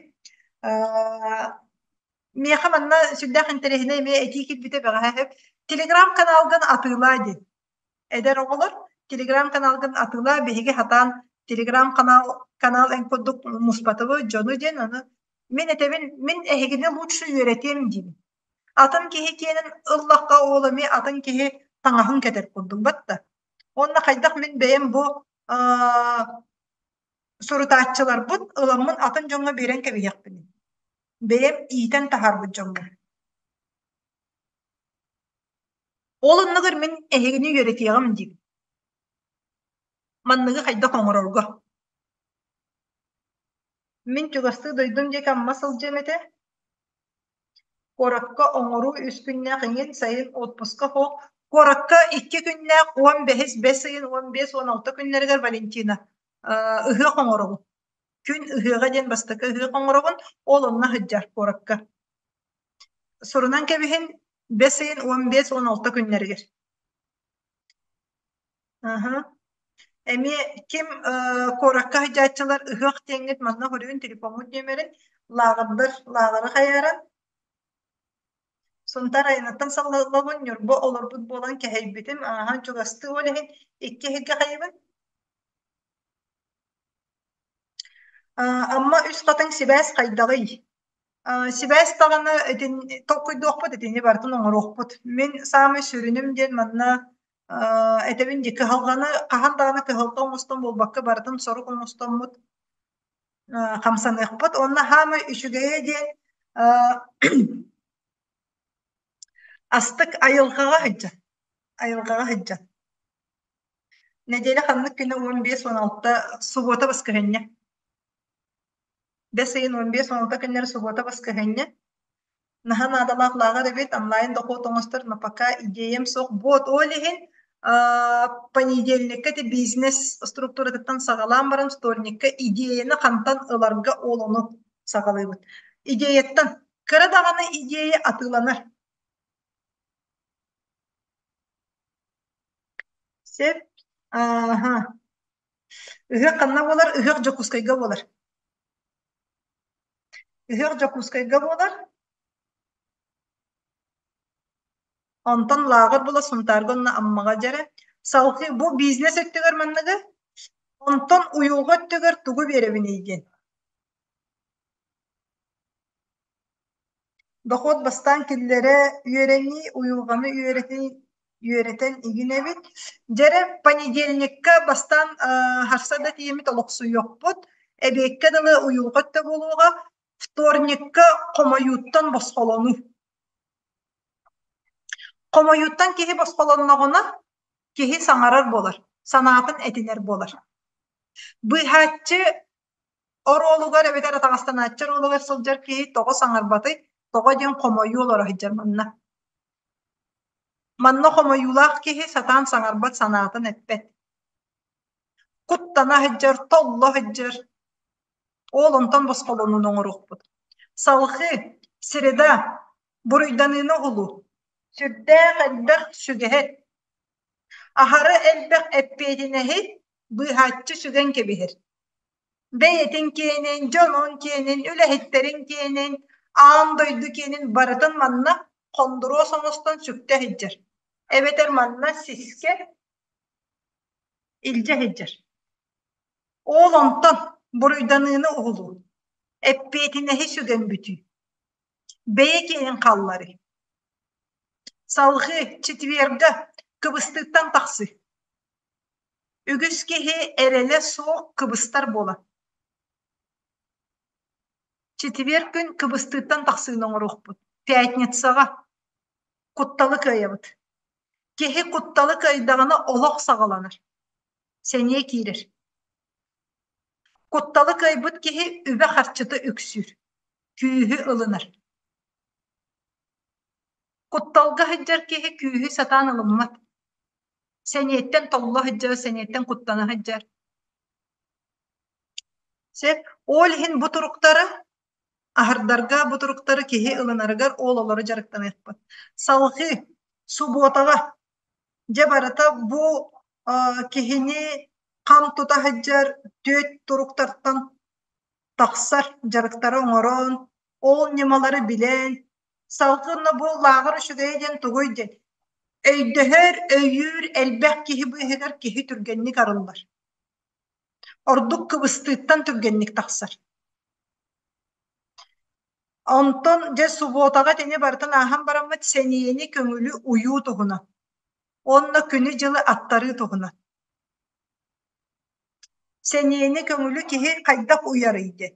S1: Миэхэ манна сүрдээх интэриэһинэй эмиэ этии киирбитэ бэҕэһээ Телеграм-каналгын атыылаа диэн. Эдэр оҕолор телеграм-каналгын атыылаа, биһиги сатаан телеграм-канал канал эн курдук муспатыбыт дьону диэн аны мин этэбин мин эһигини лучше үөрэтиэм диибин. Атын киһи киэнин ыллахха ол эмиэ атын киһи таҥаһын кэтэр курдук батта. Уонна хайдах мин бэйэм бу сурутааччыларбын ыламмын атын дьоҥҥо биэрэн кэбиһиэхпиний. Бэйэм иитэн таһаарбыт дьоммун. Ол оннугар мин эһигини үөрэтиэҕим диибин. Манныгы хайдах оҥорорго. Мин чугастыы дойдум диэки Амма сылдьыам этэ. Куоракка оҥоруу үс күннээх иҥин, сайын отпуска суох. Куоракка икки күннээх 15 бэс ыйын 15-16 күннэригэр Валентина ыһыах оҥоробун. Күн ыһыаҕа диэн бастакы ыһыах оҥоробун, ол онно сылдьар куоракка. Сурунан кэбиһин бэс ыйын 15-16 күннэригэр. Аһа. Эмиэ ким куоракка сылдьааччылар ыһыах диэҥҥит манна хоруйун телефоммут нүөмэрин лааҕырдар лааҕыры хайааран Сунтаар айаныттан саллаллабын Ньурба олорбут буолан кэһэйбитим ааһан чугастыы ол иһин икки иһиргэ хайыбын Амма үс хатыҥ сибээс хайдаҕый? Сибээс даҕаны итин толкуйдуохпут итини барытын оҥоруохпут. Мин саамай сүрүнүм диэн манна этэбин дии кыһалҕаны хаһан даҕаны кыһалҕа оҥостон буолбакка барытын сорук оҥостоммут хамсаныахпыт. Уонна саамай үчүгэйэ диэн астык айылҕаҕа сылдьан айылҕаҕа сылдьан. Нэдиэлэ ханнык күнэ 15-16 субуота баскыһыанньа. Бэс ыйын 15-16 күннэрэ субуота баскыһыанньа. Наһаа наадалаах лааҕыр эбит, онлайн дохуот оҥостор, но пока идеям суох. Вот ол иһин понедельникка ити бизнес структуратыттан саҕалаан баран вторникка идеяны хантан ыларга ол ону саҕалыыбыт. Идеяттан кыра даҕаны идея атыыланар. Сөп. Ааһа. Ыһыах ханна буолар? Ыһыах Дьокуускайга буолар. Ыһыах Дьокуускайга буолар. Онтон лааҕыр була Сунтаарга уонна Аммаҕа дьэрэ. Салгыы бу бизнес өттүгэр манныгы, онтон уйулҕа өттүгэр тугу биэрэбиний диэн. Дохуот бастаан киллэрэ үөрэнии, уйулҕаны үөрэтии үөрэтэн игин эбит. Дьэрэ понедельникка бастаан харса да тиийэммит олохсуйуохпут. Эбиэккэ дылы уйулҕа өттө буолуоҕа. Вторникка хомойууттан босхолонуу. Хомойууттан киһи босхолонноҕуна, киһи саҥарар буолар, санаатын этинэр буолар. Быыһааччы оруолугар эбэтэр атаҕастанааччы оруолугар сылдьар киһи тоҕо саҥарбатый, тоҕо диэн хомойуу олоро сылдьар манна. Манна хомойуулаах киһи сатаан саҥарбат санаатын эппэт. Куттана сылдьар, толло сылдьар. Ол онтон босхолонууну оҥоруохпут. Салҕыы, среда, буруйданыыны оҕулуу. Сүрдээх элбэх сүгэһэр. Аһары элбэх эппиэтинэһи быыһааччы сүгэн кэбиһэр. Бэйэтин киэнин, дьонун киэнин, үлэһиттэрин киэнин, аан дойду киэнин барытын манна хондуруос оҥостон сүктэ сылдьар. Эбэтэр манна сискэ илдьэ сылдьар. Ол онтон буруйданыыны уһулуу, эппиэтинэһи сүгэн бүтүү. Бэйэ киэнин хаалларыы. Салҕыы четверга кыбыстыыттан тахсыы. Үгүс киһи эрэлэ суох кыбыстар буолар. Четверг күн кыбыстыыттан тахсыыны оҥоруохпут. Пятницаҕа кутталы кыайабыт. Киһи кутталы кыайдаҕына олох саҕаланар, сэниэ киирэр. Кутталы кыайбыт киһи үбэ-харчыта үксүүр, күүһү ылынар. Кутталга сылдьар киһи күүһү сатаан ылыммат. Сэниэттэн толло сылдьар, сэниэттэн куттана сылдьар. Сөп. Ол иһин бу туруктары аһардарга, бу туруктары киһи ылынарыгар ол олору дьарыктаныахпыт. Салҕыы субуотаҕа дьэ барыта бу киһини хам тута сылдьар түөрт туруктартан тахсар дьарыктары оҥорон, ол ньымалары билэн, салгыы онно бу лааҕыр үчүгэйэ диэн тугуй диэн өйдөһөр, өйүүр элбэх киһи быыһыгар киһи түргэнник арыллар. Ордук кыбыстыыттан түргэнник тахсар. Онтон дьэ субуотаҕа итини барытын ааһан бараммыт сэниэни көҥүлү уйуу туһунан уонна күнү-дьылы аттарыы туһунан. Сэниэни көҥүлү киһи хайдах уйарый диэн.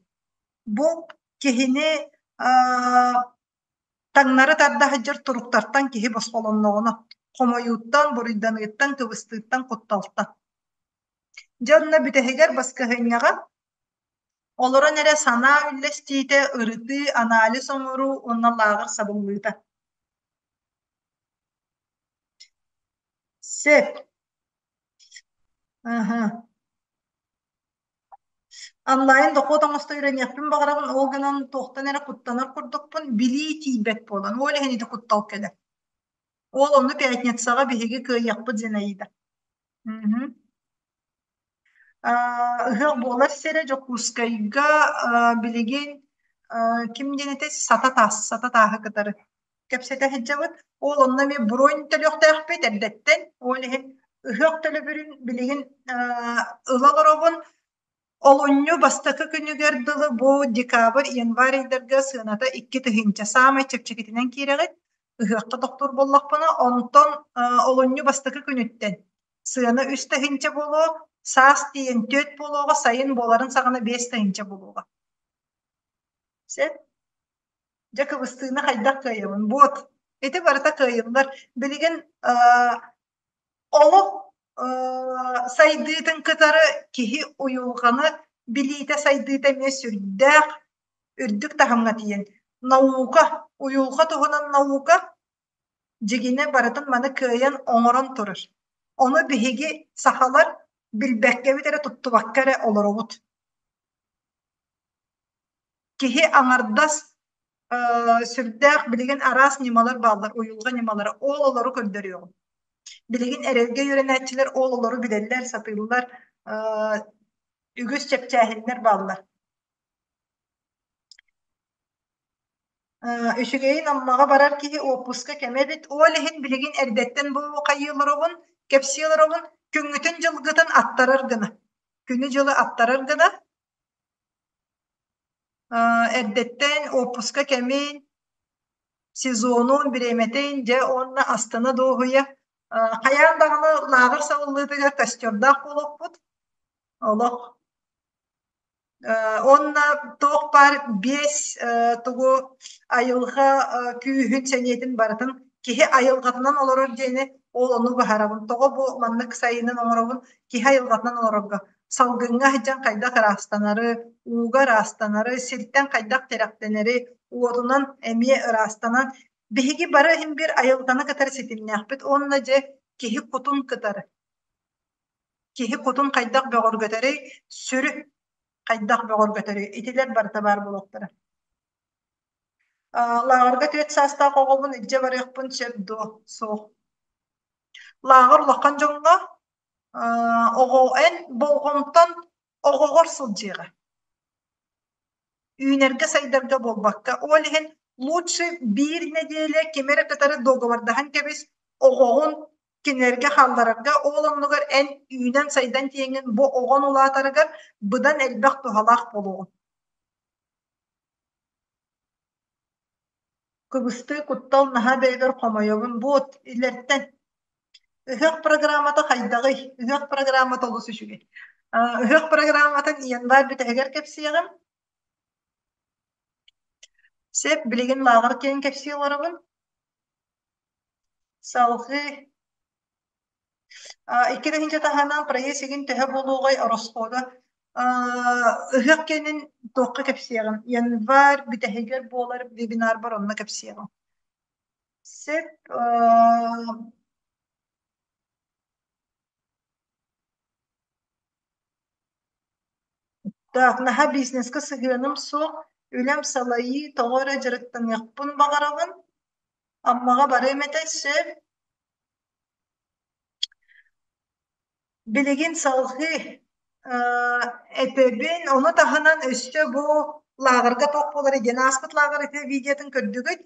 S1: Бу киһини таҥнары тарда сылдьар туруктартан киһи босхолонноҕуна, хомойууттан, буруйданыыттан, кыбыстыыттан, кутталтан. Дьэ онно бүтэһигэр баскыһыанньаҕа олорон эрэ санаа үллэстиитэ, ырытыы, анализ оҥоруу уонна лааҕыр сабыллыыта. Сөп. Аһа. Онлайн дохуот оҥосто үөрэниэхпин баҕарабын, ол гынан туохтан эрэ куттанар курдукпун, билии тиийбэт буолан, ол иһин ити куттал кэлэр. Ол ону пятницаҕа биһиги кыайыахпыт Зинаида. Мгм. Ыһыах буолар сирэ Дьокуускайга билигин ким диэн этэй Сата таас, Сата тааһы кытары кэпсэтэ сылдьабыт. Ол онно эмиэ бронь төлүөхтээхпит эрдэттэн. Ол иһин ыһыах төлөбүрүн билигин ыла олоробун. Олунньу бастакы күнүгэр дылы бу декабрь, январь ыйдарга сыаната 2000 саамай чэпчэкитинэн киирэҕит. Ыһыахха тохтуур буоллахпына, онтон олунньу бастакы күнүттэн сыана 3000 буолуо, саас тиийэн 4 буолуоҕа, сайын буоларын саҕана 5000 буолуоҕа. Сөп? Дьэ кыбыстыыны хайдах кыайабын? Вот, ити барыта кыайыллар. Билигин олох сайдыытын кытары киһи уйулҕаны билиитэ сайдыыта эмиэ сүрдээх үрдүк таһымҥа тиийэн наука, уйулҕа туһунан наука дьигинэ барытын маны кыайан оҥорон турар. Ону биһиги сахалар билбэккэбит эрэ туттубакка эрэ олоробут. Киһи аҥардас сүрдээх билигин араас ньымалар бааллар, уйулҕа ньымалара. Ол олору көрдөрүөҕүм. Билигин эрэлгэ үөрэнээччилэр ол олору билэллэр, сатыыллар, үгүс чэпчээһиннэр бааллар. Үчүгэйин Аммаҕа барар киһи уоппуска кэмэ эбит. Ол иһин билигин эрдэттэн бу хайыыларобун, кэпсиэлэробун күҥҥүтүн-дьылгытын аттарар гына. Күнү-дьылы аттарар гына эрдэттэн уоппуска кэмин, сезонун, бириэмэтин дьэ уонна астына дуоһуйа хайаан даҕаны лааҕыр сабыллыытыгар костердаах буолуохпут. Олох Уонна туох баар биэс тугу айылҕа күүһүн, сэниэтин барытын киһи айылҕатынан олорор диэни ол ону быһаарабын. Тоҕо бу маннык сайынын оҥоробун? Киһи айылҕатынан олорорго. Салгыҥҥа сылдьан хайдах ыраастанары, ууга ыраастанары, сиртэн хайдах тирэхтэнэри, уотунан эмиэ ыраастанан биһиги бары иһин биир айылҕаны кытары ситимнээхпит уонна дьэ киһи кутун кытары Киһи кутун хайдах бөҕөргөтөрүй, сүрү хайдах бөҕөргөтөрүй итилэр барыта баар буолуохтара. Лааҕырга түөрт саастаах оҕобун илдьэ барыахпын сөп дуо? Суох. Лааҕыр улахан дьоҥҥо оҕо эн болҕомтон оҕоҕор сылдьыаҕа. Үүнэргэ-сайдарга буолбакка, ол иһин лучше биир нэдиэлэ кими эрэ кытары дуогабардаһан кэбис, оҕоҕун кинилэргэ хаалларарга, ол оннугар эн үүнэн-сайдан тиийэҥҥин бу оҕон улаатарыгар быдан элбэх туһалаах буолуоҕун. Кыбыстыы, куттал наһаа бэйэбэр хомойобун. Буот, илэртэн. Ыһыах программата хайдаҕый? Ыһыах программата олус үчүгэй. Ыһыах программатын январь бүтэһигэр кэпсиэҕим. Сөп, билигин лааҕыр киэн кэпсии олоробун. Салҕыы 2 тыһыынча таһынан проезд игин төһө буолуоҕай ороскуота ыһыах кэнин туохха кэпсиэҕим январь бүтэһигэр буолар вебинарбар онно кэпсиэҕим сөп Так, наһаа бизнеска сыһыаным суох, үлэм салайыы, тоҕо эрэ дьарыктаныахпын баҕарабын. Аммаҕа барыам этэ, сөп. Билигин салҕыы этэбин, ону таһынан өссө бу лааҕырга туох буоларый диэн ааспыт лааҕыр ити видеотын көрдүгүт.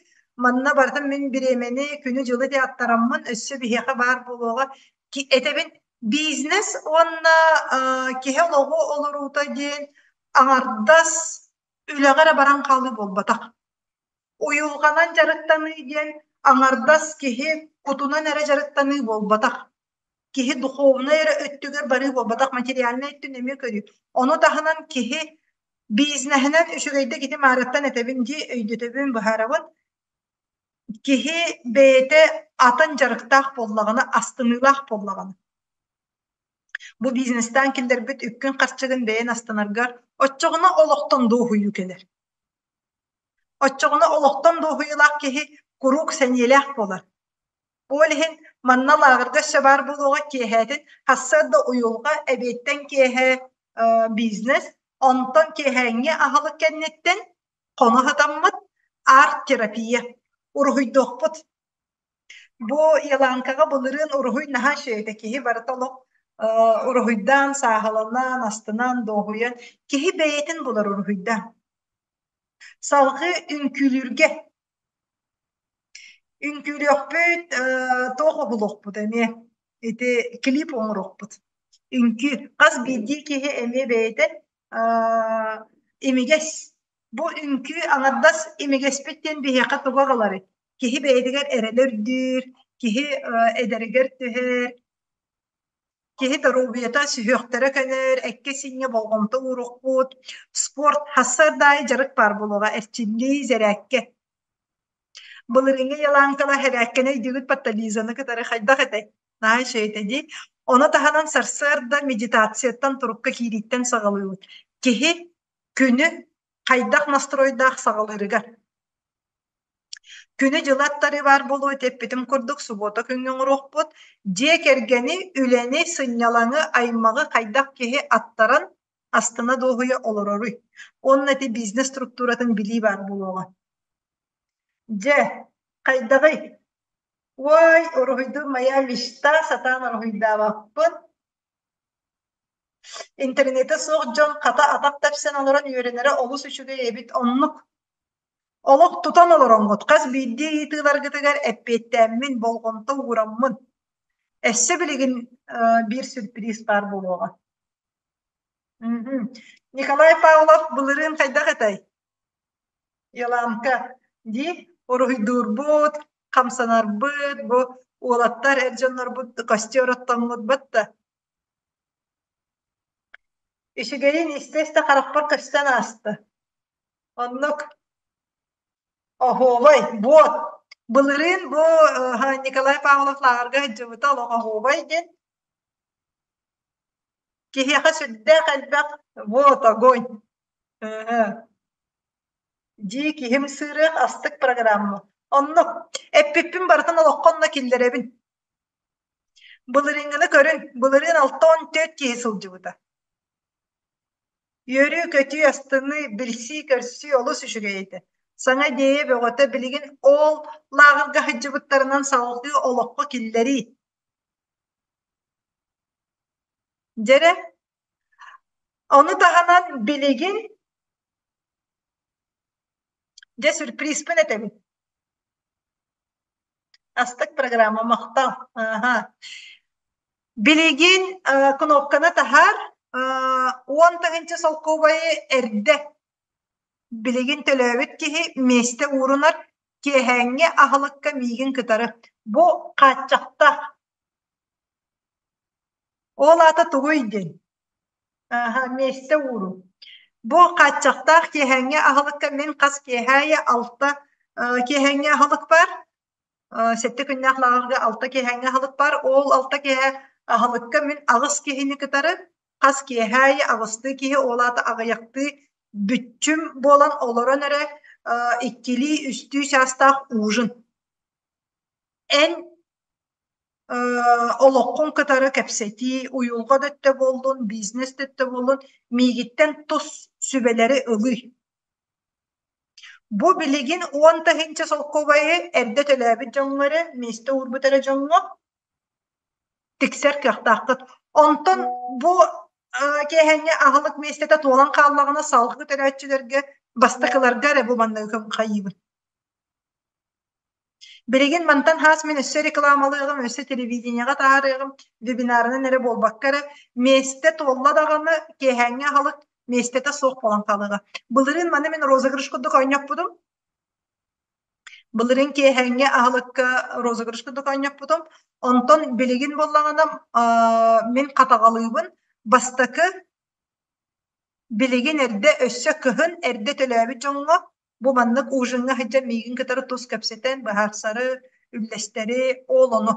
S1: Манна барытын мин бириэмэни, күнү-дьылы аттараммын өссө биһиэхэ баар буолуоҕа. Этэбин, бизнес уонна киһи олоҕу олоруута диэн аҥардас үлэҕэ эрэ баран хаалыы буолбатах. Уйулҕанан дьарыктаныы диэн аҥардас киһи кутунан эрэ дьарыктаныы буолбатах. Киһи духовнай эрэ өттүгэр барыы буолбатах, материальнай өттүн эмиэ көрүү. Ону таһынан киһи бизнеһинэн үчүгэйдик ити маарыттан этэбин дии, өйдөтөбүн, быһаарабын. Киһи бэйэтэ атын дьарыктаах буоллаҕына, астыныылаах буоллаҕына. Бу бизнестаан киллэрбит үпкүн-харчыгын бэйэн астынаргар, оччоҕуна олохтон дуоһуйуу кэлэр. Оччоҕуна олохтон дуоһуйуулаах киһи куруук сэниэлээх буолар. Ол иһин манна лааҕырга өссө баар буолуоҕа киэһээтин сарсыарда уйулҕа, эбиэттэн киэһэ бизнес, онтон киэһээҥҥи аһылык кэнниттэн хоно сытаммыт арт-терапия уруһуйдуохпут. Бу Еланкаҕа былырыын уруһуй наһаа үчүгэй этэ. Киһи барыта олох уруһуйдаан, сааһыланан, астынан, дуоһуйан киһи бэйэтин булар уруһуйдаан. Салҕыы үҥкүүлүүргэ. Үҥкүүлүөхпүт, туох уһулуохпут эмиэ ити клип оҥоруохпут. Үҥкүү хас биирдии киһи эмиэ бэйэтэ имигэс. Бу үҥкүү аҥардас имигэспит диэн биһиэхэ тугу аҕаларый? Киһи бэйэтигэр эрэлэ үрдүүр, киһи эдэригэр түһэр, Киһи доруобуйата сүһүөхтэрэ көнөр, эккэ-сииҥҥэ болҕомто ууруохпут, спорт сарсыарда аайы дьарык баар буолуоҕа, эрчиллии, зэрээккэ. Былырыыҥҥы Еланкала хэрээккэни өйдүүгүт Паттализаны кытары хайдах этэй? Наһаа үчүгэй этэ дии. Ону таһынан сарсыарда медитацияттан турукка киирииттэн саҕалыыбыт. Киһи күнү хайдах настройдаах саҕалыырыгар. Күнү-дьылы аттарыы баар буолуо ити эппитим курдук субуота күҥҥэ оҥоруохпут. Дьиэ кэргэни, үлэни, сынньалаҥы, аймаҕы хайдах киһи аттаран астына дуоһуйа олороруй? Уонна ити бизнес структуратын билии баар буолуоҕа. Дьэ, хайдаҕый? Уой, уруһуйдуур моя мечта, сатаан уруһуйдаабаппын. Интернетэ суох дьон хата атах тэпсэн олорон үөрэнэрэ олус үчүгэй эбит. Оннук. Олох тутан олороҥҥут хас биирдии ыйытыыларгытыгар эппиэттээммин, болҕомто уураммын. Өссө билигин биир сюрприз баар буолуоҕа. Николай Павлов былырыын хайдах этэй? Еламка дии уруһуйдуурбут, хамсанарбыт, бу уолаттар эр дьоннорбут костер оттоммут да Үчүгэйин истэ-истэ харахпар көстөн ааста. Оннук. Оһуобай, буот. Былырыын бу Николай Павлов лааҕырга сылдьыбыта олох оһуобай диэн. Киһиэхэ сүрдээх элбэх вот огонь. Дии киһим сыырыах астык программа. Оннук. Эппиппин барытын олоххо онно киллэрэбин. Былырыыҥҥыны көрүҥ, былырыын 64 киһи сылдьыбыта. Үөрүү-көтүү, астыныы, билсии-көрсүү олус үчүгэй этэ. Саҥа идиэйэ бөҕөтө билигин ол лааҕырга сылдьыбыттарынан салгыы олоххо киллэрии. Дьэрэ, ону таһынан билигин дьэ сюрпризпын этэбин. Астык программа махтал. Аха. Билигин кнопканы таһаар 10 тыһыынча солкуобайы эрдэ билигин төлөөбүт киһи миэстэ уурунар киэһээҥҥи аһылыкка миигин кытары. Бу хааччахтаах. Ол аата тугуй диэн? Аха, миэстэ ууруу. Бу хааччахтаах киэһээҥҥи аһылыкка мин хас киэһэ аайы алта киэһээҥҥи аһылык баар. Сэттэ күннээх лааҕырга алта киэһээҥҥи аһылык баар. Ол алта киэһэ аһылыкка мин аҕыс киһини кытары хас киэһэ аайы аҕыстыы киһи, ол аата аҕыйахтыы бүччүм буолан олорон эрэ иккилии, үстүү чаастаах ужин. Эн олоххун кытары кэпсэтии, уйулҕа да өттө буоллун, бизнес да өттө буоллун, миигиттэн тус сүбэлэри ылыы. Бу билигин 10 тыһыынча солкуобайы эрдэ төлөөбүт дьоҥҥо эрэ, миэстэ уурбут эрэ дьоҥҥо тиксэр кыахтааххыт. Онтон бу киэһэҥҥи аһылык миэстэтэ туолан хааллаҕына салгыы төлөөччүлэргэ бастакыларга эрэ бу манныгы хайыыбын. Билигин мантан хаас мин өссө рекламалыаҕым, өссө телевидениеҕа таһаарыаҕым, вебинарынан эрэ буолбакка эрэ, миэстэ туолла даҕаны киэһээҥҥи аһылык миэстэтэ суох буолан хаалыаҕа. Былырыын маны мин розыгрыш курдук оонньоппутум. Былырыын киэһээҥҥи аһылыкка розыгрыш курдук оонньоппутум. Онтон билигин буоллаҕына мин хатаҕалыыбын. Бастакы билигин эрдэ өссө кыһын эрдэ төлөөбүт дьоҥҥо бу маннык ужиҥҥа сылдьан миигин кытары тус кэпсэтэн быһаарсары, үллэстэри, ол ону.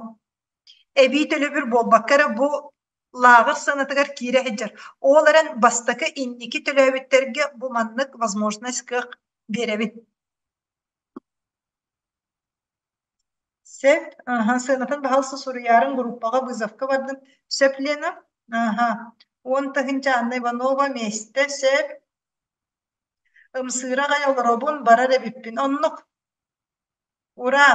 S1: Эбии төлөбүр буолбакка эрэ бу лааҕыр сыанатыгар киирэ сылдьар. Ол эрэн бастакы инники төлөөбүттэргэ бу маннык возможность кыах биэрэбин. Сөп, аха, сыанатын баһаалыста суруйаарыҥ, группаҕа вызовка бардым. Сөп, Лена? Аха, 10 тыһыынча Анна Иванова миэстэ, сөп. Ымсыыра аҕай олоробун, барар эбиппин. Оннук. Ура!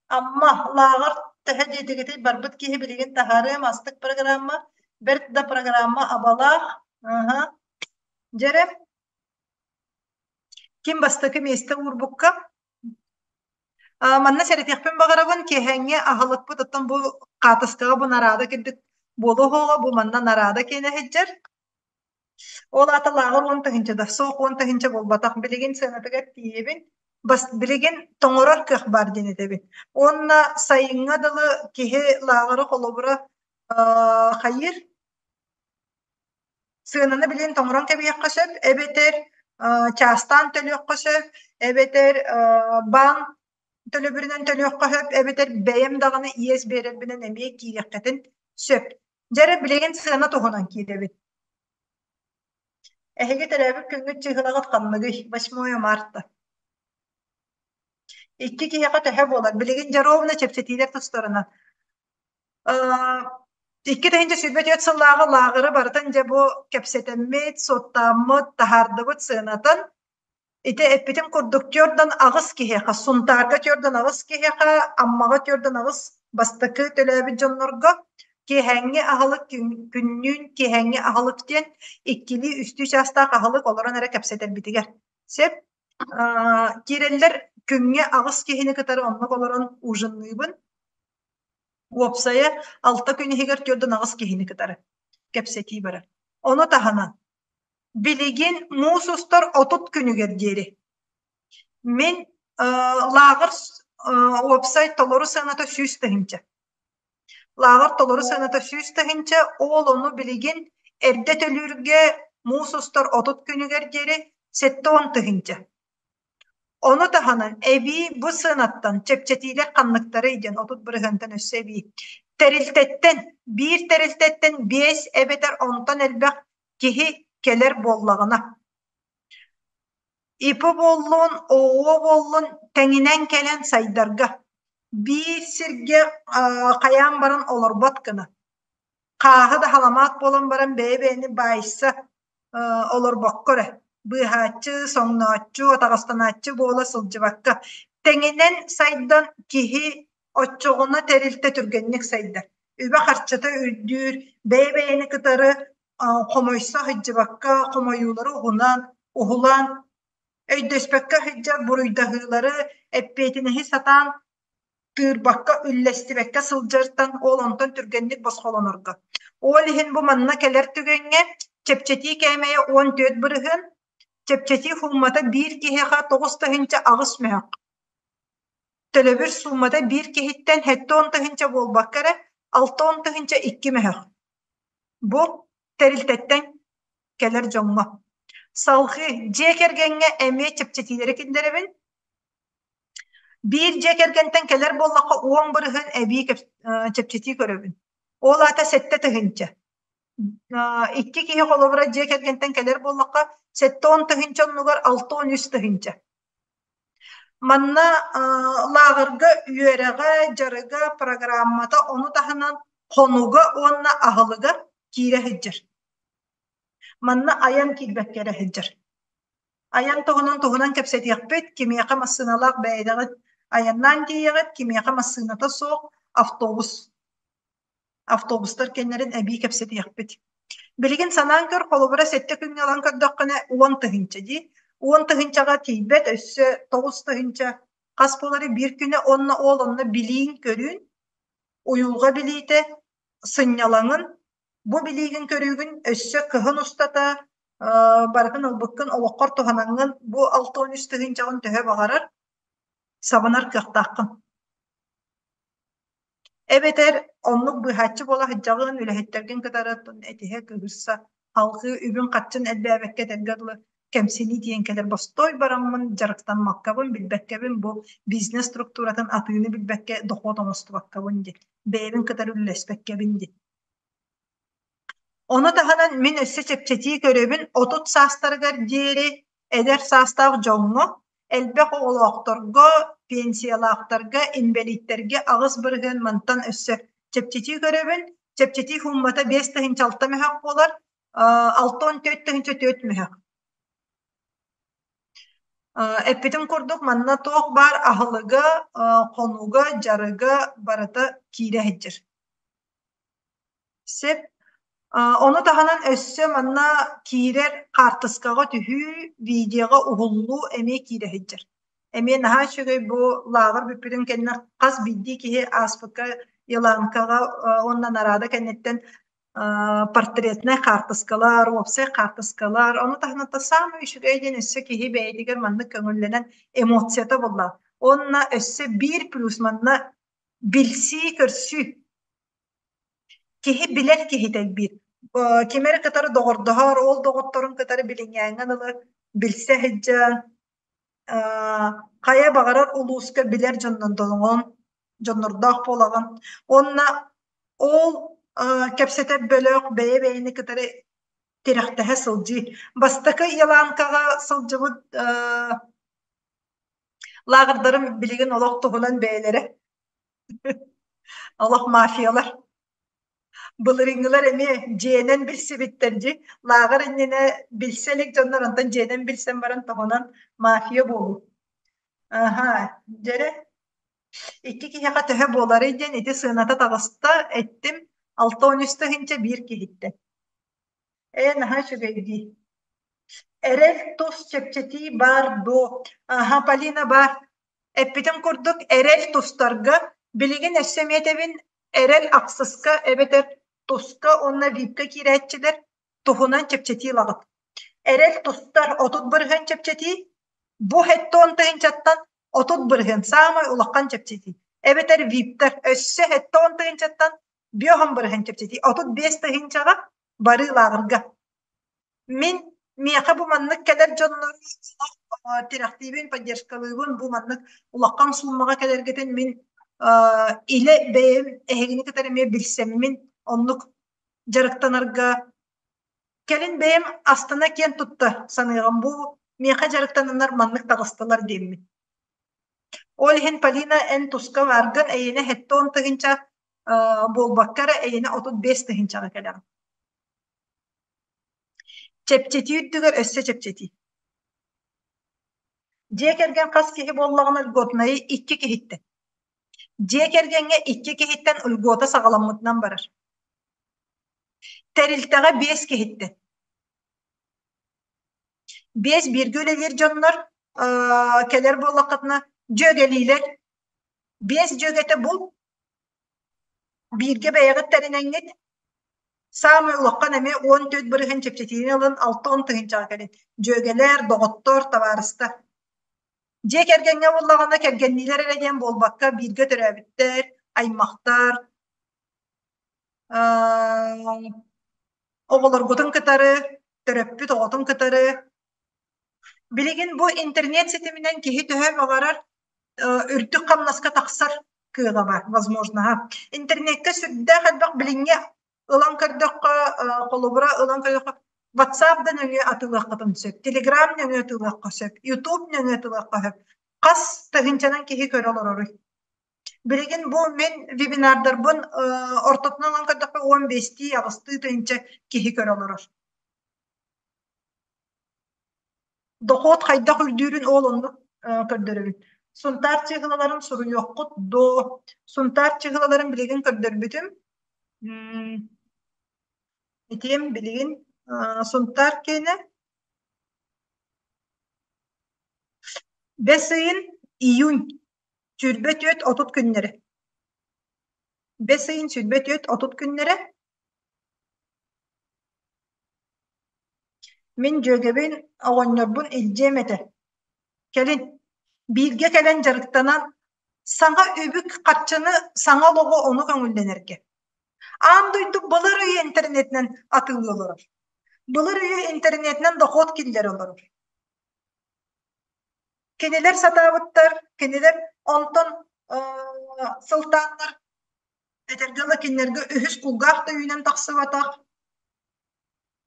S1: Амма, лааҕыр төһө диэтигитий барбыт киһи билигин таһаарыам астык программа, бэрт да программа абалаах. Аха. Дьэрэ, ким бастакы миэстэ уурбукка? Манна сэрэтиэхпин баҕарабын, киэһээҥҥи аһылыкпыт оттон бу хаатыскаҕа бу нараада курдук буолуо бу манна нараада киэнэ сылдьар. Ол аата лааҕыр 10 тыһыынча да, суох 10 тыһыынча буолбатах. Билигин сыанатыгар тиийэбин. Бас билигин тоҥорор кыах баар диэн этэбин. Уонна сайыҥҥа дылы киһи лааҕыра холобура хайыыр сыананы билигин тоҥорон кэбиһиэххэ сөп, эбэтэр чаастаан төлүөххэ сөп, эбэтэр баан төлөбүрүнэн төлүөххэ сөп, эбэтэр бэйэм даҕаны иэс биэрэрбинэн эмиэ киириэххитин сөп. Дьэ эрэ билигин сыана туһунан киирэбит. Эһиги төрөөбүт күҥҥүт чыыһылаҕыт ханныгый? 8 марта. Икки киһиэхэ төһө буолар? Билигин дьэ ровно чэпчэтиилэр тустарынан. 2024 сыллааҕы лааҕыры барытын дьэ бу кэпсэтэммит, суоттааммыт, таһаардыбыт сыанатын. Ити эппитим курдук 48 киһиэхэ, Сунтаарга 48 киһиэхэ, Аммаҕа 48 бастакы төлөөбүт дьоннорго киэһээҥҥи аһылык күннүүн киэһээҥҥи аһылык диэн иккилии-үстүү чаастаах аһылык олорон эрэ кэпсэтэрбитигэр. Сөп? Киирэллэр күҥҥэ аҕыс киһини кытары оннук олорон ужинныыбын. Уопсайа алта күн иһигэр 48 киһини кытары кэпсэтии барар. Ону таһынан билигин муус устар 30 күнүгэр диэри мин лааҕыр уопсай толору сыаната 100 000. Лааҕыр толору сыаната 100 000, ол ону билигин эрдэ төлүүргэ муус устар 30 күнүгэр диэри 70 000. Ону таһынан эбии бу сыанаттан чэпчэтиилэр ханныктарый диэн 30 бырыһыантан өссө эбии. Тэрилтэттэн, биир тэрилтэттэн биэс эбэтэр онтон элбэх киһи кэлэр буоллаҕына, ИП буоллун, ООО буоллун тэҥинэн кэлэн сайдарга, биир сиргэ хайаан баран олорбот гына, хааһы да халамаат буолан баран бэйэ-бэйэни баайса олорбокко эрэ, быыһааччы, соҥнооччу, атаҕастанааччы буола сылдьыбакка, тэҥинэн сайдан киһи оччоҕуна тэрилтэ түргэнник сайдар. Үбэ-харчыта үрдүүр, бэйэ-бэйэни кытары хомойсо сылдьыбакка, хомойуулары уһунан, уһулан, өйдөспөккө сылдьар буруйдаһыылары, эппиэтинэһи сатаан тыырбакка, үллэстибэккэ сылдьартан ол онтон түргэнник босхолонорго. Ол иһин бу манна кэлэр түгэҥҥэ чэпчэтии кээмэйэ 14%, чэпчэтии сууммата биир киһиэхэ 9 008 мөһөх. Төлөбүр сууммата биир киһиттэн 70 000 буолбакка эрэ 60 002 мөһөх. Бу тэрилтэттэн кэлэр дьоҥҥо. Салҕыы дьиэ кэргэҥҥэ эмиэ чэпчэтиилэри киллэрэбин. Биир дьиэ кэргэнтэн кэлэр буоллахха 10% эбии чэпчэтии көрөбүн. Ол аата 7 000. Икки киһи холобура дьиэ кэргэнтэн кэлэр буоллахха 70 000 оннугар 63 000. Манна лааҕырга үөрэҕэ, дьарыга, программата ону таһынан хонуга уонна аһылыга киирэ сылдьар. Манна айан киирбэккэ эрэ сылдьар. Айан туһунан туһунан кэпсэтиэхпит, кимиэхэ массыыналаах бэйэҕит айаннаан тиийэҕит, кимиэхэ массыыната суох автобус. Автобустар кэннэрин эбии кэпсэтиэхпит. Билигин санаан көр, холобура сэттэ күҥҥэ ылан көрдөххүнэ 10 000 дии. 10 000-ҕа тиийбэт, өссө 9000 хас буолары биир күнэ уонна ол онно билииҥ-көрүүн, уйулҕа билиитэ, сынньалаҥын, бу билиигин көрүүгүн өссө кыһын устата барытын ылбыккын олоххор туһанаҥҥын бу 63 000-ҕын төһө баҕарар сабынар кыахтааххын. Эбэтэр оннук быыһааччы буола сылдьаҕын, үлэһиттэргин кытары этиһэ, кыыһырса, салҕыы үбүн-харчын элбээбэккэ этэргэ дылы кэмсинии диэн кэлэр бостой бараммын дьарыктаммаккабын, билбэккэбин бу бизнес структуратын атыыны билбэккэ дохуот оҥостубаккабын диэн, бэйэбин кытары үлэлэспэккэбин диэн. Ону таһынан мин өссө чэпчэтии көрөбүн 30 саастарыгар диэри эдэр саастаах дьоҥҥо, элбэх оҕолоохторго, пенсиялаахтарга, инбэлииттэргэ 8% мантан өссө чэпчэтии көрөбүн. Чэпчэтии сууммата 5006 мөһөх буолар, 64 004 мөһөх. Эппитим курдук манна туох баар аһылыга, хонуга, дьарыга барыта киирэ сылдьар. Сөп. Ону таһынан өссө манна киирэр хаартыскаҕа түһүү, видеоҕа уһуллуу эмиэ киирэ сылдьар. Эмиэ наһаа үчүгэй бу лааҕыр бүппүтүн кэннэ хас биирдии киһи ааспыкка Еланкаҕа уонна Нарада кэнниттэн портретнай хаартыскалар, уопсай хаартыскалар, ону таһынан саамай үчүгэй диэн өссө киһи бэйэтигэр маннык көҥүллэнэн эмоцията буолла. Уонна өссө биир плюс манна билсии-көрсүү. Киһи билэр киһитэ биир. Ким эрэ кытары доҕордоһор, ол доҕотторун кытары билиҥҥээҥҥэ дылы билсэ сылдьан, хайа баҕарар улууска билэр дьоннордоноҕун, дьоннордоох буолаҕын. Уонна ол кэпсэтэр бөлөх бэйэ-бэйэни кытары тирэхтэһэ сылдьыы. Бастакы Еланкаҕа сылдьыбыт лааҕырдарым билигин олох туһунан бэйэлэрэ олох мафиялар. Былырыыҥҥылар эмиэ дьиэнэн билсибиттэр дии. Лааҕыр иннинэ билсэ илик дьоннор онтон дьиэнэн билсэн баран тоһунан мафия буолуу. Аһаа, дьэрэ икки киһиэхэ төһө буоларый диэн ити сыаната таҕыста, эттим 63 000 биир киһиттэн. Ээ, наһаа үчүгэй дии. Эрэл тус чэпчэтии баар дуо? Аһа, Полина баар. Эппитим курдук, эрэл тустарга, билигин өссө эмиэ этэбин, эрэл ахсыска эбэтэр туска уонна випка киирээччилэр туһунан чэпчэтии ылаҕыт. Эрэл тустар 30% чэпчэтии, бу 70 тыһыынчаттан 30% саамай улахан чэпчэтии. Эбэтэр виптэр өссө 70 тыһыынчаттан 50% чэпчэтии, 35 тыһыынчаҕа барыы лааҕырга. Мин миэхэ бу маннык кэлэр дьоннору тирэхтиибин, поддержкалыыбын, бу маннык улахан суумаҕа кэлэргитин мин илэ бэйэм эһигини кытары эмиэ билсэммин оннук дьарыктанарга кэлин бэйэм астына киэн тутта саныаҕым бу миэхэ дьарыктананнар маннык таҕыстылар диэммин. Ол иһин Полина эн туска бааргын эйиэнэ 70 тыһыынча буолбакка эрэ эйиэнэ 35 тыһыынчаҕа кэлэҕин. Чэпчэтии үрдүгэр өссө чэпчэтии. Дьиэ кэргэн хас киһи буоллаҕына льготнайы икки киһиттэн. Дьиэ кэргэҥҥэ икки киһиттэн льгота саҕаламмытынан барар. Тэрилтэҕэ биэс киһиттэн. Биэс бииргэ үлэлиир дьоннор кэлэр буоллаххытына дьүөгэлиилэр биэс дьүөгэтэ бул Бииргэ бэйэҕит тэринэҥҥит саамай улахан эмиэ 14% чэпчэтиини ылан 60 тыһыынчаҕа кэлин. Дьүөгэлэр, доҕоттор, табаарыстар. Дьиэ кэргэҥҥэ буоллаҕына кэргэнниилэр эрэ диэн буолбакка бииргэ төрөөбүттэр, аймахтар, оҕолоргутун кытары, төрөппүт оҕотун кытары Билигин бу интернет ситиминэн киһи төһө баҕарар үрдүк хамнаска тахсар кыаҕа баар, возможноһа. Интернеккэ сүрдээх элбэх билиҥҥи ылан көрдөххө, холобура ылан көрдөххө, WhatsApp да нөҥүө атыылыаххытын сөп, Telegram нөҥүө атыылыахха сөп, YouTube нөҥүө атыылыахха сөп. Хас тыһыынчанан киһи көрө олороруй? Билигин бу мин вебинардарбын ортотунан ылан көрдөххө, 15-тии, 8-тыы тыһыынча киһи көрө олорор. Дохуот хайдах үрдүүрүн ол оннук көрдөрөбүт. Сунтаар чыыһылаларын суруйуоххут дуо? Сунтаар чыыһылаларын билигин көрдөрбүтүм. Итиэм билигин Сунтаар киэнэ бэс ыйын июнь 24-30 күннэрэ. Бэс ыйын 24-30 күннэрэ Мин дьүөгэбин, оҕонньорбун илдьиэм этэ, кэлин, бииргэ кэлэн дьарыктанан, саҥа үбү-харчыны, саҥа олоҕу ону көҥүллэнэргэ. Аан дойду былыр үйэ интернетинэн атыылыы олорор. Былыр үйэ интернетинэн дохуот киллэрэ олорор. Кинилэр сатаабыттар, кинилэр онтон сылтааннар Этэргэ дылы, кинилэргэ үһүс кулгаах да үүнэн тахсыбатах,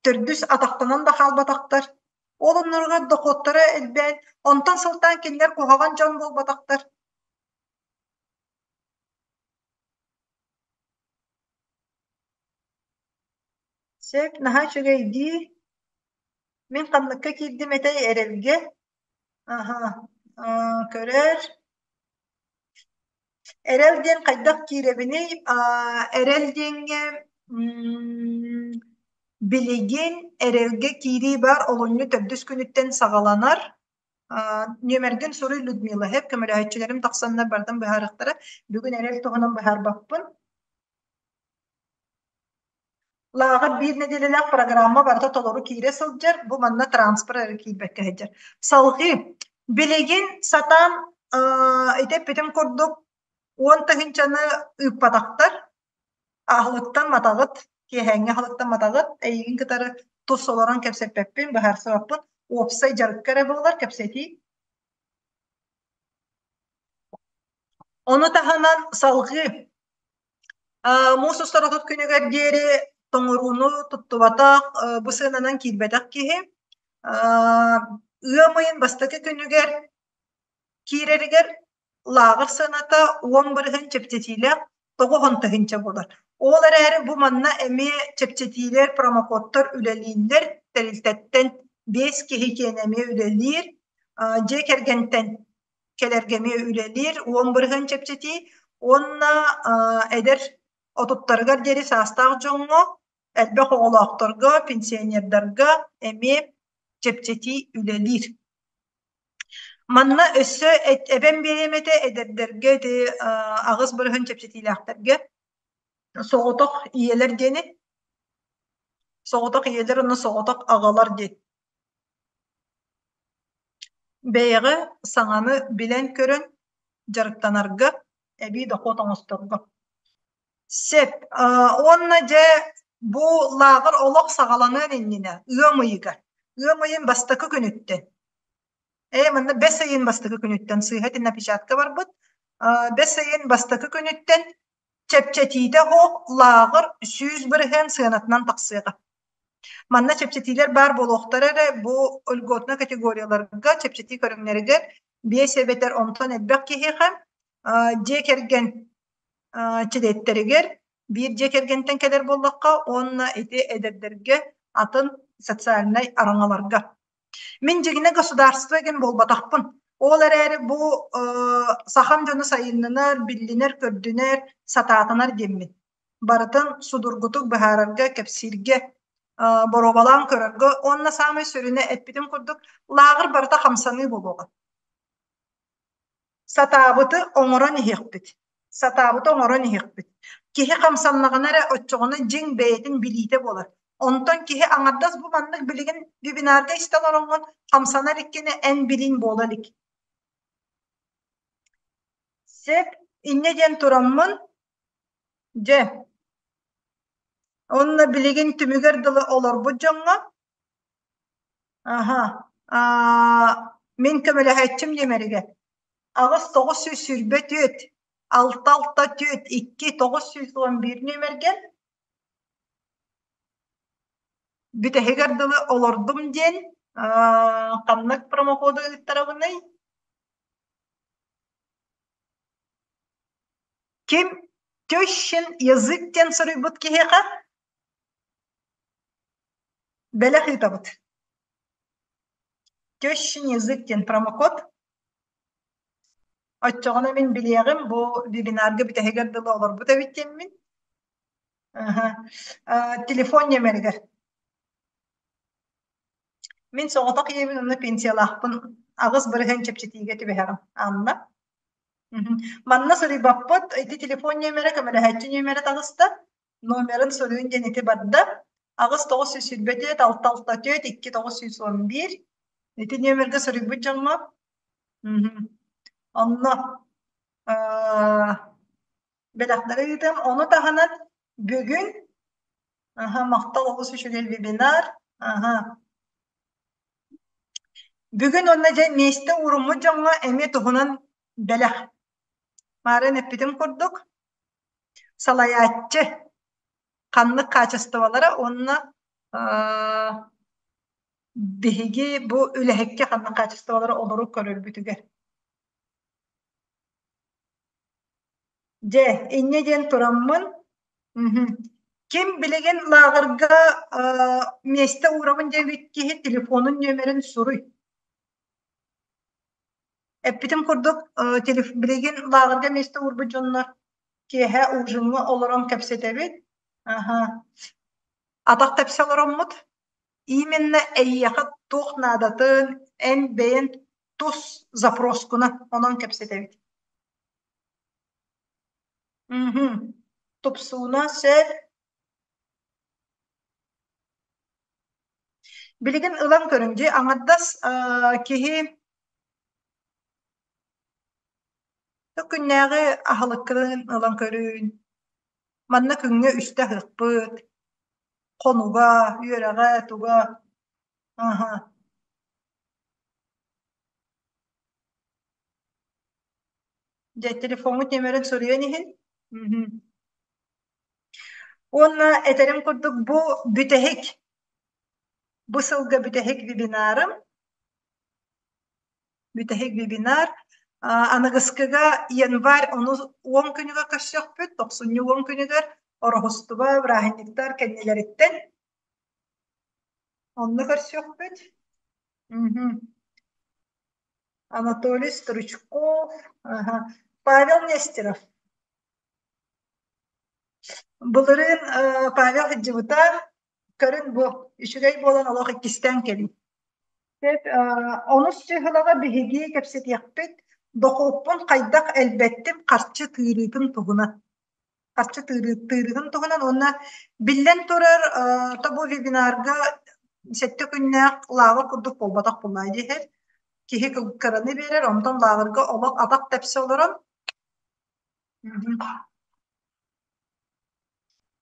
S1: төрдүс атахтанан да хаалбатахтар. Ол оннугар дохуоттара элбээн, онтон сылтаан кинилэр куһаҕан дьон буолбатахтар. Сөп, наһаа үчүгэй дии. Мин ханныкка киирдим этэй эрэлгэ? Аһа, көрөр. Эрэл диэн хайдах киирэбиний? Эрэл диэҥҥэ билигин эрэлгэ киирии баар олунньу төрдүс күнүттэн саҕаланар. Нүөмэргин суруй Людмила Хэп көмөлөһөөччүлэрим тахсаннар барытын быһаарыахтара. Бүгүн эрэл туһунан быһаарбаппын. Лааҕыр биир нэдиэлэлээх программа барыта толору киирэ сылдьар, бу манна транспорт эрэ киирбэккэ сылдьар. Салҕыы, билигин сатаан ити эппитим курдук 10 тыһыынчаны ыыппатахтар, аһылыктан матаҕыт, киэһээҥҥи аһылыктан матаҕыт, эйигин кытары тус олорон кэпсэппэппин, быһаарсыбаппын, уопсай дьарыкка эрэ буолар кэпсэтии. Ону таһынан салҕыы Муус устар 30 күнүгэр диэри тоҥорууну туттубатах, бу сыананан киирбэтэх киһи ыам ыйын бастакы күнүгэр киирэригэр лааҕыр сыаната 10% чэпчэтиилээх 90 тыһыынча буолар. Ол эрээри бу манна эмиэ чэпчэтиилэр, промокодтар үлэлииллэр, тэрилтэттэн биэс киһи киэнэ эмиэ үлэлиир, дьиэ кэргэнтэн кэлэргэ эмиэ үлэлиир 10% чэпчэтии уонна эдэр отуттарыгар диэри саастаах дьоҥҥо, элбэх оҕолоохторго, пенсионердарга эмиэ чэпчэтии үлэлиир. Манна өссө эбэм биэриэм этэ эдэрдэргэ ити 8% чэпчэтиилээхтэргэ соҕотох ийэлэр диэни соҕотох ийэлэр уонна соҕотох аҕалар диэн. Бэйэҕэ саҥаны билэн-көрөн дьарыктанарга, эбии дохуот оҥосторго. Сөп. Уонна дьэ бу лааҕыр олох саҕаланыан иннинэ ыам ыйыгар, ыам ыйын бастакы күнүттэн, ээ манна бэс ыйын бастакы күнүттэн сыыһа итиннэ опечатка барбыт. Бэс ыйын бастакы күнүттэн чэпчэтиитэ суох лааҕыр 100% сыанатынан тахсыаҕа. Манна чэпчэтиилэр баар буолуохтара эрэ, бу льготнай категорияларга, чэпчэтии көрүҥнэригэр биэс эбэтэр онтон элбэх киһиэхэ дьиэ кэргэн чилиэттэригэр биир дьиэ кэргэнтэн кэлэр буоллахха уонна ити эдэрдэргэ атын социальнай араҥаларга. Мин дьиҥинэ государство диэн буолбатахпын. Ол эрээри бу сахам дьоно сайыннанар, биллинэр-көрдүнэр, сатаатанар диэммин. Барытын судургутук быһаарарга, кэпсииргэ, боруобалаан көрөргө уонна саамай сүрүнэ эппитим курдук, лааҕыр барыта хамсаныы буолуоҕа. Сатаабыты оҥорон иһиэхпит. Сатаабыты оҥорон иһиэхпит. Киһи хамсаннаҕына эрэ оччоҕуна дьиҥ бэйэтин билиитэ буолар. Онтон киһи аҥардас бу маннык билигин вебинарга истэ олороҥҥун хамсана иликкинэ эн билиҥ буола илик. Сөп, инньэ диэн тураммын, дьэ, уонна билигин түмүгэр дылы олорбут дьоҥҥо Аһа, мин көмөлөһөөччүм нүөмэригэр 8 924 6 6 4 2 911 нүөмэргэ бүтэһигэр дылы олордум диэн ханнык промокоду ыыттарабыный? Ким тещин язык диэн суруйбут киһиэхэ бэлэх ыытабыт. Тещин язык диэн промокод. Оччоҕуна мин билиэҕим бу вебинарга бүтэһигэр дылы олорбут эбит диэммин. Телефон нүөмэригэр. Мин соҕотох ийэбин уонна пенсиялаахпын 8% чэпчэтиигэ түбэһэҕин Анна. Манна суруйбаппыт, ити телефон нүөмэрэ көмөлөһөөччү нүөмэрэ таҕыста. Номерын суруйун диэн ити барда. 8 924 6 6 4 2 911 Ити нүөмэргэ суруйбут дьоҥҥо онно бэлэхтэри ыытыам. Ону таһынан бүгүн махтал олус үчүгэй вебинар. Бүгүн уонна дьэ миэстэ ууруммут дьоҥҥо эмиэ туһунан бэлэх. Маарыын эппитим курдук, салайааччы ханнык хаачыстыбалара уонна биһиги бу үлэһиккэ ханнык хаачыстыбалара олору көрөрбүтүгэр. Дьэ, инньэ диэн тураммын, ким билигин лааҕырга миэстэ уурабын диэбит киһи телефонун нүөмэрин суруй. Эппитим курдук, билигин лааҕырга миэстэ уурбут дьоннор киэһэ ужиҥҥа олорон кэпсэтэбит. Аһа. Атах тэпсэ олороммут. Именно эйиэхэ туох наадатын, эн бэйэн тус запроскунан онон кэпсэтэбит. Тупсууна сөп. Билигин ылан көрүҥ дии, аҥардас киһи күннээҕи аһылыккын ылан көрүүн. Манна күҥҥэ үстэ аһыахпыт. Хонуга, үөрэҕэ, туга. Аһа. Дьэ, телефоҥҥут нүөмэрин суруйан иһин. Уонна этэрим курдук бу бүтэһик, бу сылга бүтэһик вебинарым, бүтэһик вебинар. Аныгыскыга январь ону 10 күнүгэр көрсүөхпүт, тохсунньу 10 күнүгэр Ороһустуба бырааһынньыктар кэннилэриттэн онно көрсүөхпүт. Анатолий Стручков, Павел Нестеров. Былырыын Павел сылдьыбыта, көрүн бу, үчүгэй буолан олох иккистээн кэлин. Сөп, онус чыыһылаҕа биһиги кэпсэтиэхпит дохуоппун хайдах элбэттим харчы тыырыытын туһунан. Харчы тыырыытын туһунан уонна биллэн турар, тобу вебинарга сэттэ күннээх лааҕыр курдук буолбатах буоллаа диэһэр. Киһи кыраны биэрэр, онтон лааҕырга олох атах тэпсэ олорон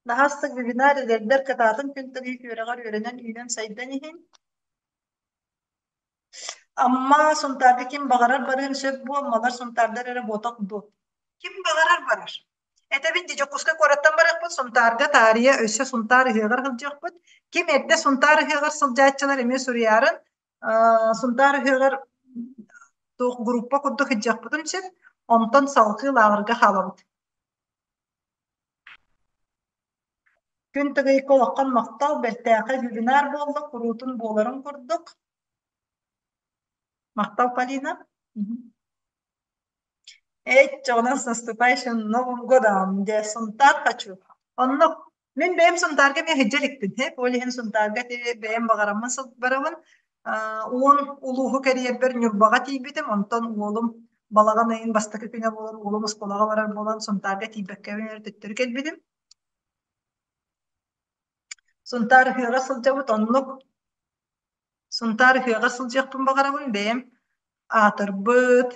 S1: Наһаа астык вебинар эдэрдэр кытаатын күн тыгыы үөрэҕэр үөрэнэн үүнэн-сайдан иһин. Амма Сунтаарга ким баҕарар барыан сөп буо, Аммалар Сунтаардар эрэ буотах дуо? Ким баҕарар барар. Этэбин дии Дьокуускай куораттан барыахпыт, Сунтаарга таарыйа өссө Сунтаар ыһыаҕар сылдьыахпыт. Ким эрдэ Сунтаар ыһыаҕар сылдьааччылар эмиэ суруйаарын, Сунтаар ыһыаҕар туох группа курдук сылдьыахпытын сөп, онтон салгыы лааҕырга хаалабыт. Күн Тыгыйка улахан махтал, бэртээхэй вебинар буолла, куруутун буоларын курдук. Махтал, Полина. Эччоҕунан с наступающим Новым годом, дьэ, Сунтаар хочу. Оннук мин бэйэм Сунтаарга эмиэ сылдьа иликпин, ол иһин Сунтаарга бэйэм баҕараммын барабын. Уон улууһу кэрийэрбэр Ньурбаҕа тиийбитим, онтон уолум балаҕан ыйын бастакы күнэ буолан, уолум оскуолаҕа барар буолан, Сунтаарга тиийбэккэбин эрэ төттөрү кэлбитим. Сунтаар ыһыаҕар сылдьабыт, оннук Сунтаар ыһыаҕар сылдьыахпын баҕарабын, бэйэм аатырбыт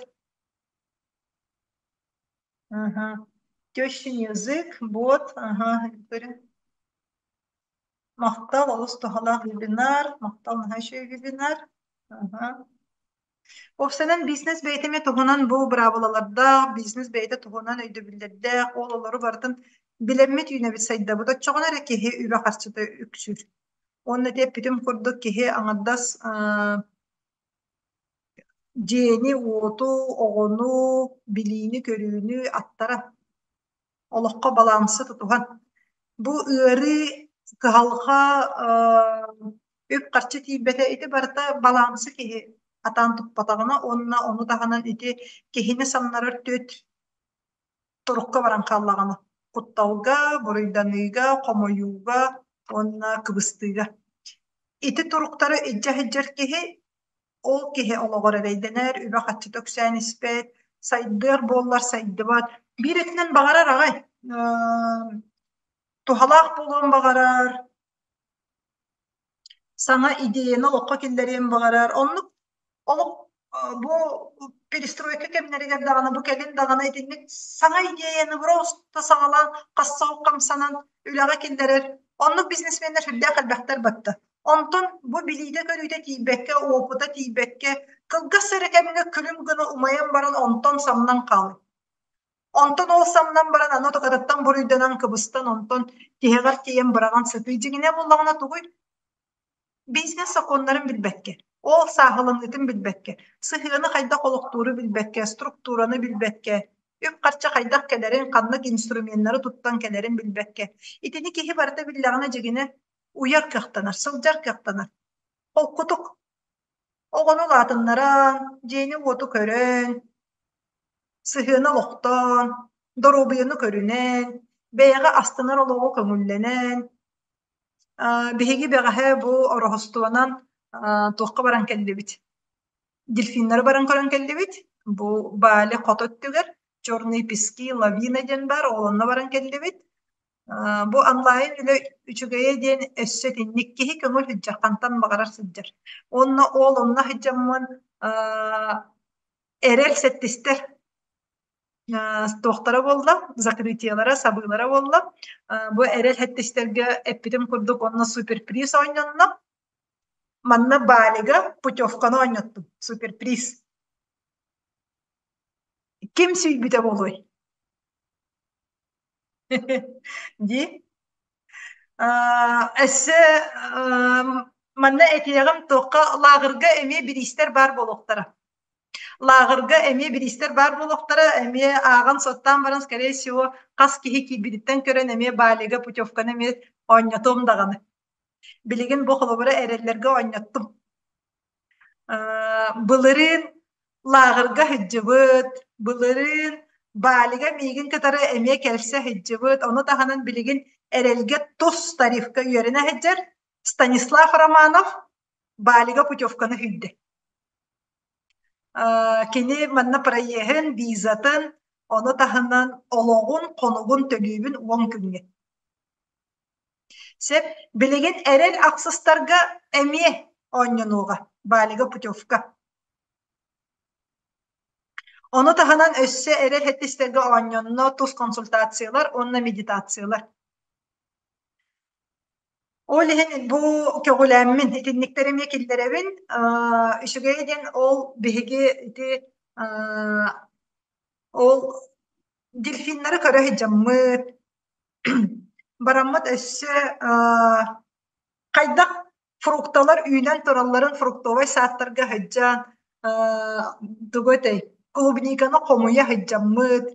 S1: Ага. Тещин язык, вот, ага, Махтал, олус туһалаах вебинар, махтал наһаа үчүгэй вебинар. Ага. Уопсайынан бизнес бэйэтэ эмиэ туһунан бу быраабылалардаах, бизнес бэйэтэ туһунан өйдөбүллэрдээх, ол олору барытын билэммит үүнэбит сайдабыт. Оччоҕуна эрэ киһи үбэ-харчыта үксүүр. Уонна ити эппитим курдук киһи аҥардас дьиэни-уоту, оҕону, билиини-көрүүнү аттара олоххо балансы тутуһан бу ыарыы, кыһалҕа, үп-харчы тиийбэтэ ити барыта балансы киһи атаан туппатаҕына уонна ону таһынан ити киһини самнарар түөт турукка баран хааллаҕына кутталга, буруйданыыга, хомойууга уонна кыбыстыыга. Ити туруктары илдьэ сылдьар киһи ол киһи олоҕор эрэйдэнэр, үбэ-харчыта үксээн испэт, сайдыар буоллар сайдыбат. Биир өттүнэн баҕарар аҕай, туһалаах буолуон баҕарар, саҥа идеяны олоххо киллэриэн баҕарар. Оннук олох бу перестройка кэмнэригэр даҕаны, бу кэлин даҕаны итинник саҥа идеяны просто саҕалаан, хас сыл хамсанан үлэҕэ киллэрэр. Оннук бизнесменнэр сүрдээх элбэхтэр батта. Онтон бу билиитэ-көрүүтэ тиийбэккэ, уопута тиийбэккэ, кылгас эрэ кэмҥэ күлүм гына умайан баран онтон самнан хаалар. Онтон ол самнан баран аны токатыттан буруйданан кыбыстан онтон тиһэҕэр тиийэн быраҕан сытыы дьиҥинэ буоллаҕына тугуй? Бизнес сокуоннарын билбэккэ, ол сааһыланыытын билбэккэ, сыһыаны хайдах олохтууру билбэккэ, структураны билбэккэ, үп-харчы хайдах кэлэрин, ханнык инструменнары туттан кэлэрин билбэккэ. Итини киһи барыта биллэҕинэ дьиҥинэ уйар кыахтанар, сылдьар кыахтанар. Холкутук оҕону улаатыннаран, дьиэни-уоту көрөн, сыһыаны олохтоон, доруобуйаны көрүнэн, бэйэҕэ астынар олоҕу көҥүллэнэн, биһиги бэҕэһээ бу Ороһустуонан туохха баран кэллибит? Дельфиннары баран көрөн кэллибит. Бу Бали хото өттүгэр Черные пески, лавина диэн баар, ол онно баран кэллибит. Бу онлайн үлэ үчүгэйэ диэн өссө итинник киһи көҥүл сылдьар, хантан баҕарар сылдьар. Уонна ол онно сылдьаммын эрэл сэттистэр туохтара буолла, закрытиелара, сабыылара буолла. Бу эрэл сэттистэргэ эппитим курдук онно суперприз оонньонно. Манна Балига путевканы оонньоттум, суперприз. Ким сүүйбүтэ буолуой? Дии. Өссө манна этиэҕим туохха лааҕырга эмиэ бириистэр баар буолуохтара. Лааҕырга эмиэ бириистэр баар буолуохтара, эмиэ ааҕан-суоттаан баран, скорее всего, хас киһи киирбититтэн көрөн эмиэ Балига путевканы эмиэ оонньотуом даҕаны. Билигин бу холобура эрэллэргэ оонньоттум. Былырыын лааҕырга сылдьыбыт, былырыын Балига миигин кытары эмиэ кэлсэ сылдьыбыт, ону таһынан билигин Эрэлгэ тус тарифка үөрэнэ сылдьар Станислав Романов. Балига путевканы сүүйдэ. Кини манна проеһын, визатын, ону таһынан олоҕун, хонугун төлүүбүн 10 күҥҥэ. Сөп. Билигин эрэл ахсыстарга эмиэ оонньонуоҕа. Балига путевка. Ону таһынан өссө эрэл хэттистэргэ оонньонно тус консультациялар уонна медитациялар. Ол иһин бу көҕүлээммин итинниктэри эмиэ киллэрэбин. Үчүгэйэ диэн ол биһиги ити ол дельфиннары көрө сылдьаммыт, бараммыт өссө хайдах фрукталар үүнэн туралларын фруктовай саадтарга сылдьан тугу этэй клубниканы хомуйа сылдьаммыт.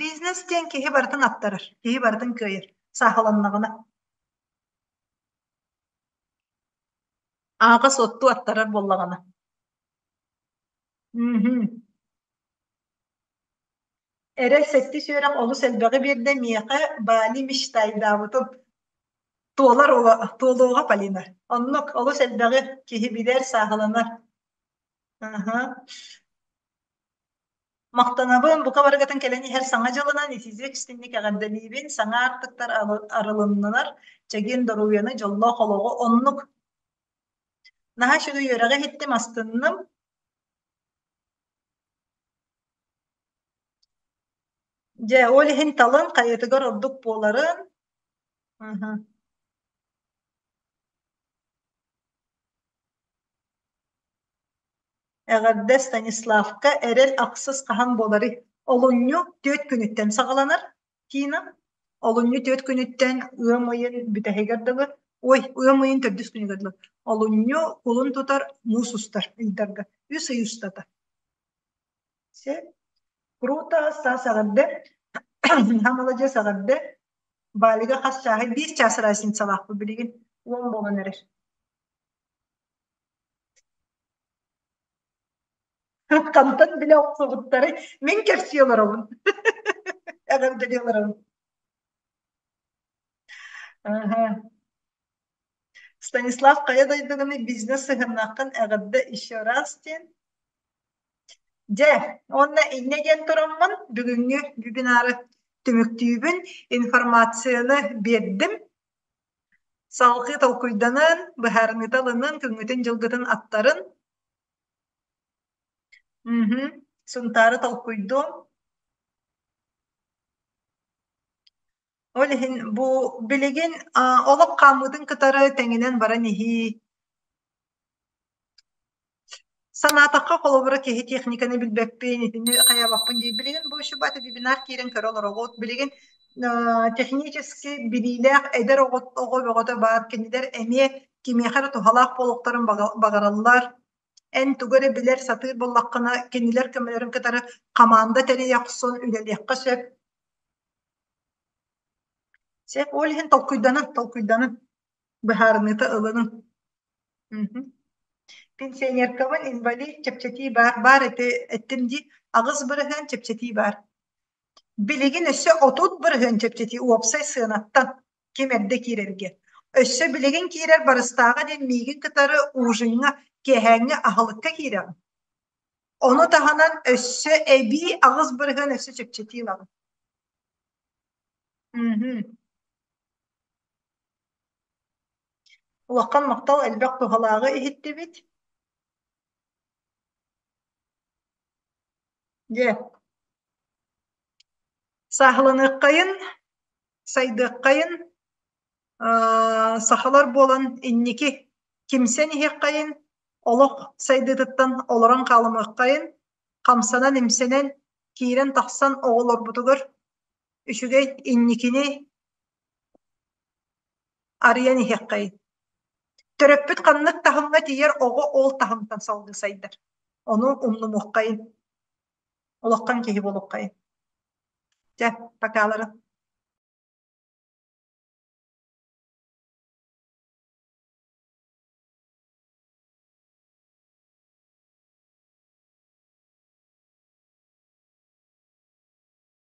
S1: Бизнес диэн киһи барытын аттарар, киһи барытын кыайар, саахаланнаҕына. Ааҕа суоттуу аттарар буоллаҕына. Мм. Эрэл сэттис үөрэх олус элбэҕи биэрдэ миэхэ Бали мечтайдаабытым. Туолар туолуоҕа Полина. Оннук олус элбэҕи киһи билэр, сааһыланар. Аһа. Махтанабын, бука барыгытын кэлэн иһэр Саҥа дьылынан итиитик истиҥник эҕэрдэлиибин, саҥа аартыктар арылыннылар, чэгиэн доруобуйаны, дьоллоох олоҕу оннук. Наһаа үчүгэй үөрэҕи иһиттим, астынным. Дьэ, ол иһин талын хайатыгар ордук буоларын. Аһа. Эҕэрдэ Станиславка эрэл ахсыс хаһан буоларый? Олунньу түөрт күнүттэн саҕаланар Тина. Олунньу түөрт күнүттэн ыам ыйын бүтэһигэр дылы, ой, ыам ыйын төрдүс күнүгэр дылы. Олунньу кулун тутар, муус устар ыйдарга. Үс ый устата. Все. Круто, Стас эҕэрдэ. Наһаа маладьыас эҕэрдэ. Балига хас чааһый? Биир чаас разницалаахпыт билигин. Уон буолан эрэр. Хантан билэ охсубуттарый? Мин кэпсии олоробун. Эҕэрдэлии олоробун. Аха. Станислав хайа дойдугуный бизнес сыһыаннааххын эҕэрдэ еще раз диэн. Дьэ, уонна инньэ диэн тураммын бүгүҥҥү вебинары түмүктүүбүн, информацияны биэрдим. Салгыы толкуйданан, быһаарыныыта ылынан, күҥҥүтүн-дьылгытын аттарын. Мгм. Сунтаары толкуйдуом. Ол иһин бу билигин олох хаамыытын кытары тэҥинэн баран иһии. Санаатахха, холобура, киһи техниканы билбэппин, итини хайаабаппын диир. Билигин бу үчүгэй вебинар киирэн көрө олороҕут. Билигин технически билиилээх эдэр оҕо оҕо бөҕөтө баар. Кинилэр эмиэ кимиэхэ эрэ туһалаах буолуохтарын баҕараллар. Эн тугу эрэ билэр, сатыыр буоллаххына, кинилэр көмөлөрүн кытары хамаанда тэрийэ охсон үлэлиэххэ сөп. Сөп, ол иһин толкуйданын, толкуйданын, быһаарыныыта ылынын. Мгм. Пенсионеркабын инвалид чэпчэтии баар, баар ити эттим дии, 8% чэпчэтии баар. Билигин өссө 30% чэпчэтии уопсай сыанаттан ким эрдэ киирэргэ. Өссө билигин киирэр барыстааҕа диэн миигин кытары ужиҥҥа, киэһээҥҥи аһылыкка киирэҕин. Ону таһынан өссө эбии 8% өссө чэпчэтии ылаҕын. Мгм. Улахан махтал элбэх туһалааҕы иһиттибит. Дьэ, сааһыланыаххайын, сайдыаххайын, сахалар буолан инники кимсэн иһиэххэйин, олох сайдыытыттан олорон хаалымыаххайын, хамсанан-имсэнэн, киирэн-тахсан оҕолорбутугар үчүгэй инникини арыйан иһиэххэйин. Төрөппүт ханнык таһымҥа тиийэр оҕо ол таһымтан салгыы сайдар. Ону умнумуоххайын. Улахан киһи буолуоххайын. Дьэ, покаларын.